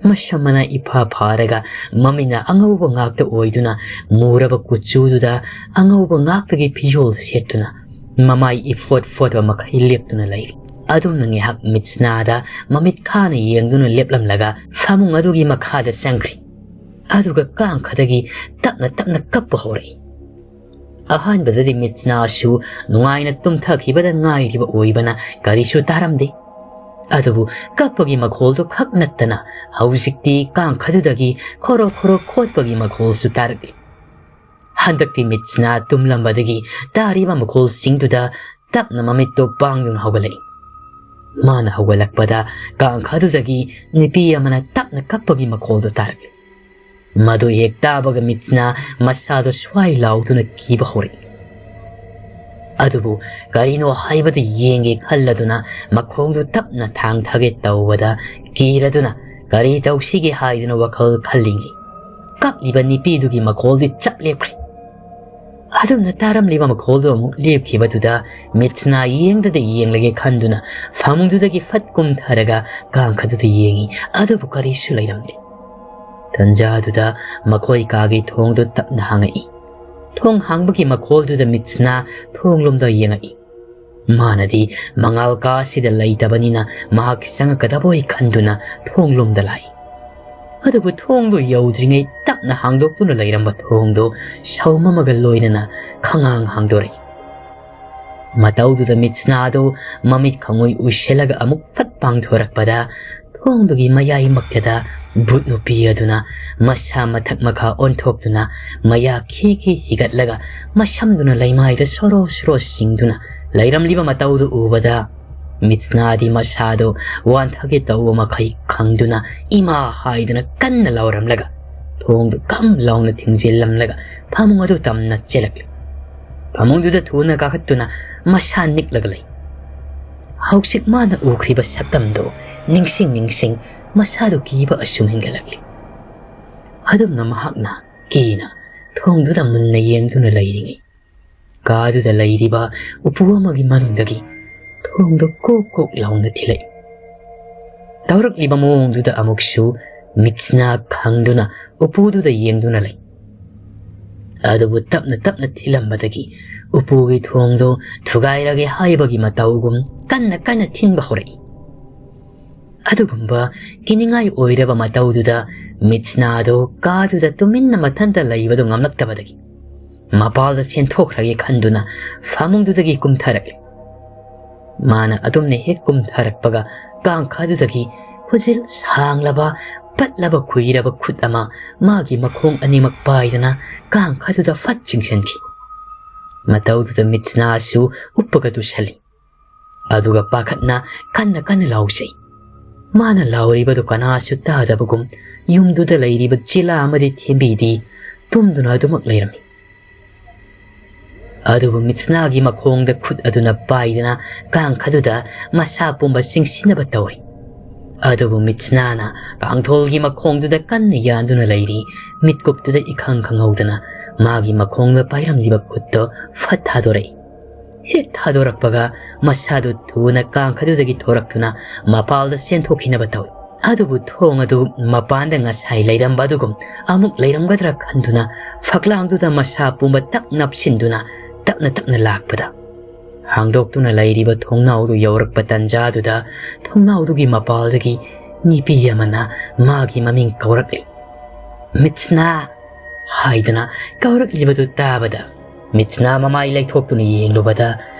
ꯃꯁꯝ ꯃꯅꯥ ꯏꯐꯥ ꯐꯥꯔꯒ ꯃꯃꯤꯠꯅ ꯑꯉꯧꯕ ꯉꯥꯛꯇ ꯑꯣꯏꯗꯨꯅ ꯃꯨꯔꯕ ꯀꯨꯆꯨꯗꯨꯗ ꯑꯉꯧꯕ ꯉꯥꯛꯇꯒꯤ ꯐꯤꯖꯣꯜ ꯁꯦꯠꯇꯨꯅ ꯃꯃꯥꯏ ꯏꯐꯣꯠ ꯐꯣꯠꯄ ꯃꯈꯩ ꯂꯦꯞꯇꯨꯅ ꯂꯩꯔꯤ꯫ ꯑꯗꯨꯝꯅ ꯉꯥꯏꯍꯥꯛ ꯃꯤꯠꯁꯅꯥꯗ ꯃꯃꯤꯠ ꯈꯥꯅ ꯌꯦꯡꯗꯨꯅ ꯂꯦꯞꯂꯝꯂꯒ ꯐꯃꯨꯡ ꯑꯗꯨꯒꯤ ꯃꯈꯥꯗ ꯆꯪꯈ꯭ꯔꯤ꯫ ꯑꯗꯨꯒ ꯀꯥꯡꯈꯗꯒꯤ ꯇꯞꯅ ꯇꯞꯅ ꯀꯞꯄ ꯍꯧꯔꯛꯏ꯫ ꯑꯍꯥꯟꯕꯗꯗꯤ ꯃꯤꯠꯁꯅꯥꯁꯨ ꯅꯨꯡꯉꯥꯏꯅ ꯇꯨꯝꯊꯈꯤꯕꯗ ꯉꯥꯏꯔꯤꯕ ꯑꯣꯏꯕꯅ ꯀꯔꯤꯁꯨ ꯇꯥꯔꯝꯗꯦ꯫ ꯑꯗꯨꯕꯨ ꯀꯞꯄꯒꯤ ꯃꯈꯣꯜꯗꯨ ꯈꯛ ꯅꯠꯇꯅ ꯍꯧꯖꯤꯛꯇꯤ ꯀꯥꯡꯈꯗꯨꯗꯒꯤ ꯈꯣꯔꯣ ꯈꯣꯔꯣ ꯈꯣꯠꯄꯒꯤ ꯃꯈꯣꯜꯁꯨ ꯇꯥꯔꯛꯂꯤ꯫ ꯍꯟꯗꯛꯇꯤ ꯃꯤꯠꯁꯅꯥ ꯇꯨꯝꯂꯝꯕꯗꯒꯤ ꯇꯥꯔꯤꯕ ꯃꯈꯣꯜꯁꯤꯡꯗꯨꯗ ꯇꯞꯅ ꯃꯃꯤꯠꯇꯨ ꯄꯥꯡꯗꯨꯅ ꯍꯧꯒꯠꯂꯛꯏ꯫ ꯃꯥꯅ ꯍꯧꯒꯠꯂꯛꯄꯗ ꯀꯥꯡꯈꯗꯨꯗꯒꯤ ꯅꯨꯄꯤ ꯑꯃꯅ ꯇꯞꯅ ꯀꯞꯄꯒꯤ ꯃꯈꯣꯜꯗꯨ ꯇꯥꯔꯛꯂꯤ꯫ ꯃꯗꯨ ꯍꯦꯛ ꯇꯥꯕꯒ ꯃꯤꯠꯁꯅꯥ ꯃꯁꯥꯗꯨ ꯁ꯭ꯋꯥꯏ ꯂꯥꯎꯗꯨꯅ ꯀꯤꯕ ꯍꯧꯔꯛꯏ꯫ ꯑꯗꯨꯕꯨ ꯀꯔꯤꯅꯣ ꯍꯥꯏꯕꯗꯨ ꯌꯦꯡꯒꯦ ꯈꯜꯂꯗꯨꯅ ꯃꯈꯣꯡꯗꯨ ꯇꯞꯅ ꯊꯥꯡꯊꯒꯦ ꯇꯧꯕꯗ ꯀꯤꯔꯗꯨꯅ ꯀꯔꯤ ꯇꯧꯁꯤꯒꯦ ꯍꯥꯏꯗꯨꯅ ꯋꯥꯈꯜ ꯈꯜꯂꯤꯉꯩ ꯀꯞꯂꯤꯕ ꯅꯨꯄꯤꯗꯨꯒꯤ ꯃꯈꯣꯜꯗꯤ ꯆꯞ ꯂꯦꯞꯈ꯭ꯔꯦ꯫ ꯑꯗꯨꯝꯅ ꯇꯥꯔꯝꯂꯤꯕ ꯃꯈꯣꯜꯗꯨ ꯑꯃꯨꯛ ꯂꯦꯞꯈꯤꯕꯗꯨꯗ ꯃꯤꯠꯁꯅꯥ ꯌꯦꯡꯗꯗ ꯌꯦꯡꯂꯒꯦ ꯈꯟꯗꯨꯅ ꯐꯃꯨꯡꯗꯨꯗꯒꯤ ꯐꯠ ꯀꯨꯝꯊꯔꯒ ꯀꯥꯡꯈꯗꯨꯗ ꯌꯦꯡꯉꯤ꯫ ꯑꯗꯨꯕꯨ ꯀꯔꯤꯁꯨ ꯂꯩꯔꯝꯗꯦ꯫ ꯇꯟꯖꯥꯗꯨꯗ ꯃꯈꯣꯏ ꯀꯥꯒꯤ ꯊꯣꯡꯗꯨ ꯇꯞꯅ ꯍꯥꯡꯉꯛꯏ꯫ ꯊꯣꯡ ꯍꯥꯡꯕꯒꯤ ꯃꯈꯣꯜꯗꯨꯗ ꯃꯤꯠꯁꯅꯥ ꯊꯣꯡꯂꯣꯝꯗ ꯌꯦꯡꯉꯛꯏ꯫ ꯃꯥꯅꯗꯤ ꯃꯉꯥꯜ ꯀꯥꯁꯤꯗ ꯂꯩꯇꯕꯅꯤꯅ ꯃꯍꯥꯛ ꯆꯪꯉꯛꯀꯗꯕꯣꯏ ꯈꯟꯗꯨꯅ ꯊꯣꯡꯂꯣꯝꯗ ꯂꯥꯛꯏ꯫ ꯑꯗꯨꯕꯨ ꯊꯣꯡꯗꯨ ꯌꯧꯗ꯭ꯔꯤꯉꯩ ꯇꯞꯅ ꯍꯥꯡꯗꯣꯛꯇꯨꯅ ꯂꯩꯔꯝꯕ ꯊꯣꯡꯗꯨ ꯁꯧꯃꯝꯃꯒ ꯂꯣꯏꯅꯅ ꯈꯉꯥꯡ ꯍꯥꯡꯗꯣꯔꯛꯏ꯫ ꯃꯇꯧꯗꯨꯗ ꯃꯤꯠꯁꯅꯥꯗꯨ ꯃꯃꯤꯠ ꯈꯪꯉꯣꯏ ꯎꯏꯁꯤꯜꯂꯒ ꯑꯃꯨꯛ ꯐꯠ ꯄꯥꯡꯊꯣꯔꯛꯄꯗ ꯊꯣꯡꯗꯨꯒꯤ ꯃꯌꯥꯏꯃꯛꯇꯗ ꯚꯨꯠ ꯅꯨꯄꯤ ꯑꯗꯨꯅ ꯃꯁꯥ ꯃꯊꯛ ꯃꯈꯥ ꯑꯣꯟꯊꯣꯛꯇꯨꯅ ꯃꯌꯥ ꯈꯤ ꯈꯤ ꯍꯤꯒꯠꯂꯒ ꯃꯁꯝꯗꯨꯅ ꯂꯩꯃꯥꯏꯗ ꯁꯣꯔꯣ ꯁꯣꯔꯣ ꯁꯤꯡꯗꯨꯅ ꯂꯩꯔꯝꯂꯤꯕ ꯃꯇꯧꯗꯨ ꯎꯕꯗ ꯃꯤꯠꯁꯅꯥꯗꯤ ꯃꯁꯥꯗꯨ ꯋꯥꯟꯊꯒꯦ ꯇꯧꯕ ꯃꯈꯩ ꯈꯪꯗꯨꯅ ꯏꯃꯥ ꯍꯥꯏꯗꯨꯅ ꯀꯟꯅ ꯂꯥꯎꯔꯝꯂꯒ ꯊꯣꯡꯗꯨ ꯀꯝ ꯂꯥꯎꯅ ꯊꯤꯡꯖꯤꯜꯂꯝꯂꯒ ꯐꯃꯨꯡ ꯑꯗꯨ ꯇꯝꯅ ꯆꯦꯜꯂꯛꯂꯤ꯫ ꯐꯃꯨꯡꯗꯨꯗ ꯊꯨꯅ ꯀꯥꯈꯠꯇꯨꯅ ꯃꯁꯥ ꯅꯤꯛꯂꯒ ꯂꯩ꯫ ꯍꯧꯖꯤꯛ ꯃꯥꯅ ꯎꯈ꯭ꯔꯤꯕ ꯁꯛꯇꯝꯗꯨ ꯅꯤꯡꯁꯤꯡ ꯅꯤꯡꯁꯤꯡ ꯃꯁꯥꯗꯨ ꯀꯤꯕ ꯑꯁꯨꯝ ꯍꯦꯟꯒꯠꯂꯛꯂꯤ꯫ ꯑꯗꯨꯝꯅ ꯃꯍꯥꯛꯅ ꯀꯤꯅ ꯊꯣꯡꯗꯨꯗ ꯃꯨꯟꯅ ꯌꯦꯡꯗꯨꯅ ꯂꯩꯔꯤꯉꯩ ꯀꯥꯗꯨꯗ ꯂꯩꯔꯤꯕ ꯎꯄꯨ ꯑꯃꯒꯤ ꯃꯅꯨꯡꯗꯒꯤ ꯊꯣꯡꯗꯣ ꯀꯣꯛ ꯀꯣꯛ ꯂꯥꯎꯅ ꯊꯤꯜꯂꯛꯏ꯫ ꯇꯧꯔꯛꯂꯤꯕ ꯃꯑꯣꯡꯗꯨꯗ ꯑꯃꯨꯛꯁꯨ ꯃꯤꯠꯁꯤꯅ ꯈꯪꯗꯨꯅ ꯎꯄꯨꯗꯨꯗ ꯌꯦꯡꯗꯨꯅ ꯂꯩ꯫ ꯑꯗꯨꯕꯨ ꯇꯞꯅ ꯇꯞꯅ ꯊꯤꯜꯂꯝꯕꯗꯒꯤ ꯎꯄꯨꯒꯤ ꯊꯣꯡꯗꯣ ꯊꯨꯒꯥꯏꯔꯒꯦ ꯍꯥꯏꯕꯒꯤ ꯃꯇꯧꯒꯨꯝ ꯀꯟꯅ ꯀꯟꯅ ꯊꯤꯟꯕ ꯍꯧꯔꯛꯏ꯫ ꯑꯗꯨꯒꯨꯝꯕ ꯀꯤꯅꯤꯡꯉꯥꯏ ꯑꯣꯏꯔꯕ ꯃꯇꯧꯗꯨꯗ ꯃꯤꯠꯁꯅꯥꯗꯣ ꯀꯥꯗꯨꯗ ꯇꯨꯃꯤꯟꯅ ꯃꯊꯟꯇ ꯂꯩꯕꯗꯨ ꯉꯝꯂꯛꯇꯕꯗꯒꯤ ꯃꯄꯥꯜꯗ ꯆꯦꯟꯊꯣꯛꯈ꯭ꯔꯒꯦ ꯈꯟꯗꯨꯅ ꯐꯃꯨꯡꯗꯨꯗꯒꯤ ꯀꯨꯝꯊꯔꯛꯂꯤ꯫ ꯃꯥꯅ ꯑꯗꯨꯝꯅ ꯍꯦꯛ ꯀꯨꯝꯊꯔꯛꯄꯒ ꯀꯥꯡꯈꯥꯗꯨꯗꯒꯤ ꯈꯨꯖꯤꯜ ꯁꯥꯡꯂꯕ, ꯄꯠꯂꯕ ꯈꯨꯏꯔꯕ ꯈꯨꯠ ꯑꯃ ꯃꯥꯒꯤ ꯃꯈꯣꯡ ꯑꯅꯤꯃꯛ ꯄꯥꯏꯗꯅ ꯀꯥꯡꯈꯥꯗꯨꯗ ꯐꯠ ꯆꯤꯡꯁꯤꯟꯈꯤ꯫ ꯃꯇꯧꯗꯨꯗ ꯃꯤꯠꯁꯅꯥꯁꯨ ꯎꯞꯄꯒ ꯇꯨꯁꯜꯂꯤ꯫ ꯑꯗꯨꯒ ꯄꯥꯈꯠꯅ ꯀꯟꯅ ꯀꯟꯅ ꯂꯥꯎꯖꯩ꯫ ꯃꯥꯅ ꯂꯥꯎꯔꯤꯕꯗꯨ ꯀꯅꯥꯁꯨ ꯇꯥꯗꯕꯒꯨꯝ ꯌꯨꯝꯗꯨꯗ ꯂꯩꯔꯤꯕ ꯆꯤꯂꯥ ꯑꯃꯗꯤ ꯊꯦꯝꯕꯤꯗꯤ ꯇꯨꯝꯗꯨꯅ ꯑꯗꯨꯃꯛ ꯂꯩꯔꯝꯃꯤ꯫ ꯑꯗꯨꯕꯨ ꯃꯤꯠꯁꯅꯥꯒꯤ ꯃꯈꯣꯡꯗ ꯈꯨꯠ ꯑꯗꯨꯅ ꯄꯥꯏꯗꯅ ꯀꯥꯡꯈꯗꯨꯗ ꯃꯁꯥ ꯄꯨꯝꯕ ꯆꯤꯡꯁꯤꯟꯅꯕ ꯇꯧꯔꯤ꯫ ꯑꯗꯨꯕꯨ ꯃꯤꯠꯁꯅꯥꯅ ꯀꯥꯡꯊꯣꯜꯒꯤ ꯃꯈꯣꯡꯗꯨꯗ ꯀꯟꯅ ꯌꯥꯟꯗꯨꯅ ꯂꯩꯔꯤ꯫ ꯃꯤꯠꯀꯨꯞꯇꯨꯗ ꯏꯈꯪ ꯈꯪꯍꯧꯗꯅ ꯃꯥꯒꯤ ꯃꯈꯣꯡꯗ ꯄꯥꯏꯔꯝꯂꯤꯕ ꯈꯨꯠꯇꯣ ꯐꯠ ꯊꯥꯗꯣꯔꯛꯏ꯫ ꯍꯦꯛ ꯊꯥꯗꯣꯔꯛꯄꯒ ꯃꯁꯥꯗꯨ ꯊꯨꯅ ꯀꯥꯡꯈꯗꯨꯗꯒꯤ ꯊꯣꯔꯛꯇꯨꯅ ꯃꯄꯥꯜꯗ ꯆꯦꯟꯊꯣꯛꯈꯤꯅꯕ ꯇꯧꯏ꯫ ꯑꯗꯨꯕꯨ ꯊꯣꯡ ꯑꯗꯨ ꯃꯄꯥꯟꯗ ꯉꯁꯥꯏ ꯂꯩꯔꯝꯕ ꯑꯗꯨꯒꯨꯝ ꯑꯃꯨꯛ ꯂꯩꯔꯝꯒꯗ꯭ꯔꯥ ꯈꯟꯗꯨꯅ ꯐꯛꯂꯥꯡꯗꯨꯗ ꯃꯁꯥ ꯄꯨꯝꯕ ꯇꯛ ꯅꯞꯁꯤꯟꯗꯨꯅ ꯇꯞꯅ ꯇꯞꯅ ꯂꯥꯛꯄꯗ, ꯍꯥꯡꯗꯣꯛꯇꯨꯅ ꯂꯩꯔꯤꯕ ꯊꯣꯡꯅꯥꯎꯗꯨ ꯌꯧꯔꯛꯄ ꯇꯟꯖꯥꯗꯨꯗ ꯊꯣꯡꯅꯥꯎꯗꯨꯒꯤ ꯃꯄꯥꯜꯗꯒꯤ ꯅꯨꯄꯤ ꯑꯃꯅ ꯃꯥꯒꯤ ꯃꯃꯤꯡ ꯀꯧꯔꯛꯂꯤ꯫ "ꯃꯤꯠꯁꯅꯥ" ꯍꯥꯏꯗꯅ ꯀꯧꯔꯛꯂꯤꯕꯗꯨ ꯇꯥꯕꯗ, ꯃꯤꯠꯁꯅꯥ ꯃꯃꯥꯏ ꯂꯩꯊꯣꯛꯇꯨꯅ ꯌꯦꯡꯂꯨꯕꯗ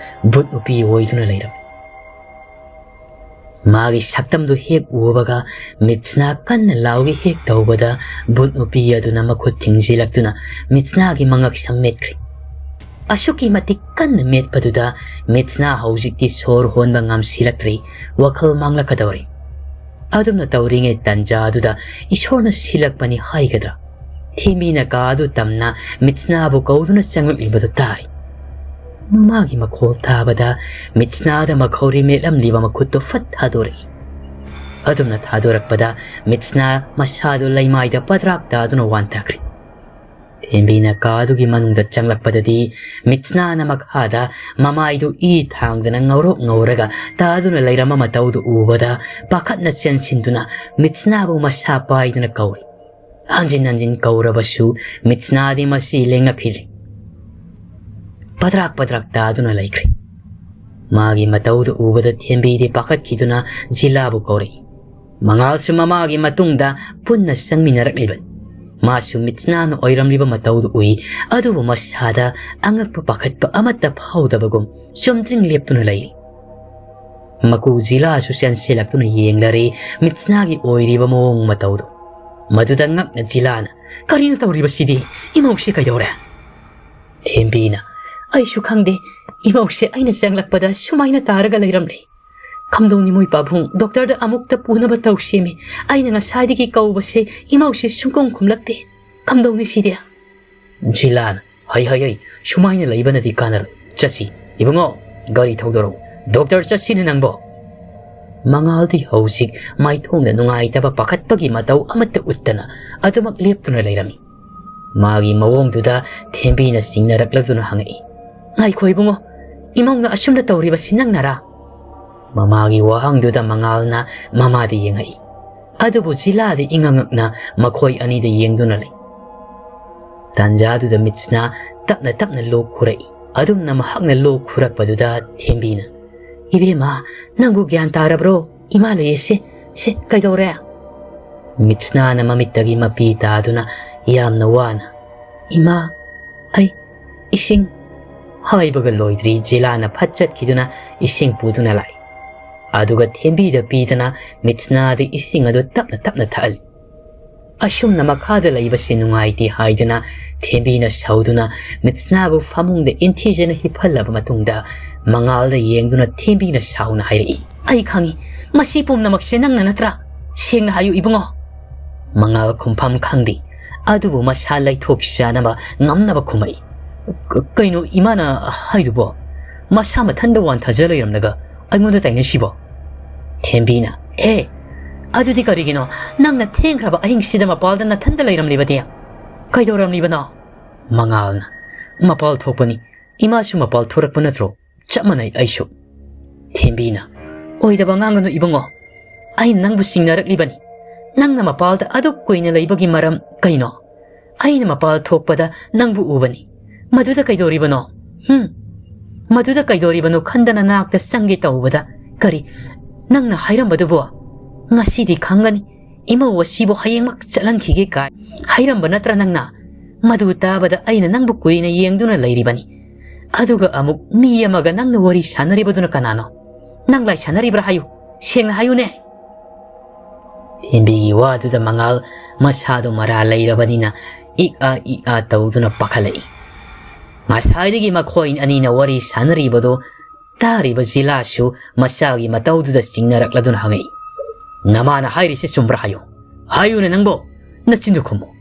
ꯚꯨꯠ ꯅꯨꯄꯤ ꯑꯣꯏꯗꯨꯅ ꯂꯩꯔꯝꯃꯤ꯫ ꯃꯥꯒꯤ ꯁꯛꯇꯝꯗꯨ ꯍꯦꯛ ꯎꯕꯒ ꯃꯤꯠꯁꯅꯥ ꯀꯟꯅ ꯂꯥꯎꯒꯦ ꯍꯦꯛ ꯇꯧꯕꯗ, ꯚꯨꯠ ꯅꯨꯄꯤ ꯑꯗꯨꯅ ꯃꯈꯨꯠ ꯊꯤꯡꯖꯤꯜꯂꯛꯇꯨꯅ ꯃꯤꯠꯁꯅꯥꯒꯤ ꯃꯉꯛꯁꯝ ꯃꯦꯠꯈ꯭ꯔꯦ꯫ ꯑꯁꯨꯛꯀꯤ ꯃꯇꯤꯛ ꯀꯟꯅ ꯃꯦꯠꯄꯗꯨꯗ ꯃꯤꯠꯁꯅꯥ ꯍꯧꯖꯤꯛꯇꯤ ꯁꯣꯔ ꯍꯣꯟꯕ ꯉꯝꯁꯤꯜꯂꯛꯇ꯭ꯔꯦ, ꯋꯥꯈꯜ ꯃꯥꯡꯂꯛꯀꯗꯧꯔꯦ꯫ ꯑꯗꯨꯝꯅ ꯇꯧꯔꯤꯉꯩ ꯇꯟꯖꯥꯗꯨꯗ ꯏꯁꯣꯔꯅ ꯁꯤꯜꯂꯛꯄꯅꯤ ꯍꯥꯏꯒꯗ꯭ꯔꯥ, ꯊꯦꯝꯕꯤꯅ ꯀꯥ ꯑꯗꯨ ꯇꯝꯅ ꯃꯤꯠꯁꯅꯥꯕꯨ ꯀꯧꯗꯨꯅ ꯆꯪꯂꯛꯂꯤꯕꯗꯨ ꯇꯥꯏ꯫ ꯃꯃꯥꯒꯤ ꯃꯈꯣꯜ ꯇꯥꯕꯗ ꯃꯤꯠꯁꯅꯥꯗ ꯃꯈꯧꯔꯤ ꯃꯦꯠꯂꯝꯂꯤꯕ ꯃꯈꯨꯠꯇꯨ ꯐꯠ ꯊꯥꯗꯣꯔꯛꯏ꯫ ꯑꯗꯨꯝꯅ ꯊꯥꯗꯣꯔꯛꯄꯗ ꯃꯤꯠꯁꯅꯥ ꯃꯁꯥꯗꯨ ꯂꯩꯃꯥꯏꯗ ꯄꯗ꯭ꯔꯥꯛ ꯇꯥꯗꯨꯅ ꯋꯥꯟꯊꯈ꯭ꯔꯦ꯫ ꯊꯦꯝꯕꯤꯅ ꯀꯥꯗꯨꯒꯤ ꯃꯅꯨꯡꯗ ꯆꯪꯂꯛꯄꯗꯗꯤ ꯃꯤꯠꯁꯅꯥꯅ ꯃꯈꯥꯗ ꯃꯃꯥꯏꯗꯨ ꯏ ꯊꯥꯡꯗꯅ ꯉꯧꯔꯣꯛ ꯉꯧꯔꯒ ꯇꯥꯗꯨꯅ ꯂꯩꯔꯝꯕ ꯃꯇꯧꯗꯨ ꯎꯕꯗ ꯄꯥꯈꯠꯅ ꯆꯦꯟꯁꯤꯟꯗꯨꯅ ꯃꯤꯠꯁꯅꯥꯕꯨ ꯃꯁꯥ ꯄꯥꯏꯗꯨꯅ ꯀꯧꯏ꯫ ꯍꯟꯖꯤꯟ ꯍꯟꯖꯤꯟ ꯀꯧꯔꯕꯁꯨ ꯃꯤꯠꯁꯅꯥꯗꯤ ꯃꯁꯤ ꯂꯦꯡꯉꯛꯈꯤꯗ꯭ꯔꯦ꯫ ꯄꯗ꯭ꯔꯥꯛ ꯄꯗ꯭ꯔꯥꯛ ꯇꯥꯗꯨꯅ ꯂꯩꯈ꯭ꯔꯦ꯫ ꯃꯥꯒꯤ ꯃꯇꯧꯗꯨ ꯎꯕꯗ ꯊꯦꯝꯕꯤꯗꯤ ꯄꯥꯈꯠꯈꯤꯗꯨꯅ ꯖꯤꯂꯥꯕꯨ ꯀꯧꯔꯛꯏ꯫ ꯃꯉꯥꯜꯁꯨ ꯃꯃꯥꯒꯤ ꯃꯇꯨꯡꯗ ꯄꯨꯟꯅ ꯆꯪꯃꯤꯟꯅꯔꯛꯂꯤꯕꯅꯤ꯫ ꯃꯥꯁꯨ ꯃꯤꯠꯁꯅꯥꯅ ꯑꯣꯏꯔꯝꯂꯤꯕ ꯃꯇꯧꯗꯨ ꯎꯏ, ꯑꯗꯨꯕꯨ ꯃꯁꯥꯗ ꯑꯉꯛꯄ ꯄꯥꯈꯠꯄ ꯑꯃꯠꯇ ꯐꯥꯎꯗꯕꯒꯨꯝ ꯆꯨꯝꯗ꯭ꯔꯤꯡ ꯂꯦꯞꯇꯨꯅ ꯂꯩꯔꯤ꯫ ꯃꯀꯨ ꯖꯤꯂꯥꯁꯨ ꯆꯦꯟꯁꯤꯜꯂꯛꯇꯨꯅ ꯌꯦꯡꯂꯔꯦ ꯃꯤꯠꯁꯅꯥꯒꯤ ꯑꯣꯏꯔꯤꯕ ꯃꯑꯣꯡ ꯃꯇꯧꯗꯨ꯫ ꯃꯗꯨꯗ ꯉꯛꯅ ꯖꯤꯂꯥꯅ, "ꯀꯔꯤꯅꯣ ꯇꯧꯔꯤꯕꯁꯤꯗꯤ? ꯏꯃꯧꯁꯤ ꯀꯩꯗꯧꯔꯦ?" ꯊꯦꯝꯕꯤꯅ, "ꯑꯩꯁꯨ ꯈꯪꯗꯦ꯫ ꯏꯃꯧꯁꯦ ꯑꯩꯅ ꯆꯪꯂꯛꯄꯗ ꯁꯨꯃꯥꯏꯅ ꯇꯥꯔꯒ ꯂꯩꯔꯝꯂꯦ꯫ ꯀꯝꯗꯧꯅꯤ ꯃꯣꯏ ꯄꯥꯕꯨꯡ, ꯗꯣꯛꯇꯔꯗ ꯑꯃꯨꯛꯇ ꯄꯨꯅꯕ ꯇꯧꯁꯦꯃꯤ꯫ ꯑꯩꯅ ꯉꯁꯥꯏꯗꯒꯤ ꯀꯧꯕꯁꯦ ꯏꯃꯧꯁꯦ ꯁꯨꯡꯈꯨꯝ ꯈꯨꯝꯂꯛꯇꯦ꯫ ꯀꯝꯗꯧꯅꯤ ꯁꯤꯗꯤ?" ꯖꯤꯂꯥꯅ, "ꯍꯩ, ꯍꯩ, ꯍꯩ, ꯁꯨꯃꯥꯏꯅ ꯂꯩꯕꯅꯗꯤ ꯀꯥꯟꯅꯔꯣꯏ꯫ ꯆꯠꯁꯤ꯫ ꯏꯕꯨꯡꯉꯣ, ꯒꯥꯔꯤ ꯊꯧꯗꯣꯔꯛꯎ꯫ ꯗꯣꯛꯇꯔ ꯆꯠꯁꯤꯅꯦ ꯅꯪꯕꯣ?" ꯃꯉꯥꯜꯗꯤ ꯍꯧꯖꯤꯛ ꯃꯥꯏꯊꯣꯡꯗ ꯅꯨꯡꯉꯥꯏꯇꯕ ꯄꯥꯈꯠꯄꯒꯤ ꯃꯇꯧ ꯑꯃꯠꯇ ꯎꯠꯇꯅ ꯑꯗꯨꯃꯛ ꯂꯦꯞꯇꯨꯅ ꯂꯩꯔꯝꯃꯤ꯫ ꯃꯥꯒꯤ ꯃꯑꯣꯡꯗꯨꯗ ꯊꯦꯝꯕꯤꯅ ꯆꯤꯡꯅꯔꯛꯂꯗꯨꯅ ꯍꯪꯉꯛꯏ, "ꯉꯥꯏꯈꯣ ꯏꯕꯨꯡꯉꯣ, ꯏꯃꯧꯅ ꯑꯁꯨꯝꯅ ꯇꯧꯔꯤꯕꯁꯤ ꯅꯪꯅꯔꯥ?" ꯃꯃꯥꯒꯤ ꯋꯥꯍꯪꯗꯨꯗ ꯃꯉꯥꯜꯅ ꯃꯃꯥꯗ ꯌꯦꯡꯉꯛꯏ꯫ ꯑꯗꯨꯕꯨ ꯖꯤꯂꯥꯗꯤ ꯏꯉꯛꯉꯛꯅ ꯃꯈꯣꯏ ꯑꯅꯤꯗ ꯌꯦꯡꯗꯨꯅ ꯂꯩ꯫ ꯇꯥꯟꯖꯥꯗꯨꯗ ꯃꯤꯠꯁꯅ ꯇꯞꯅ ꯇꯞꯅ ꯂꯣꯛ ꯈꯨꯔꯛꯏ꯫ ꯑꯗꯨꯝꯅ ꯃꯍꯥꯛꯅ ꯂꯣꯛ ꯈꯨꯔꯛꯄꯗꯨꯗ ꯊꯦꯝꯕꯤꯅ, "ꯏꯕꯦꯝꯃ, ꯅꯪꯕꯨ ꯒ꯭ꯌꯥꯟ ꯇꯥꯔꯕ꯭ꯔꯣ? ꯏꯃꯥ ꯂꯩꯌꯦ ꯁꯦ, ꯁꯦ, ꯀꯩꯗꯧꯔꯦ?" ꯃꯤꯠꯁꯅꯥꯅ ꯃꯃꯤꯠꯇꯒꯤ ꯃꯄꯤ ꯇꯥꯗꯨꯅ ꯌꯥꯝꯅ ꯋꯥꯅ, "ꯏꯃꯥ, ꯑꯩ ꯏꯁꯤꯡ"꯫ ꯍꯥꯏꯕꯒ ꯂꯣꯏꯗ꯭ꯔꯤ ꯖꯤꯂꯥꯅ ꯐꯠ ꯆꯠꯈꯤꯗꯨꯅ ꯏꯁꯤꯡ ꯄꯨꯗꯨꯅ ꯂꯥꯛꯏ꯫ ꯑꯗꯨꯒ ꯊꯦꯝꯕꯤꯗ ꯄꯤꯗꯅ ꯃꯤꯠꯁꯅꯥꯗ ꯏꯁꯤꯡ ꯑꯗꯨ ꯇꯞꯅ ꯇꯞꯅ ꯊꯛꯍꯜꯂꯤ꯫ ꯑꯁꯨꯝꯅ ꯃꯈꯥꯗ ꯂꯩꯕꯁꯤ ꯅꯨꯡꯉꯥꯏꯇꯦ ꯍꯥꯏꯗꯨꯅ ꯊꯦꯝꯕꯤꯅ ꯁꯧꯗꯨꯅ ꯃꯤꯠꯁꯅꯥꯕꯨ ꯐꯃꯨꯡꯗ ꯏꯟꯊꯤꯖꯅ ꯍꯤꯞꯍꯜꯂꯕ ꯃꯇꯨꯡꯗ ꯃꯉꯥꯜꯗ ꯌꯦꯡꯗꯨꯅ ꯊꯦꯝꯕꯤꯅ ꯁꯥꯎꯅ ꯍꯥꯏꯔꯛꯏ, "ꯑꯩ ꯈꯪꯏ, ꯃꯁꯤ ꯄꯨꯝꯅꯃꯛꯁꯦ ꯅꯪꯅ ꯅꯠꯇ꯭ꯔꯥ? ꯁꯦꯡꯅ ꯍꯥꯏꯌꯨ ꯏꯕꯨꯡꯉꯣ꯫" ꯃꯉꯥꯜ ꯈꯨꯝꯐꯝ ꯈꯪꯗꯦ, ꯑꯗꯨꯕꯨ ꯃꯁꯥ ꯂꯩꯊꯣꯛ ꯆꯥꯅꯕ ꯉꯝꯅꯕ ꯈꯨꯝꯃꯛꯏ, "ꯀ-, ꯀꯩꯅꯣ ꯏꯃꯥꯅ ꯍꯥꯏꯗꯨꯕꯣ? ꯃꯁꯥ ꯃꯊꯟꯗ ꯋꯥꯟꯊꯖ ꯂꯩꯔꯝꯂꯒ ꯑꯩꯉꯣꯟꯗ ꯇꯥꯏꯅꯁꯤꯕꯣ?" ꯊꯦꯝꯕꯤꯅ, "ꯑꯦ, ꯑꯗꯨꯗꯤ ꯀꯔꯤꯒꯤꯅꯣ ꯅꯪꯅ ꯊꯦꯡꯈ꯭ꯔꯕ ꯑꯍꯤꯡꯁꯤꯗ ꯃꯄꯥꯜꯗ ꯅꯊꯟꯗ ꯂꯩꯔꯝꯂꯤꯕꯗꯤ? ꯀꯩꯗꯧꯔꯝꯂꯤꯕꯅꯣ?" ꯃꯉꯥꯜꯅ, "ꯃꯄꯥꯜ ꯊꯣꯛꯄꯅꯤ꯫ ꯏꯃꯥꯁꯨ ꯃꯄꯥꯜ ꯊꯣꯔꯛꯄ ꯅꯠꯇ꯭ꯔꯣ? ꯆꯞ ꯃꯥꯟꯅꯩ ꯑꯩꯁꯨ꯫" ꯊꯦꯝꯕꯤꯅ, "ꯑꯣꯏꯗꯕ ꯉꯥꯡꯒꯅꯨ ꯏꯕꯨꯡꯉꯣ꯫ ꯑꯩꯅ ꯅꯪꯕꯨ ꯆꯤꯡꯅꯔꯛꯂꯤꯕꯅꯤ꯫ ꯅꯪꯅ ꯃꯄꯥꯜꯗ ꯑꯗꯨꯛ ꯀꯨꯏꯅ ꯂꯩꯕꯒꯤ ꯃꯔꯝ ꯀꯩꯅꯣ? ꯑꯩꯅ ꯃꯄꯥꯜ ꯊꯣꯛꯄꯗ ꯅꯪꯕꯨ ꯎꯕꯅꯤ꯫ ꯃꯗꯨꯗ ꯀꯩꯗꯧꯔꯤꯕꯅꯣ? ꯍꯨꯝ? ꯃꯗꯨꯗ ꯀꯩꯗꯧꯔꯤꯕꯅꯣ ꯈꯟꯗꯅ ꯅꯥꯛꯇ ꯆꯪꯒꯦ ꯇꯧꯕꯗ, ꯀꯔꯤ? ꯅꯪꯅ ꯍꯥꯏꯔꯝꯕꯗꯨꯕꯣ? ꯉꯁꯤꯗꯤ ꯈꯪꯒꯅꯤ꯫ ꯏꯃꯧ ꯑꯁꯤꯕꯨ ꯍꯌꯦꯡꯃꯛ ꯆꯠꯍꯟꯈꯤꯒꯦ ꯀꯥꯏ ꯍꯥꯏꯔꯝꯕ ꯅꯠꯇ꯭ꯔ ꯅꯪꯅ?" ꯃꯗꯨ ꯇꯥꯕꯗ ꯑꯩꯅ ꯅꯪꯕꯨ ꯀꯨꯏꯅ ꯌꯦꯡꯗꯨꯅ ꯂꯩꯔꯤꯕꯅꯤ꯫ ꯑꯗꯨꯒ ꯑꯃꯨꯛ ꯃꯤ ꯑꯃꯒ ꯅꯪꯅ ꯋꯥꯔꯤ ꯁꯥꯟꯅꯔꯤꯕꯗꯨꯅ ꯀꯅꯥꯅꯣ? ꯅꯪ ꯂꯥꯏ ꯁꯥꯟꯅꯔꯤꯕ꯭ꯔꯥ ꯍꯥꯏꯌꯨ꯫ ꯁꯦꯡꯅ ꯍꯥꯏꯌꯨꯅꯦ꯫ ꯊꯦꯝꯕꯤꯒꯤ ꯋꯥꯗꯨꯗ ꯃꯉꯥꯜ ꯃꯁꯥꯗꯣ ꯃꯔꯥ ꯂꯩꯔꯕꯅꯤꯅ ꯏꯛ ꯑꯥ ꯏꯛ ꯑꯥ ꯇꯧꯗꯨꯅ ꯄꯥꯈꯠꯂꯛꯏ꯫ ꯉꯁꯥꯏꯗꯒꯤ ꯃꯈꯣꯏ ꯑꯅꯤꯅ ꯋꯥꯔꯤ ꯁꯥꯟꯅꯔꯤꯕꯗꯨ ꯇꯥꯔꯤꯕ ꯖꯤꯂꯥꯁꯨ ꯃꯆꯥꯒꯤ ꯃꯇꯧꯗꯨꯗ ꯆꯤꯡꯅꯔꯛꯂꯗꯨꯅ ꯍꯪꯉꯛꯏ, "ꯅꯃꯥꯅ ꯍꯥꯏꯔꯤꯁꯤ ꯆꯨꯝꯕ꯭ꯔꯥ ꯍꯥꯏꯌꯨ꯫ ꯍꯥꯏꯌꯨꯅꯦ ꯅꯪꯕꯣ, ꯅꯆꯤꯟꯗꯨ ꯈꯨꯝꯃꯨ꯫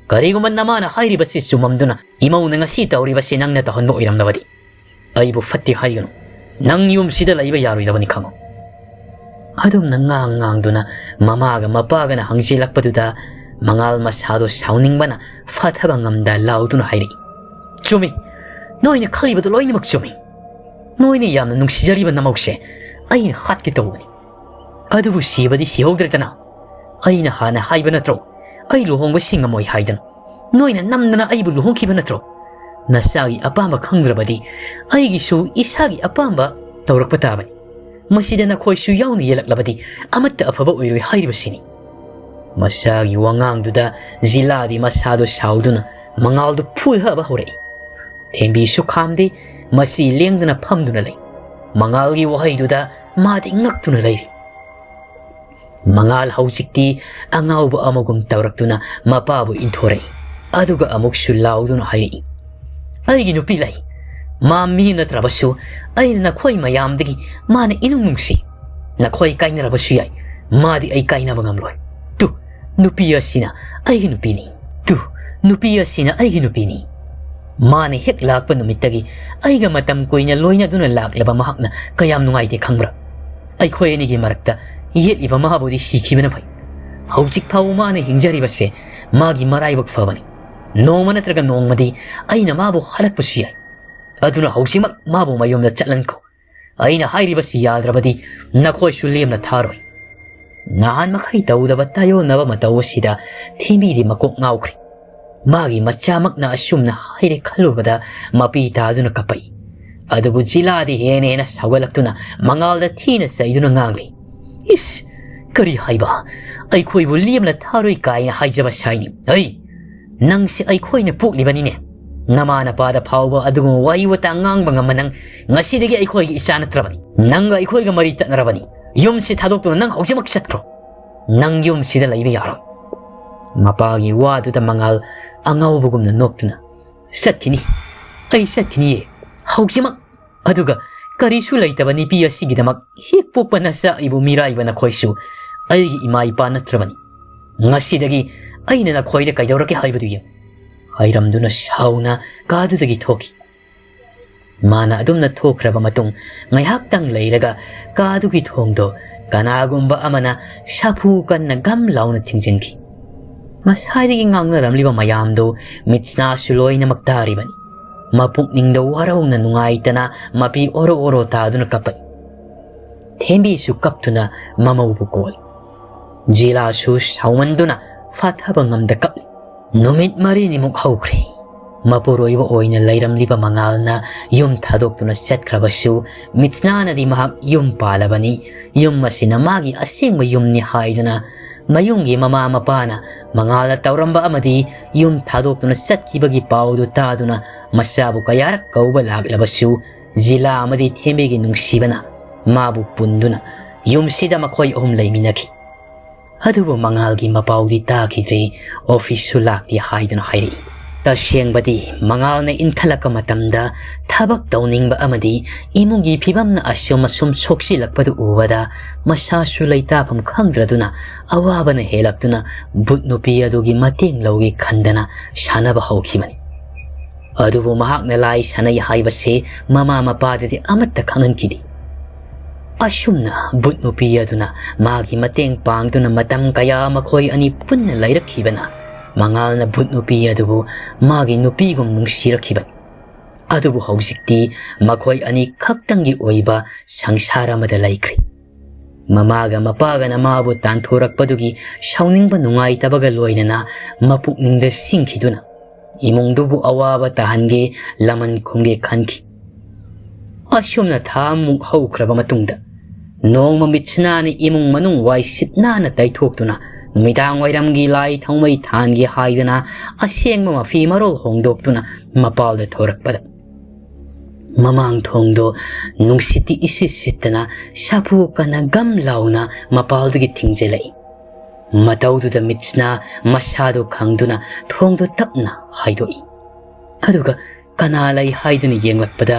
ꯀꯔꯤꯒꯨꯝꯕ ꯅꯃꯥꯅ ꯍꯥꯏꯔꯤꯕꯁꯤ ꯆꯨꯝꯃꯝꯗꯨꯅ ꯏꯃꯧꯅ ꯉꯁꯤ ꯇꯧꯔꯤꯕꯁꯤ ꯅꯪꯅ ꯇꯧꯍꯟꯕ ꯑꯣꯏꯔꯝꯂꯕꯗꯤ, ꯑꯩꯕꯨ ꯐꯠꯇꯦ ꯍꯥꯏꯒꯅꯨ꯫ ꯅꯪ ꯌꯨꯝꯁꯤꯗ ꯂꯩꯕ ꯌꯥꯔꯣꯏꯗꯕꯅꯤ ꯈꯪꯉꯨ꯫" ꯑꯗꯨꯝꯅ ꯉꯥꯡ ꯉꯥꯡꯗꯨꯅ ꯃꯃꯥꯒ ꯃꯄꯥꯒꯅ ꯍꯪꯖꯤꯜꯂꯛꯄꯗꯨꯗ ꯃꯉꯥꯜ ꯃꯁꯥꯗꯣ ꯁꯥꯎꯅꯤꯡꯕꯅ ꯐꯥꯊꯕ ꯉꯝꯗ ꯂꯥꯎꯗꯨꯅ ꯍꯥꯏꯔꯛꯏ, "ꯆꯨꯝꯃꯤ꯫ ꯅꯣꯏꯅ ꯈꯜꯂꯤꯕꯗꯨ ꯂꯣꯏꯅꯃꯛ ꯆꯨꯝꯃꯤ꯫ ꯅꯣꯏꯅ ꯌꯥꯝꯅ ꯅꯨꯡꯁꯤꯖꯔꯤꯕ ꯅꯃꯧꯁꯦ ꯑꯩꯅ ꯍꯥꯠꯀꯦ ꯇꯧꯕꯅꯤ꯫ ꯑꯗꯨꯕꯨ ꯁꯤꯕꯗꯤ ꯁꯤꯍꯧꯗ꯭ꯔꯦꯗꯅ꯫ ꯑꯩꯅ ꯍꯥꯟꯅ ꯍꯥꯏꯕ ꯅꯠꯇ꯭ꯔꯣ ꯑꯩ ꯂꯨꯍꯣꯡꯕ ꯁꯤꯡꯉꯝꯃꯣꯏ ꯍꯥꯏꯗꯅ? ꯅꯣꯏꯅ ꯅꯝꯗꯅ ꯑꯩꯕꯨ ꯂꯨꯍꯣꯡꯈꯤꯕ ꯅꯠꯇ꯭ꯔꯣ? ꯅꯆꯥꯒꯤ ꯑꯄꯥꯝꯕ ꯈꯪꯗ꯭ꯔꯕꯗꯤ ꯑꯩꯒꯤꯁꯨ ꯏꯁꯥꯒꯤ ꯑꯄꯥꯝꯕ ꯇꯧꯔꯛꯄ ꯇꯥꯕꯅꯤ꯫ ꯃꯁꯤꯗ ꯅꯈꯣꯏꯁꯨ ꯌꯥꯎꯅ ꯌꯦꯜꯂꯛꯂꯕꯗꯤ ꯑꯃꯠꯇ ꯑꯐꯕ ꯑꯣꯏꯔꯣꯏ ꯍꯥꯏꯔꯤꯕꯁꯤꯅꯤ꯫" ꯃꯆꯥꯒꯤ ꯋꯥꯉꯥꯡꯗꯨꯗ ꯖꯤꯂꯥꯗꯤ ꯃꯁꯥꯗꯨ ꯁꯥꯎꯗꯨꯅ ꯃꯉꯥꯜꯗꯨ ꯐꯨꯊꯕ ꯍꯧꯔꯛꯏ꯫ ꯊꯦꯝꯕꯤꯁꯨ ꯈꯥꯝꯗꯦ, ꯃꯁꯤ ꯂꯦꯡꯗꯅ ꯐꯝꯗꯨꯅ ꯂꯩ꯫ ꯃꯉꯥꯜꯒꯤ ꯋꯥꯍꯩꯗꯨꯗ ꯃꯥꯗꯤ ꯉꯛꯇꯨꯅ ꯂꯩꯔꯤ꯫ ꯃꯉꯥꯜ ꯍꯧꯖꯤꯛꯇꯤ ꯑꯉꯥꯎꯕ ꯑꯃꯒꯨꯝ ꯇꯧꯔꯛꯇꯨꯅ ꯃꯄꯥꯕꯨ ꯏꯟꯊꯣꯔꯛꯏ꯫ ꯑꯗꯨꯒ ꯑꯃꯨꯛꯁꯨ ꯂꯥꯎꯗꯨꯅ ꯍꯥꯏꯔꯛꯏ, "ꯑꯩꯒꯤ ꯅꯨꯄꯤ ꯂꯩ꯫ ꯃꯥ ꯃꯤ ꯅꯠꯇ꯭ꯔꯕꯁꯨ ꯑꯩꯅ ꯅꯈꯣꯏ ꯃꯌꯥꯝꯗꯒꯤ ꯃꯥꯅ ꯏꯅꯨꯡ ꯅꯨꯡꯁꯤ꯫ ꯅꯈꯣꯏ ꯀꯥꯏꯅꯔꯕꯁꯨ ꯌꯥꯏ, ꯃꯥꯗꯤ ꯑꯩ ꯀꯥꯏꯅꯕ ꯉꯝꯂꯣꯏ꯫ ꯇꯨ, ꯅꯨꯄꯤ ꯑꯁꯤꯅ ꯑꯩꯒꯤ ꯅꯨꯄꯤꯅꯤ꯫ ꯇꯨ, ꯅꯨꯄꯤ ꯑꯁꯤꯅ ꯑꯩꯒꯤ ꯅꯨꯄꯤꯅꯤ꯫ ꯃꯥꯅ ꯍꯦꯛ ꯂꯥꯛꯄ ꯅꯨꯃꯤꯠꯇꯒꯤ ꯑꯩꯒ ꯃꯇꯝ ꯀꯨꯏꯅ ꯂꯣꯏꯅꯗꯨꯅ ꯂꯥꯛꯂꯕ ꯃꯍꯥꯛꯅ ꯀꯌꯥꯝ ꯅꯨꯡꯉꯥꯏꯇꯦ ꯈꯪꯕ꯭ꯔꯥ? ꯑꯩꯈꯣꯏ ꯑꯅꯤꯒꯤ ꯃꯔꯛꯇ ꯌꯦꯠꯂꯤꯕ ꯃꯥꯕꯨꯗꯤ ꯁꯤꯈꯤꯕꯅ ꯐꯩ꯫ ꯍꯧꯖꯤꯛ ꯐꯥꯎꯕ ꯃꯥꯅ ꯍꯤꯡꯖꯔꯤꯕꯁꯦ ꯃꯥꯒꯤ ꯃꯔꯥꯏꯕꯛ ꯐꯕꯅꯤ꯫ ꯅꯣꯡꯃ ꯅꯠꯇ꯭ꯔꯒ ꯅꯣꯡꯃꯗꯤ ꯑꯩꯅ ꯃꯥꯕꯨ ꯍꯜꯂꯛꯄꯁꯨ ꯌꯥꯏ꯫ ꯑꯗꯨꯅ ꯍꯧꯖꯤꯛꯃꯛ ꯃꯥꯕꯨ ꯃꯌꯨꯝꯗ ꯆꯠꯍꯟꯈꯣ꯫ ꯑꯩꯅ ꯍꯥꯏꯔꯤꯕꯁꯤ ꯌꯥꯗ꯭ꯔꯕꯗꯤ ꯅꯈꯣꯏꯁꯨ ꯂꯦꯝꯅ ꯊꯥꯔꯣꯏ꯫ ꯅꯍꯥꯟ ꯃꯈꯩ ꯇꯧꯗꯕ ꯇꯥꯏꯌꯣꯟꯅꯕ ꯃꯇꯧ ꯑꯁꯤꯗ ꯊꯤꯃꯤꯗꯤ ꯃꯀꯣꯛ ꯉꯥꯎꯈ꯭ꯔꯦ꯫ ꯃꯥꯒꯤ ꯃꯆꯥꯃꯛꯅ ꯑꯁꯨꯝꯅ ꯍꯥꯏꯔꯦ ꯈꯜꯂꯨꯕꯗ ꯃꯄꯤ ꯇꯥꯗꯨꯅ ꯀꯞꯄꯛꯏ꯫ ꯑꯗꯨꯕꯨ ꯖꯤꯂꯥꯗꯤ ꯍꯦꯟꯅ ꯍꯦꯟꯅ ꯁꯥꯎꯒꯠꯂꯛꯇꯨꯅ ꯃꯉꯥꯜꯗ ꯊꯤꯅ ꯆꯩꯗꯨꯅ ꯉꯥꯡꯂꯤ, "ꯏꯁ! ꯀꯔꯤ ꯍꯥꯏꯕ? ꯑꯩꯈꯣꯏꯕꯨ ꯂꯦꯝꯅ ꯊꯥꯔꯣꯏ ꯀꯥꯏꯅ ꯍꯥꯏꯖꯕ ꯁꯥꯏꯅꯤ? ꯍꯩ! ꯅꯪꯁꯤ ꯑꯩꯈꯣꯏꯅ ꯄꯣꯛꯂꯤꯕꯅꯤꯅꯦ꯫ ꯅꯃꯥ ꯅꯄꯥꯗ ꯐꯥꯎꯕ ꯑꯗꯨꯒꯨꯝꯕ ꯋꯥꯍꯩ ꯋꯥꯇꯥ ꯉꯥꯡꯕ ꯉꯝꯕ ꯅꯪ ꯉꯁꯤꯗꯒꯤ ꯑꯩꯈꯣꯏꯒꯤ ꯏꯆꯥ ꯅꯠꯇ꯭ꯔꯕꯅꯤ꯫ ꯅꯪꯒ ꯑꯩꯈꯣꯏꯒ ꯃꯔꯤ ꯇꯠꯅꯔꯕꯅꯤ꯫ ꯌꯨꯝꯁꯤ ꯊꯥꯗꯣꯛꯇꯨꯅ ꯅꯪ ꯍꯧꯖꯤꯛꯃꯛ ꯆꯠꯈ꯭ꯔꯣ꯫ ꯅꯪ ꯌꯨꯝꯁꯤꯗ ꯂꯩꯕ ꯌꯥꯔꯣꯏ꯫" ꯃꯄꯥꯒꯤ ꯋꯥꯗꯨꯗ ꯃꯉꯥꯜ ꯑꯉꯥꯎꯕꯒꯨꯝꯅ ꯅꯣꯛꯇꯨꯅ, "ꯆꯠꯈꯤꯅꯤ, ꯑꯩ ꯆꯠꯈꯤꯅꯤꯌꯦ, ꯍꯧꯖꯤꯛꯃꯛ꯫ ꯑꯗꯨꯒ ꯀꯔꯤꯁꯨ ꯂꯩꯇꯕ ꯅꯨꯄꯤ ꯑꯁꯤꯒꯤꯗꯃꯛ ꯍꯦꯛ ꯄꯣꯛꯄ ꯅꯆꯥ ꯑꯩꯕꯨ ꯃꯤꯔꯥꯏꯕ ꯅꯈꯣꯏꯁꯨ ꯑꯩꯒꯤ ꯏꯃꯥ ꯏꯄꯥ ꯅꯠꯇ꯭ꯔꯕꯅꯤ꯫ ꯉꯁꯤꯗꯒꯤ ꯑꯩꯅ ꯅꯈꯣꯏꯗ ꯀꯩꯗꯧꯔꯛꯀꯦ ꯍꯥꯏꯕꯗꯨ ꯌꯦꯡꯉꯨ꯫" ꯍꯥꯏꯔꯝꯗꯨꯅ ꯁꯥꯎꯅ ꯀꯥꯗꯨꯗꯒꯤ ꯊꯣꯛꯈꯤ꯫ ꯃꯥꯅ ꯑꯗꯨꯝꯅ ꯊꯣꯛꯈ꯭ꯔꯕ ꯃꯇꯨꯡ ꯉꯥꯏꯍꯥꯛꯇꯪ ꯂꯩꯔꯒ ꯀꯥꯗꯨꯒꯤ ꯊꯣꯡꯗꯣ ꯀꯅꯥꯒꯨꯝꯕ ꯑꯃꯅ ꯁꯥꯐꯨ ꯀꯟꯅ ꯒꯝ ꯂꯥꯎꯅ ꯊꯤꯡꯖꯤꯟꯈꯤ꯫ ꯉꯁꯥꯏꯗꯒꯤ ꯉꯥꯡꯅꯔꯝꯂꯤꯕ ꯃꯌꯥꯝꯗꯨ ꯃꯤꯠꯁꯅꯥꯁꯨ ꯂꯣꯏꯅꯃꯛ ꯇꯥꯔꯤꯕꯅꯤ꯫ ꯃꯄꯨꯛꯅꯤꯡꯗ ꯋꯥꯔꯧꯅ ꯅꯨꯡꯉꯥꯏꯇꯅ ꯃꯄꯤ ꯑꯣꯔꯣ ꯑꯣꯔꯣ ꯇꯥꯗꯨꯅ ꯀꯞꯄꯛꯏ꯫ ꯊꯦꯝꯕꯤꯁꯨ ꯀꯞꯇꯨꯅ ꯃꯃꯧꯕꯨ ꯀꯣꯜꯂꯤ꯫ ꯖꯤꯂꯥꯁꯨ ꯁꯥꯎꯃꯟꯗꯨꯅ ꯐꯥꯊꯕ ꯉꯝꯗ ꯀꯞꯂꯤ꯫ ꯅꯨꯃꯤꯠ ꯃꯔꯤꯅꯤꯃꯨꯛ ꯍꯧꯈ꯭ꯔꯦ꯫ ꯃꯄꯨꯔꯣꯏꯕ ꯑꯣꯏꯅ ꯂꯩꯔꯝꯂꯤꯕ ꯃꯉꯥꯜꯅ ꯌꯨꯝ ꯊꯥꯗꯣꯛꯇꯨꯅ ꯆꯠꯈ꯭ꯔꯕꯁꯨ, ꯃꯤꯠꯁꯅꯥꯅꯗꯤ ꯃꯍꯥꯛ ꯌꯨꯝ ꯄꯥꯜꯂꯕꯅꯤ, ꯌꯨꯝ ꯑꯁꯤꯅ ꯃꯥꯒꯤ ꯑꯁꯦꯡꯕ ꯌꯨꯝꯅꯤ ꯍꯥꯏꯗꯨꯅ ꯃꯌꯨꯝꯒꯤ ꯃꯃꯥ ꯃꯄꯥꯅ ꯃꯉꯥꯜꯅ ꯇꯧꯔꯝꯕ ꯑꯃꯗꯤ ꯌꯨꯝ ꯊꯥꯗꯣꯛꯇꯨꯅ ꯆꯠꯈꯤꯕꯒꯤ ꯄꯥꯎꯗꯨ ꯇꯥꯗꯨꯅ ꯃꯆꯥꯕꯨ ꯀꯌꯥꯔꯛ ꯀꯧꯕ ꯂꯥꯛꯂꯕꯁꯨ ꯖꯤꯂꯥ ꯑꯃꯗꯤ ꯊꯦꯝꯕꯤꯒꯤ ꯅꯨꯡꯁꯤꯕꯅ ꯃꯥꯕꯨ ꯄꯨꯟꯗꯨꯅ ꯌꯨꯝꯁꯤꯗ ꯃꯈꯣꯏ ꯑꯍꯨꯝ ꯂꯩꯃꯤꯟꯅꯈꯤ꯫ ꯑꯗꯨꯕꯨ ꯃꯉꯥꯜꯒꯤ ꯃꯄꯥꯎꯗꯤ ꯇꯥꯈꯤꯗ꯭ꯔꯦ, ꯑꯣꯐꯤꯁꯁꯨ ꯂꯥꯛꯇꯦ ꯍꯥꯏꯗꯨꯅ ꯍꯥꯏꯔꯛꯏ꯫ ꯇꯁꯦꯡꯕꯗꯤ ꯃꯉꯥꯜꯅ ꯏꯟꯈꯠꯂꯛꯄ ꯃꯇꯝꯗ ꯊꯕꯛ ꯇꯧꯅꯤꯡꯕ ꯑꯃꯗꯤ ꯏꯃꯨꯡꯒꯤ ꯐꯤꯕꯝꯅ ꯑꯁꯨꯝ ꯑꯁꯨꯝ ꯁꯣꯛꯆꯤꯜꯂꯛꯄꯗꯨ ꯎꯕꯗ ꯃꯁꯥꯁꯨ ꯂꯩꯇꯥꯐꯝ ꯈꯪꯗ꯭ꯔꯗꯨꯅ ꯑꯋꯥꯕꯅ ꯍꯦꯜꯂꯛꯇꯨꯅ ꯚꯨꯠ ꯅꯨꯄꯤ ꯑꯗꯨꯒꯤ ꯃꯇꯦꯡ ꯂꯧꯒꯦ ꯈꯟꯗꯅ ꯁꯥꯟꯅꯕ ꯍꯧꯈꯤꯕꯅꯤ꯫ ꯑꯗꯨꯕꯨ ꯃꯍꯥꯛꯅ ꯂꯥꯏ ꯁꯥꯟꯅꯩ ꯍꯥꯏꯕꯁꯦ ꯃꯃꯥ ꯃꯄꯥꯗꯗꯤ ꯑꯃꯠꯇ ꯈꯪꯍꯟꯈꯤꯗꯦ꯫ ꯑꯁꯨꯝꯅ ꯚꯨꯠ ꯅꯨꯄꯤ ꯑꯗꯨꯅ ꯃꯥꯒꯤ ꯃꯇꯦꯡ ꯄꯥꯡꯗꯨꯅ ꯃꯇꯝ ꯀꯌꯥ ꯃꯈꯣꯏ ꯑꯅꯤ ꯄꯨꯟꯅ ꯂꯩꯔꯛꯈꯤꯕꯅ ꯃꯉꯥꯜꯅ ꯚꯨꯠ ꯅꯨꯄꯤ ꯑꯗꯨꯕꯨ ꯃꯥꯒꯤ ꯅꯨꯄꯤꯒꯨꯝ ꯅꯨꯡꯁꯤꯔꯛꯈꯤꯕꯅꯤ꯫ ꯑꯗꯨꯕꯨ ꯍꯧꯖꯤꯛꯇꯤ ꯃꯈꯣꯏ ꯑꯅꯤ ꯈꯛꯇꯪꯒꯤ ꯑꯣꯏꯕ ꯁꯪꯁꯥꯔ ꯑꯃꯗ ꯂꯩꯈ꯭ꯔꯦ꯫ ꯃꯃꯥꯒ ꯃꯄꯥꯒꯅ ꯃꯥꯕꯨ ꯇꯥꯟꯊꯣꯔꯛꯄꯗꯨꯒꯤ ꯁꯥꯎꯅꯤꯡꯕ ꯅꯨꯡꯉꯥꯏꯇꯕꯒ ꯂꯣꯏꯅꯅ ꯃꯄꯨꯛꯅꯤꯡꯗ ꯁꯤꯡꯈꯤꯗꯨꯅ ꯏꯃꯨꯡꯗꯨꯕꯨ ꯑꯋꯥꯕ ꯇꯥꯍꯟꯒꯦ, ꯂꯃꯟ ꯈꯨꯝꯒꯦ ꯈꯟꯈꯤ꯫ ꯑꯁꯨꯝꯅ ꯊꯥ ꯑꯃꯨꯛ ꯍꯧꯈ꯭ꯔꯕ ꯃꯇꯨꯡꯗ ꯅꯣꯡꯃ ꯃꯤꯠꯁꯅꯥꯅ ꯏꯃꯨꯡ ꯃꯅꯨꯡ ꯋꯥꯏ ꯁꯤꯠ ꯅꯥꯟꯅ ꯇꯩꯊꯣꯛꯇꯨꯅ ꯅꯨꯃꯤꯗꯥꯡ ꯋꯥꯏꯔꯝꯒꯤ ꯂꯥꯏ ꯊꯥꯎꯃꯩ ꯊꯥꯟꯒꯦ ꯍꯥꯏꯗꯅ ꯑꯁꯦꯡꯕ ꯃꯐꯤ ꯃꯔꯣꯜ ꯍꯣꯡꯗꯣꯛꯇꯨꯅ ꯃꯄꯥꯜꯗ ꯊꯣꯔꯛꯄꯗ ꯃꯃꯥꯡ ꯊꯣꯡꯗꯣ ꯅꯨꯡꯁꯤꯠꯇꯤ ꯏꯁꯤꯠ ꯁꯤꯠꯇꯅ ꯁꯥꯐꯨ ꯀꯟꯅ ꯒꯝ ꯂꯥꯎꯅ ꯃꯄꯥꯜꯗꯒꯤ ꯊꯤꯡꯖꯤꯜꯂꯛꯏ꯫ ꯃꯇꯧꯗꯨꯗ ꯃꯤꯠꯁꯅꯥ ꯃꯁꯥꯗꯨ ꯈꯪꯗꯨꯅ ꯊꯣꯡꯗꯨ ꯇꯞꯅ ꯍꯥꯏꯗꯣꯛꯏ꯫ ꯑꯗꯨꯒ ꯀꯅꯥ ꯂꯩ ꯍꯥꯏꯗꯨꯅ ꯌꯦꯡꯂꯛꯄꯗ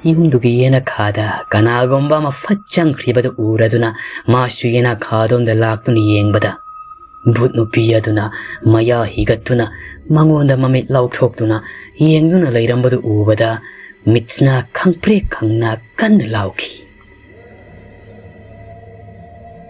ꯌꯨꯝꯗꯨꯒꯤ ꯌꯦꯅꯈꯥꯗ ꯀꯅꯥꯒꯨꯝꯕ ꯑꯃ ꯐꯠ ꯆꯪꯈ꯭ꯔꯤꯕꯗꯨ ꯎꯔꯗꯨꯅ ꯃꯥꯁꯨ ꯌꯦꯅꯈꯥꯗꯣꯝꯗ ꯂꯥꯛꯇꯨꯅ ꯌꯦꯡꯕꯗ ꯚꯨꯠ ꯅꯨꯄꯤ ꯑꯗꯨꯅ ꯃꯌꯥ ꯍꯤꯒꯠꯇꯨꯅ ꯃꯉꯣꯟꯗ ꯃꯃꯤꯠ ꯂꯥꯎꯊꯣꯛꯇꯨꯅ ꯌꯦꯡꯗꯨꯅ ꯂꯩꯔꯝꯕꯗꯨ ꯎꯕꯗ ꯃꯤꯠꯁꯅꯥ ꯈꯪꯄ꯭ꯔꯦꯛ ꯈꯪꯅ ꯀꯟꯅ ꯂꯥꯎꯈꯤ꯫